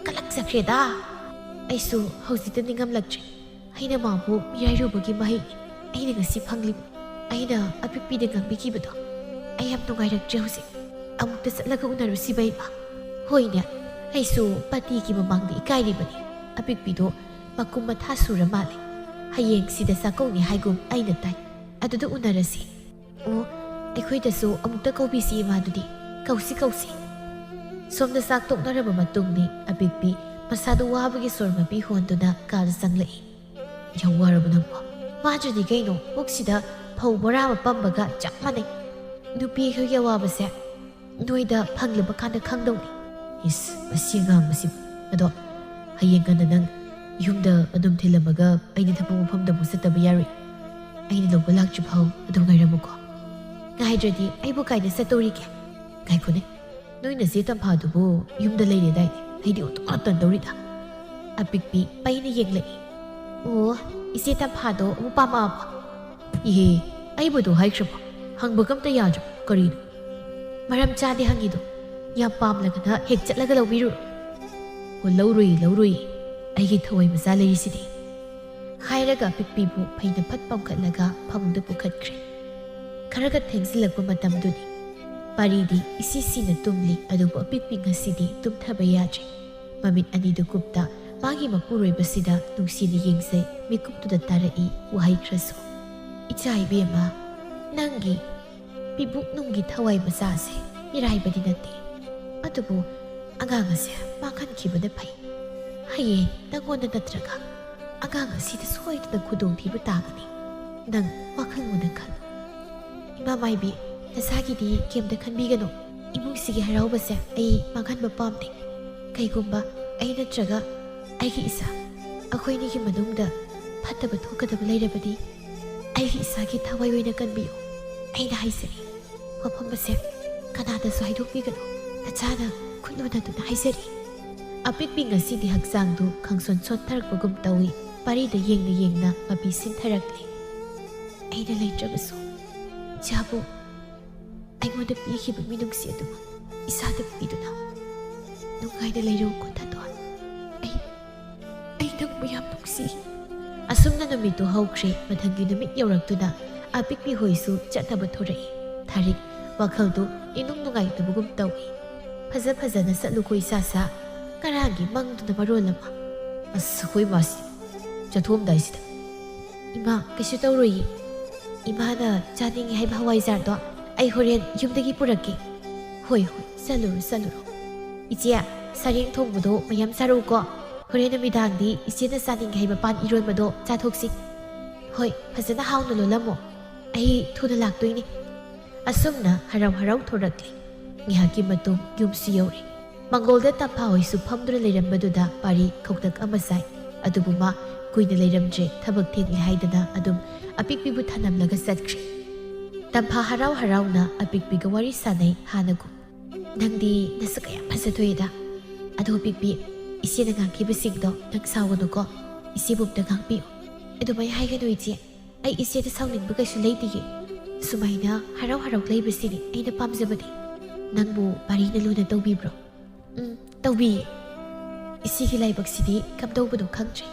ꯀꯂꯛꯆꯈ꯭ꯔꯦꯗ꯫ ꯑꯩꯁꯨ ꯍꯧꯖꯤꯛꯇ ꯅꯤꯡꯉꯝꯂꯛꯇ꯭ꯔꯦ꯫ ꯑꯩꯅ ꯃꯥꯕꯨ ꯃꯤꯔꯥꯏꯔꯨꯕꯒꯤ ꯃꯍꯩ ꯑꯩꯅ ꯉꯁꯤ ꯐꯪꯂꯤꯕ꯫ ꯑꯩꯅ ꯑꯄꯤꯛꯄꯤꯗ ꯉꯥꯡꯕꯤꯈꯤꯕꯗꯣ꯫ ꯑꯩ ꯌꯥꯝ ꯅꯨꯡꯉꯥꯏꯔꯛꯇ꯭ꯔꯦ ꯍꯧꯖꯤꯛ꯫ ꯑꯃꯨꯛꯇ ꯆꯠꯂꯒ ꯎꯅꯔꯨꯁꯤꯕ, ꯏꯃꯥ?" "ꯍꯣꯏꯅꯦ, ꯑꯩꯁꯨ ꯄꯇꯤꯒꯤ ꯃꯃꯥꯡꯗ ꯏꯀꯥꯏꯔꯤꯕꯅꯤ꯫ ꯑꯄꯤꯛꯄꯤꯗꯣ ꯃꯀꯨꯝ ꯃꯊꯥ ꯁꯨꯔ ꯃꯥꯜꯂꯦ꯫ ꯍꯌꯦꯡ ꯁꯤꯗ ꯆꯥꯛꯀꯧꯅꯤ ꯍꯥꯏꯒꯨꯝ ꯑꯩꯅ ꯇꯥꯏ꯫ ꯑꯗꯨꯗ ꯎꯅꯔꯁꯤ꯫ ꯑꯣ, ꯑꯩꯈꯣꯏꯗꯁꯨ ꯑꯃꯨꯛꯇ ꯀꯧꯕꯤꯁꯤ, ꯏꯃꯥꯗꯨꯗꯤ꯫ ꯀꯧꯁꯤ, ꯀꯧꯁꯤ"꯫ ꯁꯣꯝꯗ ꯆꯥꯛ ꯇꯣꯛꯅꯔꯕ ꯃꯇꯨꯡꯗꯤ ꯑꯄꯤꯛꯄꯤ ꯃꯁꯥꯗꯨ ꯋꯥꯕꯒꯤ ꯁꯣꯔ ꯃꯄꯤ ꯍꯣꯟꯗꯨꯅ ꯀꯥꯗ ꯆꯪꯂꯛꯏ꯫ "ꯌꯥꯝ ꯋꯥꯔꯕ ꯅꯪꯕꯣ?" "ꯋꯥꯗ꯭ꯔꯗꯤ ꯀꯩꯅꯣ, ꯄꯨꯛꯁꯤꯗ ꯐꯧ ꯕꯣꯔꯥ ꯑꯃ ꯄꯝꯕꯒ ꯆꯞ ꯃꯥꯟꯅꯩ꯫ ꯅꯨꯄꯤ ꯑꯩꯈꯣꯏꯒꯤ ꯑꯋꯥꯕꯁꯦ ꯅꯣꯏꯗ ꯐꯪꯂꯕ ꯀꯥꯟꯗ ꯈꯪꯗꯧꯅꯤ"꯫ "ꯏꯁ, ꯃꯁꯤ ꯑꯉꯥꯡ ꯃꯁꯤꯕꯨ꯫ ꯑꯗꯣ ꯍꯌꯦꯡ ꯉꯟꯅ ꯅꯪ ꯌꯨꯝꯗ ꯑꯗꯨꯝ ꯊꯤꯜꯂꯝꯃꯒ ꯑꯩꯅ ꯊꯕꯛ ꯃꯐꯝꯗ ꯑꯃꯨꯛ ꯆꯠꯇꯕ ꯌꯥꯔꯣꯏ꯫ ꯑꯩꯅ ꯂꯧꯕ ꯂꯥꯛꯇ꯭ꯔꯤ ꯐꯥꯎ ꯑꯗꯨꯝ ꯉꯥꯏꯔꯝꯃꯨꯀꯣ"꯫ "ꯉꯥꯏꯗ꯭ꯔꯗꯤ ꯑꯩꯕꯨ ꯀꯥꯏꯗ ꯆꯠꯇꯧꯔꯤꯒꯦ?" "ꯉꯥꯏꯈꯣꯅꯦ, ꯅꯣꯏ ꯅꯆꯦ ꯇꯝꯐꯥꯗꯨꯕꯨ ꯌꯨꯝꯗ ꯂꯩꯔꯦꯗꯥꯏꯅꯦ? ꯑꯩꯗꯤ ꯑꯣꯟꯊꯣꯛꯅ ꯇꯟꯗꯧꯔꯤꯗ"꯫ ꯑꯄꯤꯛꯄꯤ ꯄꯩꯅ ꯌꯦꯡꯂꯛꯏ꯫ "ꯑꯣ, ꯏꯆꯦ ꯇꯝꯐꯥꯗꯣ ꯑꯃꯨꯛ ꯄꯥꯝꯃꯛꯑꯕꯣ?" "ꯏꯍꯦ, ꯑꯩꯕꯨ ꯑꯗꯨ ꯍꯥꯏꯈ꯭ꯔꯕꯣ? ꯍꯪꯕꯒ ꯑꯝꯇ ꯌꯥꯗ꯭ꯔꯣ? ꯀꯔꯤꯅꯣ?" "ꯃꯔꯝ ꯆꯥꯗꯦ ꯍꯪꯉꯤꯗꯣ꯫ ꯌꯥꯝ ꯄꯥꯝꯂꯒꯅ ꯍꯦꯛ ꯆꯠꯂꯒ ꯂꯧꯕꯤꯔꯨꯔꯣ"꯫ "ꯑꯣ, ꯂꯧꯔꯨꯏ, ꯂꯧꯔꯨꯏ꯫ ꯑꯩꯒꯤ ꯊꯋꯥꯏ ꯃꯆꯥ ꯂꯩꯔꯤꯁꯤꯗꯤ," ꯍꯥꯏꯔꯒ ꯑꯄꯤꯛꯄꯤꯕꯨ ꯐꯩꯅ ꯐꯠ ꯄꯝꯈꯠꯂꯒ ꯐꯃꯨꯡꯗ ꯄꯨꯈꯠꯈ꯭ꯔꯦ꯫ ꯈꯔꯒ ꯊꯦꯡꯖꯤꯜꯂꯛꯄ ꯃꯇꯝꯗꯨꯅꯤ꯫ ꯄꯥꯔꯤꯗꯤ ꯏꯁꯤ ꯁꯤꯅ ꯇꯨꯝꯂꯤ, ꯑꯗꯨꯕꯨ ꯑꯄꯤꯛꯄꯤ ꯉꯁꯤꯗꯤ ꯇꯨꯝꯊꯕ ꯌꯥꯗ꯭ꯔꯦ꯫ ꯃꯃꯤꯠ ꯑꯅꯤꯗꯨ ꯀꯨꯞꯇ ꯃꯥꯒꯤ ꯃꯄꯨꯔꯣꯏꯕꯁꯤꯗ ꯅꯨꯡꯁꯤꯅ ꯌꯦꯡꯖꯩ, ꯃꯤꯀꯨꯞꯇꯨꯗ ꯇꯥꯔꯛꯏ ꯋꯥꯍꯩ ꯈꯔꯁꯨ꯫ "ꯏꯆꯥ ꯏꯕꯦꯝꯃ, ꯅꯪꯒꯤ ꯄꯤꯕꯨꯛꯅꯨꯡꯒꯤ ꯊꯋꯥꯏ ꯃꯆꯥꯁꯦ ꯃꯤꯔꯥꯏꯕꯗꯤ ꯅꯠꯇꯦ, ꯑꯗꯨꯕꯨ ꯑꯉꯥꯡ ꯑꯁꯦ ꯃꯥꯡꯍꯟꯈꯤꯕꯅ ꯐꯩ꯫ ꯍꯌꯦꯡ ꯅꯪꯉꯣꯟꯗ ꯅꯠꯇ꯭ꯔꯒ ꯑꯉꯥꯡ ꯑꯁꯤꯗ ꯁꯣꯏꯗꯅ ꯈꯨꯗꯣꯡꯊꯤꯕ ꯇꯥꯒꯅꯤ꯫ ꯅꯪ ꯋꯥꯈꯜ ꯃꯨꯟꯅ ꯈꯜꯂꯨ꯫ ꯏꯃꯥ ꯃꯥꯏꯕꯤ, ꯅꯁꯥꯒꯤꯗꯤ ꯀꯩꯝꯇ ꯈꯟꯕꯤꯒꯅꯨ꯫ ꯏꯃꯨꯡꯁꯤꯒꯤ ꯍꯔꯥꯎꯕꯁꯦ ꯑꯩ ꯃꯥꯡꯍꯟꯕ ꯄꯥꯝꯗꯦ꯫ ꯀꯩꯒꯨꯝꯕ ꯑꯩ ꯅꯠꯇ꯭ꯔꯒ ꯑꯩꯒꯤ ꯏꯆꯥ, ꯑꯩꯈꯣꯏꯅꯤꯒꯤ ꯃꯅꯨꯡꯗ ꯐꯠꯇꯕ ꯊꯣꯛꯀꯗꯕ ꯂꯩꯔꯕꯗꯤ, ꯑꯩꯒꯤ ꯏꯆꯥꯒꯤ ꯊꯋꯥꯏ ꯑꯣꯏꯅ ꯀꯟꯕꯤꯌꯨ꯫ ꯑꯩꯅ ꯍꯥꯏꯖꯔꯤ, ꯋꯥꯐꯝ ꯑꯁꯦ ꯀꯅꯥꯗꯁꯨ ꯍꯥꯏꯗꯣꯛꯄꯤꯒꯅꯨ꯫ ꯅꯆꯥꯅ ꯈꯨꯠ ꯂꯣꯟꯅꯗꯨꯅ ꯍꯥꯏꯖꯔꯤ꯫" ꯑꯄꯤꯛꯄꯤ ꯉꯁꯤꯗꯤ ꯍꯛꯆꯥꯡꯗꯨ ꯈꯪꯁꯣꯟ ꯁꯣꯟꯊꯔꯛꯄꯒꯨꯝ ꯇꯧꯏ꯫ ꯄꯥꯔꯤꯗ ꯌꯦꯡꯅ ꯌꯦꯡꯅ ꯃꯄꯤ ꯁꯤꯟꯊꯔꯛꯂꯤ꯫ "ꯑꯩꯅ ꯂꯩꯇ꯭ꯔꯕꯁꯨ ꯏꯆꯥꯕꯨ ꯑꯩꯉꯣꯟꯗ ꯄꯤꯈꯤꯕ ꯃꯤꯅꯨꯡꯁꯤ ꯑꯗꯨꯃꯛ ꯏꯁꯥꯗ ꯄꯤꯗꯨꯅ ꯅꯨꯡꯉꯥꯏꯅ ꯂꯩꯔꯨꯀꯣ ꯊꯥꯗꯣꯟ꯫ ꯑꯩ, ꯑꯩ ꯅꯪꯕꯨ ꯌꯥꯝ ꯅꯨꯡꯁꯤ꯫" ꯑꯁꯨꯝꯅ ꯅꯨꯃꯤꯠꯇꯨ ꯍꯧꯈ꯭ꯔꯦ꯫ ꯃꯊꯪꯒꯤ ꯅꯨꯃꯤꯠ ꯌꯧꯔꯛꯇꯨꯅ ꯑꯄꯤꯛꯄꯤ ꯍꯣꯏꯁꯨ ꯆꯠꯅꯕ ꯊꯣꯔꯛꯏ꯫ ꯊꯥꯔꯤꯛ ꯋꯥꯈꯜꯗꯨ ꯏꯅꯨꯡ ꯅꯨꯡꯉꯥꯏꯇꯕꯒꯨꯝ ꯇꯧꯏ꯫ "ꯐꯖ ꯐꯖꯅ ꯆꯠꯂꯨꯀꯣ ꯏꯆꯥꯁꯥ꯫ ꯀꯔꯥꯡꯒꯤ ꯃꯪꯗꯨꯅ ꯃꯔꯣꯜ ꯑꯃ꯫" "ꯑꯁ, ꯑꯩꯈꯣꯏ ꯃꯥꯁꯤ ꯆꯠꯊꯣꯛꯑꯝꯗꯥꯏꯁꯤꯗ꯫" "ꯏꯃꯥ, ꯀꯩꯁꯨ ꯇꯧꯔꯣꯏꯌꯦ꯫ ꯏꯃꯥꯅ ꯆꯥꯅꯤꯡꯉꯤ ꯍꯥꯏꯕ ꯍꯋꯥꯏꯖꯥꯔꯗꯣ ꯑꯩ ꯍꯣꯔꯦꯟ ꯌꯨꯝꯗꯒꯤ ꯄꯨꯔꯛꯀꯦ꯫" "ꯍꯣꯏ, ꯍꯣꯏ, ꯆꯠꯂꯨꯔꯣ, ꯆꯠꯂꯨꯔꯣ꯫ ꯏꯆꯦ, ꯁꯔꯦꯡ ꯊꯣꯡꯕꯗꯣ ꯃꯌꯥꯝ ꯆꯥꯔꯛꯎꯀꯣ꯫ ꯍꯣꯔꯦꯟ ꯅꯨꯃꯤꯗꯥꯡꯗꯤ ꯏꯆꯦꯅ ꯆꯥꯅꯤꯡꯉꯤ ꯍꯥꯏꯕ ꯄꯥꯟ ꯏꯔꯣꯟꯕꯗꯣ ꯆꯥꯊꯣꯛꯁꯤ꯫ ꯍꯣꯏ, ꯐꯖꯅ ꯍꯥꯎꯅ ꯂꯣꯜꯂꯝꯃꯣ꯫ ꯑꯩ ꯊꯨꯅ ꯂꯥꯛꯇꯣꯏꯅꯤ꯫" ꯑꯁꯨꯝꯅ ꯍꯔꯥꯎ ꯍꯔꯥꯎ ꯊꯣꯔꯛꯂꯤ꯫ ꯉꯥꯏꯍꯥꯛꯀꯤ ꯃꯇꯨꯡ ꯌꯨꯝꯁꯨ ꯌꯧꯔꯦ꯫ ꯃꯪꯒꯣꯜꯗ ꯇꯝꯐꯥ ꯍꯣꯏꯁꯨ ꯐꯝꯗꯨꯅ ꯂꯩꯔꯝꯕꯗꯨꯗ ꯄꯥꯔꯤ ꯈꯧꯇꯛ ꯑꯃ ꯆꯥꯏ꯫ ꯑꯗꯨꯕꯨ ꯃꯥ ꯀꯨꯏꯅ ꯂꯩꯔꯝꯗ꯭ꯔꯦ, ꯊꯕꯛ ꯊꯦꯡꯂꯦ ꯍꯥꯏꯗꯅ ꯑꯗꯨꯝ ꯑꯄꯤꯛꯄꯤꯕꯨ ꯊꯅꯝꯂꯒ ꯆꯠꯈ꯭ꯔꯦ꯫ ꯇꯝꯐꯥ ꯍꯔꯥꯎ ꯍꯔꯥꯎꯅ ꯑꯄꯤꯛꯄꯤꯒ ꯋꯥꯔꯤ ꯁꯥꯟꯅꯩ ꯍꯥꯟꯅꯒꯨꯝ꯫ "ꯅꯪꯗꯤ ꯅꯁꯛ ꯌꯥꯝ ꯐꯖꯊꯣꯛꯑꯦꯗ꯫ ꯑꯗꯣ ꯑꯄꯤꯛꯄꯤ, ꯏꯆꯦꯅ ꯉꯥꯡꯈꯤꯕꯁꯤꯡꯗꯣ ꯅꯪ ꯁꯥꯎꯒꯅꯨꯀꯣ꯫ ꯏꯆꯦꯕꯨ ꯑꯝꯇ ꯉꯥꯡꯕꯤꯌꯨ꯫" "ꯑꯗꯨꯃꯥꯏ ꯍꯥꯏꯒꯅꯨ ꯏꯆꯦ꯫ ꯑꯩ ꯏꯆꯦꯗ ꯁꯥꯎꯅꯤꯡꯕ ꯀꯩꯁꯨ ꯂꯩꯇꯤꯌꯦ꯫ ꯁꯨꯃꯥꯏꯅ ꯍꯔꯥꯎ ꯍꯔꯥꯎ ꯂꯩꯕꯁꯤꯅꯤ ꯑꯩꯅ ꯄꯥꯝꯖꯕꯗꯤ꯫ ꯅꯪꯕꯨ ꯄꯥꯔꯤꯅ ꯂꯨꯅ ꯇꯧꯕꯤꯕ꯭ꯔꯣ?" "ꯎꯝ, ꯇꯧꯕꯤꯌꯦ꯫" ꯏꯆꯦꯒꯤ ꯂꯥꯏꯕꯛꯁꯤꯗꯤ ꯀꯝꯗꯧꯕꯅꯣ ꯈꯪꯗ꯭ꯔꯦ꯫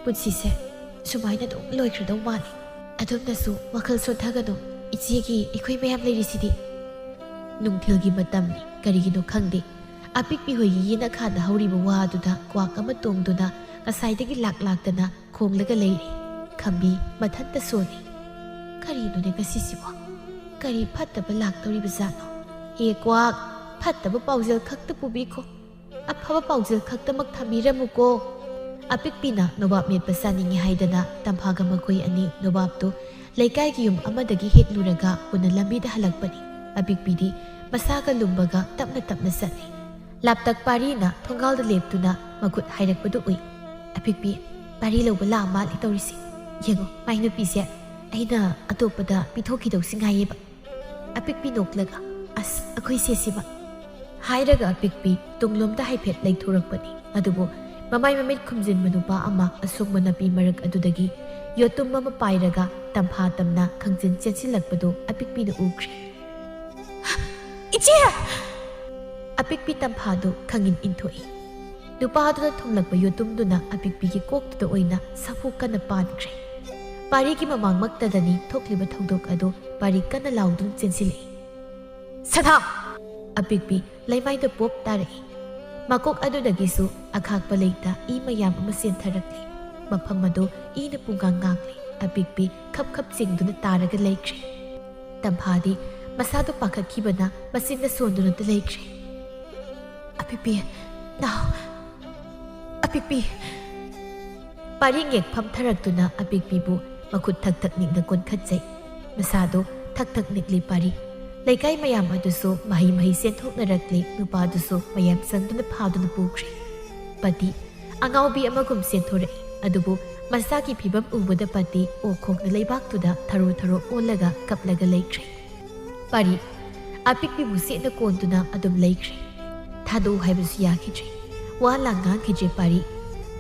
ꯄꯨꯟꯁꯤꯁꯦ ꯁꯨꯃꯥꯏꯅ ꯑꯗꯨꯝ ꯂꯣꯏꯈ꯭ꯔꯗꯧ ꯃꯥꯜꯂꯤ꯫ ꯑꯗꯣꯝꯅꯁꯨ ꯋꯥꯈꯜ ꯁꯣꯟꯊꯒꯅꯨ꯫ ꯏꯆꯦꯒꯤ ꯑꯩꯈꯣꯏ ꯃꯌꯥꯝ ꯂꯩꯔꯤꯁꯤꯗꯤ꯫ ꯅꯨꯡꯊꯤꯜꯒꯤ ꯃꯇꯝꯅꯤ, ꯀꯔꯤꯒꯤꯅꯣ ꯈꯪꯗꯦ꯫ ꯑꯄꯤꯛꯄꯤ ꯍꯣꯏꯒꯤ ꯌꯦꯅꯈꯥꯗ ꯍꯧꯔꯤꯕ ꯋꯥ ꯑꯗꯨꯗ ꯀ꯭ꯋꯥꯛ ꯑꯃ ꯇꯣꯡꯗꯨꯅ ꯉꯁꯥꯏꯗꯒꯤ ꯂꯥꯛ ꯂꯥꯛꯇꯅ ꯈꯣꯡꯂꯒ ꯂꯩꯔꯤ꯫ ꯈꯝꯕꯤ ꯃꯊꯟꯇ ꯁꯣꯜꯂꯤ꯫ ꯀꯔꯤꯅꯣꯅꯦ ꯉꯁꯤꯁꯤꯕꯣ? ꯀꯔꯤ ꯐꯠꯇꯕ ꯂꯥꯛꯇꯧꯔꯤꯕꯖꯥꯠꯅꯣ? ꯍꯦ ꯀ꯭ꯋꯥꯛ, ꯐꯠꯇꯕ ꯄꯥꯎꯖꯦꯜ ꯈꯛꯇ ꯄꯨꯕꯤꯈꯣ꯫ ꯑꯐꯕ ꯄꯥꯎꯖꯦꯜ ꯈꯛꯇꯃꯛ ꯊꯝꯕꯤꯔꯝꯃꯨꯀꯣ꯫ ꯑꯄꯤꯛꯄꯤꯅ ꯅꯣꯕꯥꯞ ꯃꯦꯠꯄ ꯆꯥꯅꯤꯡꯉꯤ ꯍꯥꯏꯗꯅ ꯇꯝꯐꯥꯒ ꯃꯈꯣꯏ ꯑꯅꯤ ꯅꯣꯕꯥꯞꯇꯨ ꯂꯩꯀꯥꯏꯒꯤ ꯌꯨꯝ ꯑꯃꯗꯒꯤ ꯍꯦꯛꯂꯨꯔꯒ ꯄꯨꯟꯅ ꯂꯝꯕꯤꯗ ꯍꯜꯂꯛꯄꯅꯤ꯫ ꯑꯄꯤꯛꯄꯤꯗꯤ ꯃꯁꯥꯒ ꯂꯨꯝꯕꯒ ꯇꯞꯅ ꯇꯞꯅ ꯆꯠꯂꯤ꯫ ꯂꯥꯞꯇꯛ ꯄꯥꯔꯤꯅ ꯊꯣꯡꯒꯥꯜꯗ ꯂꯦꯞꯇꯨꯅ ꯃꯈꯨꯠ ꯍꯥꯏꯔꯛꯄꯗꯨ ꯎꯏ꯫ "ꯑꯄꯤꯛꯄꯤ, ꯄꯥꯔꯤ ꯂꯧꯕ ꯂꯥꯛꯑ ꯃꯥꯜꯂꯦ ꯇꯧꯔꯤꯁꯦ꯫ ꯌꯦꯡꯉꯣ, ꯃꯥꯏ ꯅꯨꯄꯤꯁꯦ ꯑꯩꯅ ꯑꯇꯣꯞꯄꯗ ꯄꯤꯊꯣꯛꯈꯤꯗꯧꯁꯤ ꯉꯥꯏꯌꯦꯕ꯫" ꯑꯄꯤꯛꯄꯤ ꯅꯣꯛꯂꯒ, "ꯑꯁ, ꯑꯩꯈꯣꯏ ꯁꯦꯁꯤꯕ!" ꯍꯥꯏꯔꯒ ꯑꯄꯤꯛꯄꯤ ꯇꯨꯡꯂꯣꯝꯗ ꯍꯥꯏꯐꯦꯠ ꯂꯩꯊꯣꯔꯛꯄꯅꯤ꯫ ꯑꯗꯨꯕꯨ ꯃꯃꯥꯏ ꯃꯃꯤꯠ ꯈꯨꯝꯖꯤꯟꯕ ꯅꯨꯄꯥ ꯑꯃ ꯑꯁꯣꯡꯕ ꯅꯥꯄꯤ ꯃꯔꯛ ꯑꯗꯨꯗꯒꯤ ꯌꯣꯠꯇꯨꯝ ꯑꯃ ꯄꯥꯏꯔꯒ ꯇꯝꯐꯥ ꯇꯝꯅ ꯈꯪꯆꯦꯟ ꯆꯦꯟꯁꯤꯜꯂꯛꯄꯗꯨ ꯑꯄꯤꯛꯄꯤꯅ ꯎꯈ꯭ꯔꯦ꯫ "ꯏꯆꯦ!" ꯑꯄꯤꯛꯄꯤ ꯇꯝꯐꯥꯗꯨ ꯈꯪꯏꯟ ꯏꯟꯊꯣꯛꯏ꯫ ꯅꯨꯄꯥꯗꯨꯅ ꯊꯣꯝꯂꯛꯄ ꯌꯣꯠꯇꯨꯝꯗꯨꯅ ꯑꯄꯤꯛꯄꯤꯒꯤ ꯀꯣꯛꯇꯨꯗ ꯑꯣꯏꯅ ꯁꯥꯐꯨ ꯀꯟꯅ ꯄꯥꯟꯈ꯭ꯔꯦ꯫ ꯄꯥꯔꯤꯒꯤ ꯃꯃꯥꯡꯃꯛꯇꯗꯅꯤ ꯊꯣꯛꯂꯤꯕ ꯊꯧꯗꯣꯛ ꯑꯗꯨ꯫ ꯄꯥꯔꯤ ꯀꯟꯅ ꯂꯥꯎꯗꯨꯅ ꯆꯦꯟꯁꯤꯜꯂꯛꯏ꯫ "ꯁꯅꯥ!" ꯑꯄꯤꯛꯄꯤ ꯂꯩꯃꯥꯏꯗ ꯄꯣꯞ ꯇꯥꯔꯛꯏ꯫ ꯃꯀꯣꯛ ꯑꯗꯨꯗꯒꯤꯁꯨ ꯑꯈꯥꯛꯄ ꯂꯩꯇ ꯏ ꯃꯌꯥꯝ ꯑꯃ ꯆꯦꯟꯊꯔꯛꯂꯤ꯫ ꯃꯐꯝ ꯑꯗꯨ ꯏꯅ ꯄꯨꯡꯉꯥꯡ ꯉꯥꯡꯂꯤ꯫ ꯑꯄꯤꯛꯄꯤ ꯈꯞ ꯈꯞ ꯆꯤꯡꯗꯨꯅ ꯇꯥꯔꯒ ꯂꯩꯈ꯭ꯔꯦ꯫ ꯇꯝꯐꯥꯗꯤ ꯃꯁꯥꯗꯨ ꯄꯥꯈꯠꯈꯤꯕꯅ ꯃꯆꯤꯟꯅ ꯁꯣꯟꯗꯨꯅꯇ ꯂꯩꯈ꯭ꯔꯦ꯫ "ꯑꯄꯤꯛꯄꯤ, ꯅꯥꯎ, ꯑꯄꯤꯛꯄꯤ!" ꯄꯥꯔꯤ ꯉꯦꯛ ꯐꯝꯊꯔꯛꯇꯨꯅ ꯑꯄꯤꯛꯄꯤꯕꯨ ꯃꯈꯨꯠ ꯊꯛ ꯊꯛ ꯅꯤꯛꯅ ꯀꯣꯟꯈꯠꯆꯩ꯫ ꯃꯁꯥꯗꯨ ꯊꯛ ꯊꯛ ꯅꯤꯛꯂꯤ ꯄꯥꯔꯤ꯫ ꯂꯩꯀꯥꯏ ꯃꯌꯥꯝ ꯑꯗꯨꯁꯨ ꯃꯍꯩ ꯃꯍꯩ ꯆꯦꯟꯊꯣꯛꯅꯔꯛꯂꯤ꯫ ꯅꯨꯄꯥꯗꯨꯁꯨ ꯃꯌꯥꯝ ꯆꯪꯗꯨꯅ ꯐꯥꯗꯨꯅ ꯄꯨꯈ꯭ꯔꯦ꯫ ꯄꯇꯤ ꯑꯉꯥꯎꯕꯤ ꯑꯃꯒꯨꯝ ꯆꯦꯟꯊꯣꯔꯛꯏ꯫ ꯑꯗꯨꯕꯨ ꯃꯆꯥꯒꯤ ꯐꯤꯚꯝ ꯎꯕꯗ ꯄꯇꯤ ꯑꯣꯛ ꯈꯣꯡꯅ ꯂꯩꯕꯥꯛꯇꯨꯗ ꯊꯔꯣ ꯊꯔꯣ ꯑꯣꯜꯂꯒ ꯀꯞꯂꯒ ꯂꯩꯈ꯭ꯔꯦ꯫ ꯄꯥꯔꯤ ꯑꯄꯤꯛꯄꯤꯕꯨ ꯆꯦꯠꯅ ꯀꯣꯟꯗꯨꯅ ꯑꯗꯨꯝ ꯂꯩꯈ꯭ꯔꯦ꯫ ꯊꯥꯗꯣꯛꯎ ꯍꯥꯏꯕꯁꯨ ꯌꯥꯈꯤꯗ꯭ꯔꯦ꯫ ꯋꯥ ꯂꯥꯡ ꯉꯥꯡꯈꯤꯗ꯭ꯔꯦ ꯄꯥꯔꯤ꯫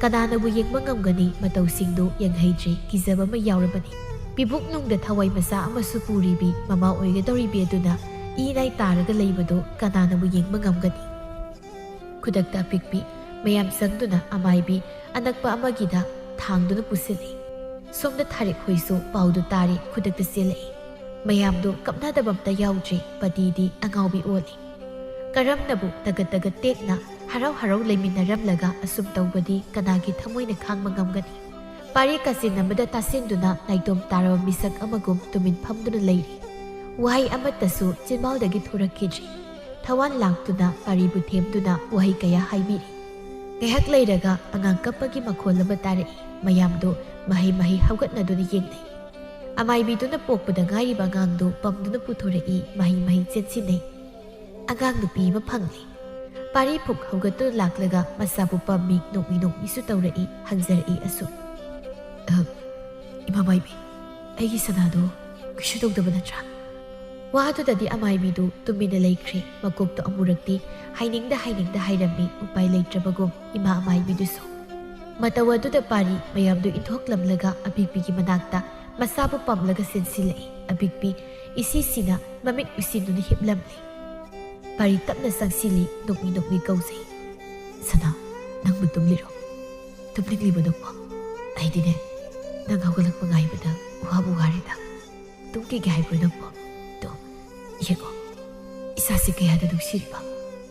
ꯀꯅꯥꯅꯕꯨ ꯌꯦꯡꯕ ꯉꯝꯒꯅꯤ? ꯃꯇꯧꯁꯤꯡꯗꯨ ꯌꯦꯡꯍꯩꯗ꯭ꯔꯦ꯫ ꯀꯤꯖꯕ ꯑꯃ ꯌꯥꯎꯔꯕꯅꯤ꯫ ꯄꯤꯕꯨꯛ ꯅꯨꯡꯗ ꯊꯋꯥꯏ ꯃꯆꯥ ꯑꯃꯁꯨ ꯄꯨꯔꯤꯕꯤ ꯃꯃꯥ ꯑꯣꯏꯒꯗꯧꯔꯤꯕꯤ ꯑꯗꯨꯅ ꯏ ꯅꯥꯏ ꯇꯥꯔꯒ ꯂꯩꯕꯗꯨ ꯀꯅꯥꯅꯕꯨ ꯌꯦꯡꯕ ꯉꯝꯒꯅꯤ? ꯈꯨꯗꯛꯇ ꯑꯄꯤꯛꯄꯤ ꯃꯌꯥꯝ ꯆꯪꯗꯨꯅ ꯑꯃꯥꯏꯕꯤ ꯑꯅꯛꯄ ꯑꯃꯒꯤꯗ ꯊꯥꯡꯗꯨꯅ ꯄꯨꯁꯤꯜꯂꯤ꯫ ꯁꯣꯝꯗ ꯊꯥꯔꯤꯛ ꯍꯣꯏꯁꯨ ꯄꯥꯎꯗꯨ ꯇꯥꯔꯦ, ꯈꯨꯗꯛꯇ ꯆꯦꯜꯂꯛꯏ꯫ ꯃꯌꯥꯝꯗꯨ ꯀꯞꯅꯗꯕ ꯑꯝꯇ ꯌꯥꯎꯗ꯭ꯔꯤ, ꯄꯇꯤꯗꯤ ꯑꯉꯥꯎꯕꯤ ꯑꯣꯜꯂꯤ꯫ ꯀꯔꯝꯅꯕꯨ ꯇꯒꯠ ꯇꯒꯠ ꯇꯦꯛꯅ ꯍꯔꯥꯎ ꯍꯔꯥꯎ ꯂꯩꯃꯤꯟꯅꯔꯝꯂꯒ ꯑꯁꯨꯝ ꯇꯧꯕꯗꯤ ꯀꯅꯥꯒꯤ ꯊꯃꯣꯏꯅ ꯈꯥꯡꯕ ꯉꯝꯒꯅꯤ? ꯄꯥꯔꯤ ꯀꯥꯆꯤꯟ ꯑꯃꯗ ꯇꯥꯁꯤꯟꯗꯨꯅ ꯅꯥꯏꯇꯣꯝ ꯇꯥꯔꯕ ꯃꯤꯁꯛ ꯑꯃꯒꯨꯝ ꯇꯨꯃꯤꯟ ꯐꯝꯗꯨꯅ ꯂꯩꯔꯤ꯫ ꯋꯥꯍꯩ ꯑꯃꯠꯇꯁꯨ ꯆꯤꯟꯕꯥꯜꯗꯒꯤ ꯊꯣꯔꯛꯈꯤꯗ꯭ꯔꯤ꯫ ꯊꯋꯥꯟ ꯂꯥꯡꯗꯨꯅ ꯄꯥꯔꯤꯕꯨ ꯊꯦꯝꯗꯨꯅ ꯋꯥꯍꯩ ꯀꯌꯥ ꯍꯥꯏꯕꯤꯔꯤ꯫ ꯉꯥꯏꯍꯥꯛ ꯂꯩꯔꯒ ꯑꯉꯥꯡ ꯀꯞꯄꯒꯤ ꯃꯈꯣꯜ ꯑꯃ ꯇꯥꯔꯛꯏ꯫ ꯃꯌꯥꯝꯗꯨ ꯃꯍꯩ ꯃꯍꯩ ꯍꯧꯒꯠꯅꯗꯨꯅ ꯌꯦꯡꯅꯩ꯫ ꯑꯃꯥꯏꯕꯤꯗꯨꯅ ꯄꯣꯛꯄꯗ ꯉꯥꯏꯔꯤꯕ ꯑꯉꯥꯡꯗꯨ ꯄꯝꯗꯨꯅ ꯄꯨꯊꯣꯔꯛꯏ꯫ ꯃꯍꯩ ꯃꯍꯩ ꯆꯦꯟꯁꯤꯟꯅꯩ꯫ ꯑꯉꯥꯡ ꯅꯨꯄꯤ ꯑꯃ ꯐꯪꯂꯦ꯫ ꯄꯥꯔꯤ ꯐꯨꯛ ꯍꯧꯒꯠꯇꯨꯅ ꯂꯥꯛꯂꯒ ꯃꯁꯥꯕꯨ ꯄꯝꯃꯤ, ꯅꯣꯛꯃꯤ ꯅꯣꯛꯃꯤꯁꯨ ꯇꯧꯔꯛꯏ, ꯍꯪꯖꯔꯛꯏ ꯑꯁꯨꯝ꯫ "ꯑꯍ, ꯏꯃꯥ ꯃꯥꯏꯕꯤ, ꯑꯩꯒꯤ ꯁꯅꯥꯗꯣ ꯀꯩꯁꯨ ꯇꯧꯗꯕ ꯅꯠꯇ꯭ꯔꯥ?" ꯋꯥꯗꯨꯗꯗꯤ ꯑꯃꯥꯏꯕꯤꯗꯨ ꯇꯨꯃꯤꯟꯅ ꯂꯩꯈ꯭ꯔꯦ꯫ ꯃꯀꯣꯛꯇꯣ ꯑꯃꯨꯔꯛꯇꯤ ꯍꯥꯏꯅꯤꯡꯗ ꯍꯥꯏꯅꯤꯡꯗ ꯍꯥꯏꯔꯝꯃꯤ, ꯎꯄꯥꯏ ꯂꯩꯇ꯭ꯔꯕꯒꯨꯝ ꯏꯃꯥ ꯑꯃꯥꯏꯕꯤꯗꯨꯁꯨ꯫ ꯃꯇꯧ ꯑꯗꯨꯗ ꯄꯥꯔꯤ ꯃꯌꯥꯝꯗꯨ ꯏꯟꯊꯣꯛꯂꯝꯂꯒ ꯑꯄꯤꯛꯄꯤꯒꯤ ꯃꯅꯥꯛꯇ ꯃꯁꯥꯕꯨ ꯄꯝꯂꯒ ꯆꯦꯟꯁꯤꯜꯂꯛꯏ꯫ ꯑꯄꯤꯛꯄꯤ ꯏꯁꯤ ꯁꯤꯅ ꯃꯃꯤꯠ ꯎꯏꯁꯤꯟꯗꯨꯅ ꯍꯤꯞꯂꯝꯂꯦ꯫ ꯄꯥꯔꯤ ꯇꯞꯅ ꯆꯪꯁꯤꯜꯂꯤ, ꯅꯣꯛꯃꯤ ꯅꯣꯛꯃꯤ ꯀꯧꯖꯩ꯫ "ꯁꯅꯥ, ꯅꯪꯕꯨ ꯇꯨꯝꯂꯤꯔꯣ? ꯇꯨꯝꯅꯤꯡꯂꯤꯕ ꯅꯪꯕꯣ? ꯑꯩꯗꯤꯅꯦ, ꯅꯪ ꯍꯧꯒꯠꯂꯛꯄ ꯉꯥꯏꯕꯗ ꯋꯥꯕꯨ ꯋꯥꯔꯦꯗ꯫ ꯇꯨꯝꯈꯤꯒꯦ ꯍꯥꯏꯕ꯭ꯔꯣ ꯅꯪꯕꯣ? ꯇꯣ, ꯌꯦꯡꯉꯣ, ꯏꯁꯥꯁꯦ ꯀꯌꯥꯗ ꯅꯨꯡꯁꯤꯔꯤꯕ꯫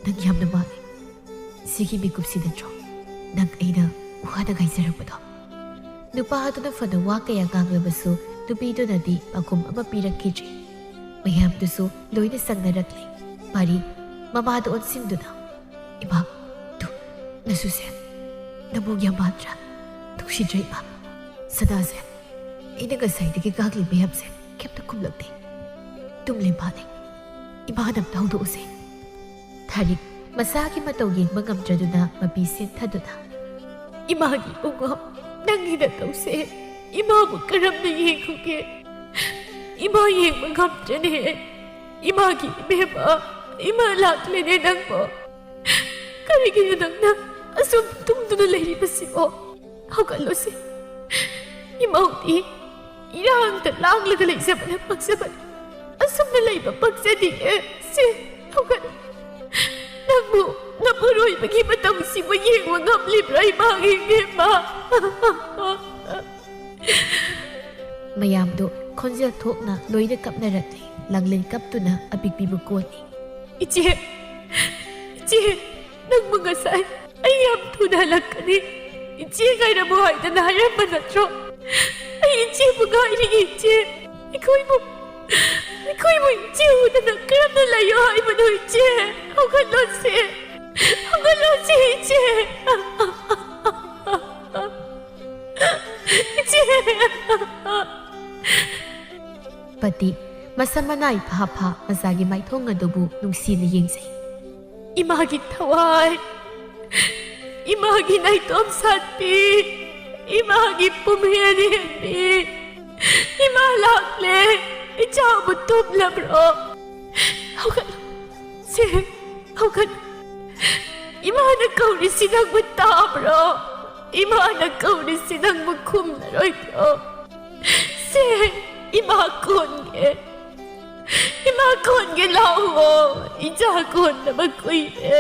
ꯅꯪ ꯌꯥꯝꯅ ꯃꯥꯜꯂꯤ꯫ ꯁꯤꯒꯤ ꯃꯤꯀꯨꯞꯁꯤ ꯅꯠꯇ꯭ꯔꯣ ꯅꯪ ꯑꯩꯅ ꯋꯥꯅ ꯉꯥꯏꯖꯔꯛꯄꯗꯣ?" ꯅꯨꯄꯥ ꯑꯗꯨꯅ ꯐꯅ ꯋꯥ ꯀꯌꯥ ꯉꯥꯡꯂꯕꯁꯨ ꯅꯨꯄꯤꯗꯨꯅꯗꯤ ꯄꯥꯎꯈꯨꯝ ꯑꯃ ꯄꯤꯔꯛꯈꯤꯗ꯭ꯔꯤ꯫ ꯃꯌꯥꯝꯗꯨꯁꯨ ꯂꯣꯏꯅ ꯆꯪꯅꯔꯛꯂꯦ꯫ ꯄꯥꯔꯤ ꯃꯃꯥꯗ ꯑꯣꯟꯁꯤꯟꯗꯨꯅ, "ꯏꯃꯥ, ꯇꯨ, ꯅꯁꯨꯁꯦ ꯅꯃꯣꯡ ꯌꯥꯝ ꯃꯥꯟꯗ꯭ꯔꯥ? ꯅꯨꯡꯁꯤꯗ꯭ꯔꯥ ꯏꯃꯥ? ꯁꯅꯥꯁꯦ, ꯑꯩꯅ ꯉꯁꯥꯏꯗꯒꯤ ꯉꯥꯡꯂꯤ ꯃꯌꯥꯝꯁꯦ ꯀꯩꯝꯇ ꯈꯨꯝꯂꯛꯇꯦ꯫ ꯇꯨꯝꯂꯤ ꯃꯥꯜꯂꯦ꯫ ꯏꯃꯥꯅ ꯑꯝꯇ ꯍꯧꯗꯣꯛꯎꯁꯦ꯫" ꯊꯥꯔꯤꯛ ꯃꯁꯥꯒꯤ ꯃꯇꯧ ꯌꯦꯡꯕ ꯉꯝꯗ꯭ꯔꯗꯨꯅ ꯃꯄꯤ ꯁꯦꯟꯊꯗꯨꯅ, "ꯏꯃꯥꯒꯤ ꯏꯕꯨꯡꯉꯣ, ꯅꯪꯒꯤ ꯅꯇꯧꯁꯦ ꯏꯃꯥꯕꯨ ꯀꯔꯝꯅ ꯌꯦꯡꯉꯨꯒꯦ? ꯏꯃꯥ ꯌꯦꯡꯕ ꯉꯝꯗ꯭ꯔꯦꯅꯦ꯫ ꯏꯃꯥꯒꯤ ꯏꯕꯦꯝꯃ, ꯏꯃꯥ ꯂꯥꯛꯂꯦꯅꯦ ꯅꯪꯕꯣ꯫ ꯀꯔꯤꯒꯤꯅꯣ ꯅꯪꯅ ꯑꯁꯨꯝ ꯇꯨꯝꯗꯨꯅ ꯂꯩꯔꯤꯕꯁꯤꯕꯣ? ꯍꯧꯒꯠꯂꯣꯁꯦ꯫ ꯏꯃꯧꯗꯤ ꯏꯔꯥꯡꯗ ꯂꯥꯡꯂꯒ ꯂꯩꯖꯕꯅ ꯄꯛꯆꯕꯅꯤ꯫ ꯑꯁꯨꯝꯅ ꯂꯩꯕ ꯄꯛꯆꯗꯤꯌꯦ꯫ ꯁꯦ, ꯍꯧꯒꯠꯂꯣ꯫ ꯅꯪ ꯅꯄꯨꯔꯣꯏꯕꯒꯤ ꯃꯇꯧꯁꯤꯕꯨ ꯌꯦꯡꯕ ꯉꯝꯂꯤꯕ꯭ꯔꯥ, ꯏꯃꯥꯒꯤ ꯏꯕꯦꯝꯃ? ꯃꯌꯥꯝꯗꯨ ꯈꯣꯟꯖꯦꯜ ꯊꯣꯛꯅ ꯂꯣꯏꯅ ꯀꯞꯅꯔꯛꯂꯤ꯫ ꯂꯥꯡꯂꯦꯟ ꯀꯞꯇꯨꯅ ꯑꯄꯤꯛꯄꯤꯕꯨ ꯀꯣꯜꯂꯤ꯫ "ꯏꯆꯦ, ꯏꯆꯦ, ꯅꯪꯕꯨ ꯉꯁꯥꯏ ꯑꯩ ꯌꯥꯝ ꯊꯨꯅ ꯍꯜꯂꯛꯀꯅꯤ, ꯏꯆꯦ ꯉꯥꯏꯔꯝꯃꯨ ꯍꯥꯏꯗꯅ ꯍꯥꯏꯔꯝꯕ ꯅꯠꯇ꯭ꯔꯣ? ꯑꯩ ꯏꯆꯦꯕꯨ ꯉꯥꯏꯔꯤ, ꯏꯆꯦ꯫ ꯑꯩꯈꯣꯏꯕꯨ, ꯑꯩꯈꯣꯏꯕꯨ ꯏꯆꯦ ꯎꯗꯅ ꯀꯔꯝꯅ ꯂꯩꯌꯣ ꯍꯥꯏꯕꯅꯣ, ꯏꯆꯦ? ꯍꯧꯒꯠꯂꯣꯁꯦ, ꯍꯧꯒꯠꯂꯣꯁꯦ, ꯏꯆꯦ꯫ ꯏꯆꯦ!" ꯄꯇꯤ ꯃꯁꯝ ꯃꯅꯥ ꯏꯐꯥ ꯐꯥ ꯃꯆꯥꯒꯤ ꯃꯥꯏꯊꯣꯡ ꯑꯗꯨꯕꯨ ꯅꯨꯡꯁꯤꯅ ꯌꯦꯡꯖꯩ꯫ "ꯏꯃꯥꯒꯤ ꯊꯋꯥꯏ, ꯏꯃꯥꯒꯤ ꯅꯥꯏꯇꯣꯝ ꯁꯥꯠꯄꯤ, ꯏꯃꯥꯒꯤ ꯄꯨꯝꯍꯦꯟ ꯍꯦꯟꯕꯤ, ꯏꯃꯥ ꯂꯥꯛꯂꯦ꯫ ꯏꯆꯥꯕꯨ ꯇꯨꯝꯂꯕ꯭ꯔꯣ? ꯍꯧꯒꯠꯂꯣ, ꯁꯦ, ꯍꯧꯒꯠꯂꯣ꯫ ꯏꯃꯥꯅ ꯀꯧꯔꯤꯁꯤ ꯅꯪꯕꯨ ꯇꯥꯕ꯭ꯔꯣ? ꯏꯃꯥꯅ ꯀꯧꯔꯤꯁꯤ ꯅꯪꯕꯨ ꯈꯨꯝꯂꯔꯣꯏꯗ꯭ꯔꯣ? ꯁꯦ, ꯏꯃꯥ ꯀꯣꯟꯒꯦ, ꯏꯃꯥ ꯀꯣꯟꯒꯦ, ꯂꯥꯛꯑꯣ꯫ ꯏꯆꯥ ꯀꯣꯟꯗꯕ ꯀꯨꯏꯔꯦ꯫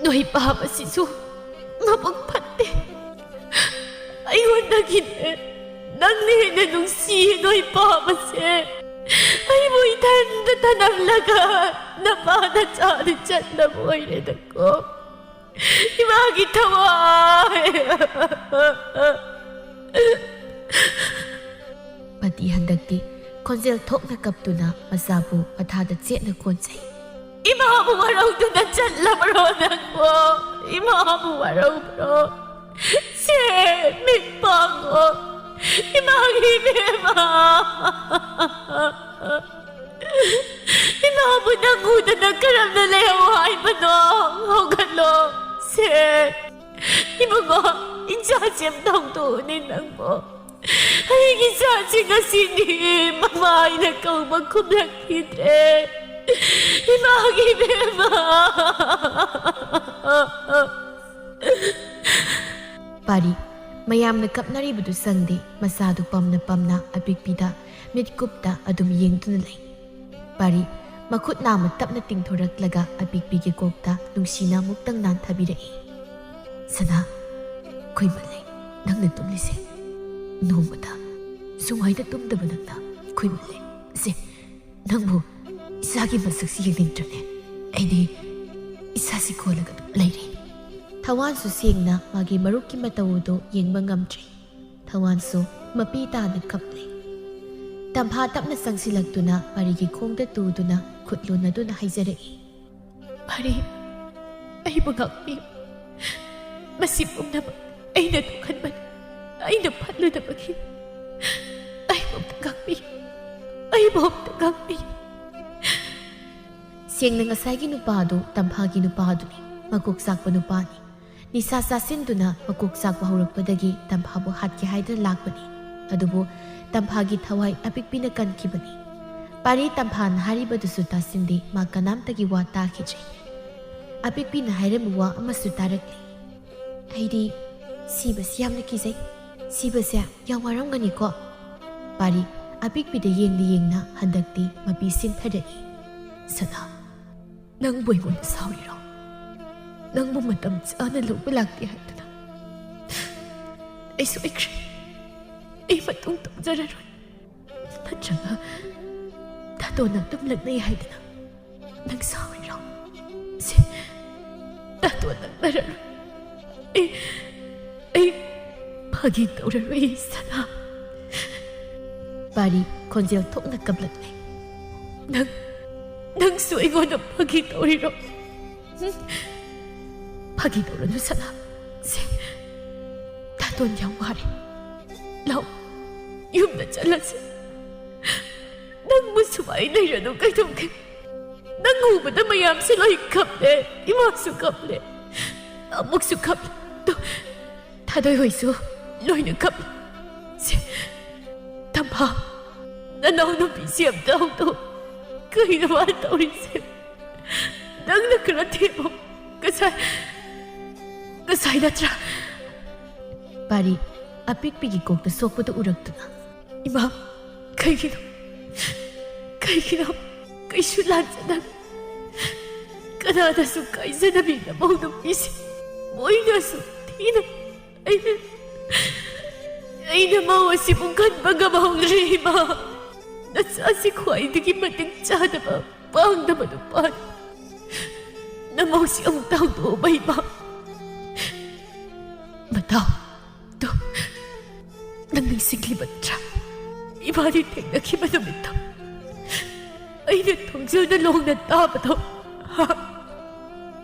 ꯅꯣꯏ ꯄꯥꯕꯁꯤꯁꯨ ꯃꯕꯨꯛ ꯐꯠꯇꯦ꯫ ꯑꯩꯉꯣꯟꯗꯒꯤꯅꯦ ꯅꯪꯅ ꯍꯦꯟꯅ ꯅꯨꯡꯁꯤꯌꯦ ꯅꯣꯏ ꯄꯥꯕꯁꯦ꯫ ꯑꯩꯕꯨ ꯏꯊꯟꯗ ꯊꯅꯝꯂꯒ ꯅꯄꯥ ꯅꯆꯥꯗꯤ ꯆꯠꯂꯕ ꯑꯣꯏꯔꯦꯗꯀꯣ꯫ ꯏꯃꯥꯒꯤ ꯊꯋꯥꯏ!" ꯄꯇꯤ ꯍꯟꯗꯛꯇꯤ ꯈꯣꯟꯖꯦꯜ ꯊꯣꯛꯅ ꯀꯞꯇꯨꯅ ꯃꯆꯥꯕꯨ ꯃꯊꯥꯗ ꯆꯦꯠꯅ ꯀꯣꯟꯖꯩ꯫ "ꯏꯃꯥꯕꯨ ꯋꯥꯔꯧꯗꯨꯅ ꯆꯠꯂꯕ꯭ꯔꯣ ꯅꯪꯕꯣ? ꯏꯃꯥꯕꯨ ꯋꯥꯔꯧꯕ꯭ꯔꯣ? ꯁꯦ, ꯃꯤꯠ ꯄꯥꯡꯉꯣ꯫ ꯏꯃꯥꯒꯤ ꯏꯕꯦꯝꯃ꯫ ꯏꯃꯥꯕꯨ ꯅꯪ ꯎꯗꯅ ꯀꯔꯝꯅ ꯂꯩꯍꯧ ꯍꯥꯏꯕꯅꯣ? ꯍꯧꯒꯠꯂꯣ꯫ ꯁꯦ, ꯏꯕꯨꯡꯉꯣ, ꯏꯆꯥꯁꯦ ꯑꯝꯇ ꯍꯧꯗꯣꯛꯎꯅꯦ ꯅꯪꯕꯣ꯫ ꯑꯩꯒꯤ ꯏꯆꯥꯁꯤ ꯉꯁꯤꯗꯤ ꯃꯃꯥ ꯍꯥꯏꯅ ꯀꯧꯕ ꯈꯨꯝꯂꯛꯈꯤꯗ꯭ꯔꯦ꯫ ꯏꯃꯥꯒꯤ ꯏꯕꯦꯝꯃ!" ꯄꯥꯔꯤ ꯃꯌꯥꯝꯅ ꯀꯞꯅꯔꯤꯕꯗꯨ ꯁꯪꯗꯦ꯫ ꯃꯆꯥꯗꯨ ꯄꯝꯅ ꯄꯝꯅ ꯑꯄꯤꯛꯄꯤꯗ ꯃꯤꯠꯀꯨꯞꯇ ꯑꯗꯨꯝ ꯌꯦꯡꯗꯨꯅ ꯂꯩ꯫ ꯄꯥꯔꯤ ꯃꯈꯨꯠ ꯅꯥꯝꯃ ꯇꯞꯅ ꯇꯤꯡꯊꯣꯔꯛꯂꯒ ꯑꯄꯤꯛꯄꯤꯒꯤ ꯀꯣꯛꯇ ꯅꯨꯡꯁꯤꯅ ꯑꯃꯨꯛꯇꯪ ꯅꯥꯟꯊꯕꯤꯔꯛꯏ꯫ "ꯁꯅꯥ, ꯀꯨꯏꯃꯜꯂꯦ ꯅꯪꯅ ꯇꯨꯝꯂꯤꯁꯦ꯫ ꯅꯣꯡꯃꯗ ꯁꯨꯃꯥꯏꯅ ꯇꯨꯝꯗꯕ ꯅꯪꯅ ꯀꯨꯏꯃꯜꯂꯦ꯫ ꯁꯦ, ꯅꯪꯕꯨ ꯏꯁꯥꯒꯤ ꯃꯁꯛꯁꯤ ꯌꯦꯡꯅꯤꯡꯗ꯭ꯔꯅꯦ? ꯑꯩꯗꯤ ꯏꯁꯥꯁꯤ ꯀꯣꯜꯂꯒ ꯑꯗꯨꯝ ꯂꯩꯔꯦ꯫" ꯊꯋꯥꯟꯁꯨ ꯁꯦꯡꯅ ꯃꯥꯒꯤ ꯃꯔꯨꯞꯀꯤ ꯃꯇꯧ ꯑꯗꯨ ꯌꯦꯡꯕ ꯉꯝꯗ꯭ꯔꯦ꯫ ꯊꯋꯥꯟꯁꯨ ꯃꯄꯤ ꯇꯥꯅ ꯀꯞꯂꯦ꯫ ꯇꯝꯐꯥ ꯇꯞꯅ ꯆꯪꯁꯤꯜꯂꯛꯇꯨꯅ ꯄꯥꯔꯤꯒꯤ ꯈꯣꯡꯗ ꯇꯨꯗꯨꯅ ꯈꯨꯠ ꯂꯨꯅꯗꯨꯅ ꯍꯥꯏꯖꯔꯛꯏ, "ꯄꯥꯔꯤ, ꯑꯩꯕꯨ ꯉꯥꯛꯄꯤꯌꯨ꯫ ꯃꯁꯤ ꯄꯨꯝꯅꯃꯛ ꯑꯩꯅ ꯊꯣꯛꯍꯟꯕꯅꯤ꯫ ꯑꯩꯅ ꯐꯠꯂꯨꯗꯕꯒꯤ꯫ ꯑꯩꯕꯨ ꯑꯝꯇ ꯉꯥꯛꯄꯤꯌꯨ꯫ ꯑꯩꯕꯨ ꯑꯝꯇ ꯉꯥꯛꯄꯤꯌꯨ꯫" ꯁꯦꯡꯅ ꯉꯁꯥꯏꯒꯤ ꯅꯨꯄꯥꯗꯨ ꯇꯝꯐꯥꯒꯤ ꯅꯨꯄꯥꯗꯨꯅꯤ, ꯃꯀꯣꯛ ꯆꯥꯛꯄ ꯅꯨꯄꯥꯅꯤ꯫ ꯅꯤꯁꯥ ꯆꯥꯁꯤꯟꯗꯨꯅ ꯃꯀꯣꯛ ꯆꯥꯛꯄ ꯍꯧꯔꯛꯄꯗꯒꯤ ꯇꯝꯐꯥꯕꯨ ꯍꯥꯠꯀꯦ ꯍꯥꯏꯗꯨꯅ ꯂꯥꯛꯄꯅꯤ꯫ ꯑꯗꯨꯕꯨ ꯇꯝꯐꯥꯒꯤ ꯊꯋꯥꯏ ꯑꯄꯤꯛꯄꯤꯅ ꯀꯟꯈꯤꯕꯅꯤ꯫ ꯄꯥꯔꯤ ꯇꯝꯐꯥꯅ ꯍꯥꯏꯔꯤꯕꯗꯨꯁꯨ ꯇꯥꯁꯤꯟꯗꯦ, ꯃꯥ ꯀꯅꯥꯝꯇꯒꯤ ꯋꯥ ꯇꯥꯈꯤꯗ꯭ꯔꯦ꯫ ꯑꯄꯤꯛꯄꯤꯅ ꯍꯥꯏꯔꯝꯕ ꯋꯥ ꯑꯃꯁꯨ ꯇꯥꯔꯛꯂꯦ꯫ "ꯑꯩꯗꯤ ꯁꯤꯕꯁꯤ ꯌꯥꯝꯅ ꯀꯤꯖꯩ꯫ ꯁꯤꯕꯁꯦ ꯌꯥꯝ ꯋꯥꯔꯝꯒꯅꯤꯀꯣ?" ꯄꯥꯔꯤ ꯑꯄꯤꯛꯄꯤꯗ ꯌꯦꯡꯅ ꯌꯦꯡꯅ ꯍꯟꯗꯛꯇꯤ ꯃꯄꯤ ꯁꯤꯟꯊꯔꯛꯏ꯫ "ꯁꯅꯥ, ꯅꯪꯕꯨ ꯑꯩꯉꯣꯟꯗ ꯁꯥꯎꯔꯤꯔꯣ? ꯅꯪꯕꯨ ꯃꯇꯝ ꯆꯥꯅ ꯂꯧꯕ ꯂꯥꯛꯇꯦ ꯍꯥꯏꯗꯅ? ꯑꯩ ꯁꯣꯏꯈ꯭ꯔꯦ꯫ ꯑꯩ ꯃꯇꯨꯡ ꯇꯧꯖꯔꯔꯣꯏ꯫ ꯅꯠꯇ꯭ꯔꯒ ꯇꯥꯇꯣꯟꯅ ꯑꯗꯨꯝ ꯂꯛꯅꯩ ꯍꯥꯏꯗꯅ ꯅꯪ ꯁꯥꯎꯔꯤꯔꯣ? ꯁꯦ, ꯇꯥꯇꯣꯟ ꯂꯛꯅꯔꯔꯣꯏ꯫ ꯑꯩ, ꯑꯩ ꯐꯥꯒꯤ ꯇꯧꯔꯔꯣꯏ, ꯁꯅꯥ꯫" ꯄꯥꯔꯤ ꯈꯣꯟꯖꯦꯜ ꯊꯣꯛꯅ ꯀꯞꯂꯛꯂꯦ꯫ "ꯅꯪ, ꯅꯪꯁꯨ ꯑꯩꯉꯣꯟꯗ ꯐꯥꯒꯤ ꯇꯧꯔꯤꯔꯣ? ꯍꯨꯝ? ꯐꯥꯒꯤ ꯇꯧꯔꯅꯨ, ꯁꯅꯥ꯫ ꯁꯦ, ꯇꯥꯇꯣꯟ ꯌꯥꯝ ꯋꯥꯔꯦ꯫ ꯂꯥꯎ, ꯌꯨꯝꯗ ꯆꯠꯂꯁꯤ꯫ ꯅꯪꯕꯨ ꯁꯨꯃꯥꯏ ꯂꯩꯔꯅꯨ ꯀꯩꯗꯧꯒꯦ? ꯅꯪ ꯎꯕꯗ ꯃꯌꯥꯝꯁꯦ ꯂꯣꯏ ꯀꯞꯂꯦ꯫ ꯏꯃꯥꯁꯨ ꯀꯞꯂꯦ꯫ ꯑꯃꯨꯛꯁꯨ ꯀꯞꯂꯦ꯫ ꯑꯗꯣ ꯊꯥꯗꯣꯏ ꯍꯣꯏꯁꯨ ꯂꯣꯏꯅ ꯀꯞꯂꯦ꯫ ꯁꯦ, ꯇꯝꯐꯥ, ꯅꯅꯥꯎ ꯅꯨꯄꯤꯁꯦ ꯑꯝꯇ ꯍꯧꯗꯣꯛ꯫ ꯀꯩꯅꯣ ꯃꯥꯅ ꯇꯧꯔꯤꯁꯦ? ꯅꯪꯅ ꯈꯔ ꯊꯦꯝꯃꯣ꯫ ꯉꯁꯥꯏ, ꯉꯁꯥꯏ ꯅꯠꯇ꯭ꯔꯥ?" ꯄꯥꯔꯤ ꯑꯄꯤꯛꯄꯤꯒꯤ ꯀꯣꯛꯇ ꯁꯣꯛꯄꯗꯨ ꯎꯔꯛꯇꯨꯅ, "ꯏꯃꯥ, ꯀꯩꯒꯤꯅꯣ? ꯀꯩꯒꯤꯅꯣ?" ꯀꯩꯁꯨ ꯂꯥꯟꯖꯗꯕ, ꯀꯅꯥꯗꯁꯨ ꯀꯥꯏꯖꯗꯕꯤ ꯅꯃꯧ ꯅꯨꯄꯤꯁꯦ ꯃꯣꯏꯅꯁꯨ ꯊꯤꯅ ꯑꯩꯅ, ꯑꯩꯅ ꯃꯧ ꯑꯁꯤꯕꯨ ꯈꯟꯕ ꯉꯝꯍꯧꯗ꯭ꯔꯦ, ꯏꯃꯥ꯫ ꯅꯆꯥꯁꯤ ꯈ꯭ꯋꯥꯏꯗꯒꯤ ꯃꯇꯤꯛ ꯆꯥꯗꯕ, ꯄꯥꯡꯗꯕ ꯅꯨꯄꯥꯅꯤ꯫ ꯅꯃꯧꯁꯤ ꯑꯃꯨꯛꯇ ꯍꯧꯗꯣꯛꯑꯣꯕ, ꯏꯃꯥ꯫ ꯃꯇꯥꯎ, ꯇꯨ, ꯅꯪ ꯅꯤꯡꯁꯤꯡꯂꯤꯕ ꯅꯠꯇ꯭ꯔꯥ? ꯏꯕꯥꯅꯤ ꯊꯦꯡꯅꯈꯤꯕ ꯅꯨꯃꯤꯠꯇꯣ, ꯑꯩꯅ ꯊꯣꯡꯖꯤꯜꯗ ꯂꯣꯡꯅ ꯇꯥꯕꯗꯣ꯫ ꯍꯥ?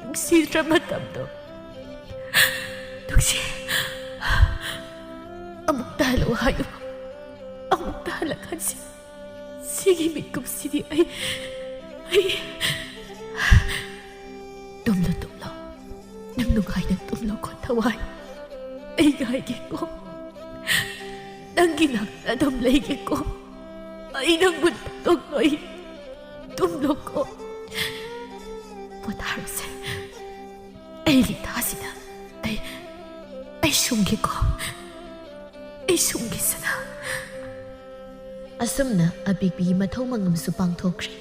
ꯅꯨꯡꯁꯤꯗ꯭ꯔ ꯃꯇꯝꯗꯣ? ꯅꯨꯡꯁꯤ꯫ ꯑꯃꯨꯛꯇ ꯍꯜꯂꯛꯑꯣ ꯍꯥꯏꯌꯨ꯫ ꯑꯃꯨꯛꯇ ꯍꯜꯂꯛꯍꯟꯁꯤ꯫ ꯁꯤꯒꯤ ꯃꯤꯀꯨꯞꯁꯤꯗꯤ ꯑꯩ, ꯑꯩ ꯇꯨꯝꯂꯣ, ꯇꯨꯝꯂꯣ꯫ ꯅꯪ ꯅꯨꯡꯉꯥꯏꯅ ꯇꯨꯝꯂꯣꯀꯣ, ꯊꯋꯥꯏ꯫ ꯑꯩ ꯉꯥꯏꯒꯦꯀꯣ꯫ ꯅꯪꯒꯤ ꯅꯥꯛꯇ ꯑꯗꯨꯝ ꯂꯩꯒꯦꯀꯣ꯫ ꯑꯩ ꯅꯪꯕꯨ ꯊꯥꯗꯣꯛꯂꯣꯏ꯫ ꯇꯨꯝꯂꯣꯀꯣ꯫ ꯄꯣꯊꯥꯔꯣꯁꯦ꯫ ꯑꯩ ꯂꯤꯊꯥꯁꯤꯗ꯫ ꯑꯩ, ꯑꯩ ꯁꯨꯝꯒꯦꯀꯣ꯫ ꯑꯩ ꯁꯨꯝꯒꯦ, ꯁꯅꯥ꯫ ꯑꯁꯨꯝꯅ ꯑꯄꯤꯛꯄꯤꯒꯤ ꯃꯊꯧ ꯃꯉꯝꯁꯨ ꯄꯥꯡꯊꯣꯛꯈ꯭ꯔꯦ꯫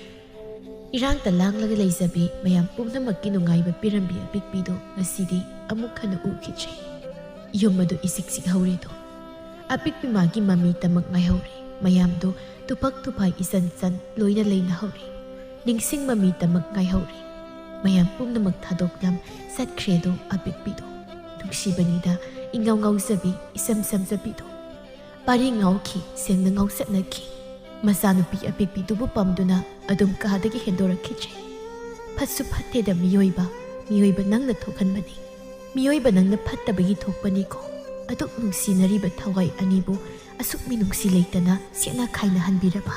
ꯏꯔꯥꯡꯇ ꯂꯥꯡꯂꯒ ꯂꯩꯖꯕꯤ ꯃꯌꯥꯝ ꯄꯨꯝꯅꯃꯛꯀꯤ ꯅꯨꯡꯉꯥꯏꯕ ꯄꯤꯔꯝꯕꯤ ꯑꯄꯤꯛꯄꯤꯗꯨ ꯉꯁꯤꯗꯤ ꯑꯃꯨꯛ ꯍꯟꯅ ꯎꯈꯤꯗ꯭ꯔꯦ꯫ ꯌꯨꯝ ꯑꯗꯨ ꯏꯆꯤꯛ ꯆꯤꯛꯍꯧꯔꯦꯗꯣ꯫ ꯑꯄꯤꯛꯄꯤ ꯃꯥꯒꯤ ꯃꯃꯤꯇꯃꯛ ꯉꯥꯏꯍꯧꯔꯦ꯫ ꯃꯌꯥꯝꯗꯨ ꯇꯨꯐꯛ ꯇꯨꯐꯥꯏ ꯏꯆꯟ ꯆꯟ ꯂꯣꯏꯅ ꯂꯩꯅꯍꯧꯔꯦ꯫ ꯅꯤꯡꯁꯤꯡ ꯃꯃꯤꯇꯃꯛ ꯉꯥꯏꯍꯧꯔꯦ꯫ ꯃꯌꯥꯝ ꯄꯨꯝꯅꯃꯛ ꯊꯥꯗꯣꯛꯂꯝ ꯆꯠꯈ꯭ꯔꯦꯗꯣ ꯑꯄꯤꯛꯄꯤꯗꯣ꯫ ꯅꯨꯡꯁꯤꯕꯅꯤꯗ ꯏꯉꯥꯎ ꯉꯥꯎꯖꯕꯤ ꯏꯁꯝ ꯁꯝꯖꯕꯤꯗꯣ꯫ ꯄꯥꯔꯤ ꯉꯥꯎꯈꯤ, ꯁꯦꯡꯅ ꯉꯥꯎꯆꯠꯅꯈꯤ꯫ ꯃꯆꯥꯅꯨꯄꯤ ꯑꯄꯤꯛꯄꯤꯗꯨꯕꯨ ꯄꯝꯗꯨꯅ ꯑꯗꯨꯝ ꯀꯥꯗꯒꯤ ꯍꯦꯟꯗꯣꯔꯛꯈꯤꯗ꯭ꯔꯦ꯫ ꯐꯠꯁꯨ ꯐꯠꯇꯦꯗ ꯃꯤꯑꯣꯏꯕ, ꯃꯤꯑꯣꯏꯕ ꯅꯪꯅ ꯊꯣꯛꯍꯟꯕꯅꯤ꯫ ꯃꯤꯑꯣꯏꯕ ꯅꯪꯅ ꯐꯠꯇꯕꯒꯤ ꯊꯣꯛꯄꯅꯤꯀꯣ꯫ ꯑꯗꯨꯛ ꯅꯨꯡꯁꯤꯅꯔꯤꯕ ꯊꯋꯥꯏ ꯑꯅꯤꯕꯨ ꯑꯁꯨꯛ ꯃꯤꯅꯨꯡꯁꯤ ꯂꯩꯇꯅ ꯁꯦꯠꯅ ꯈꯥꯏꯅꯍꯟꯕꯤꯔꯕ?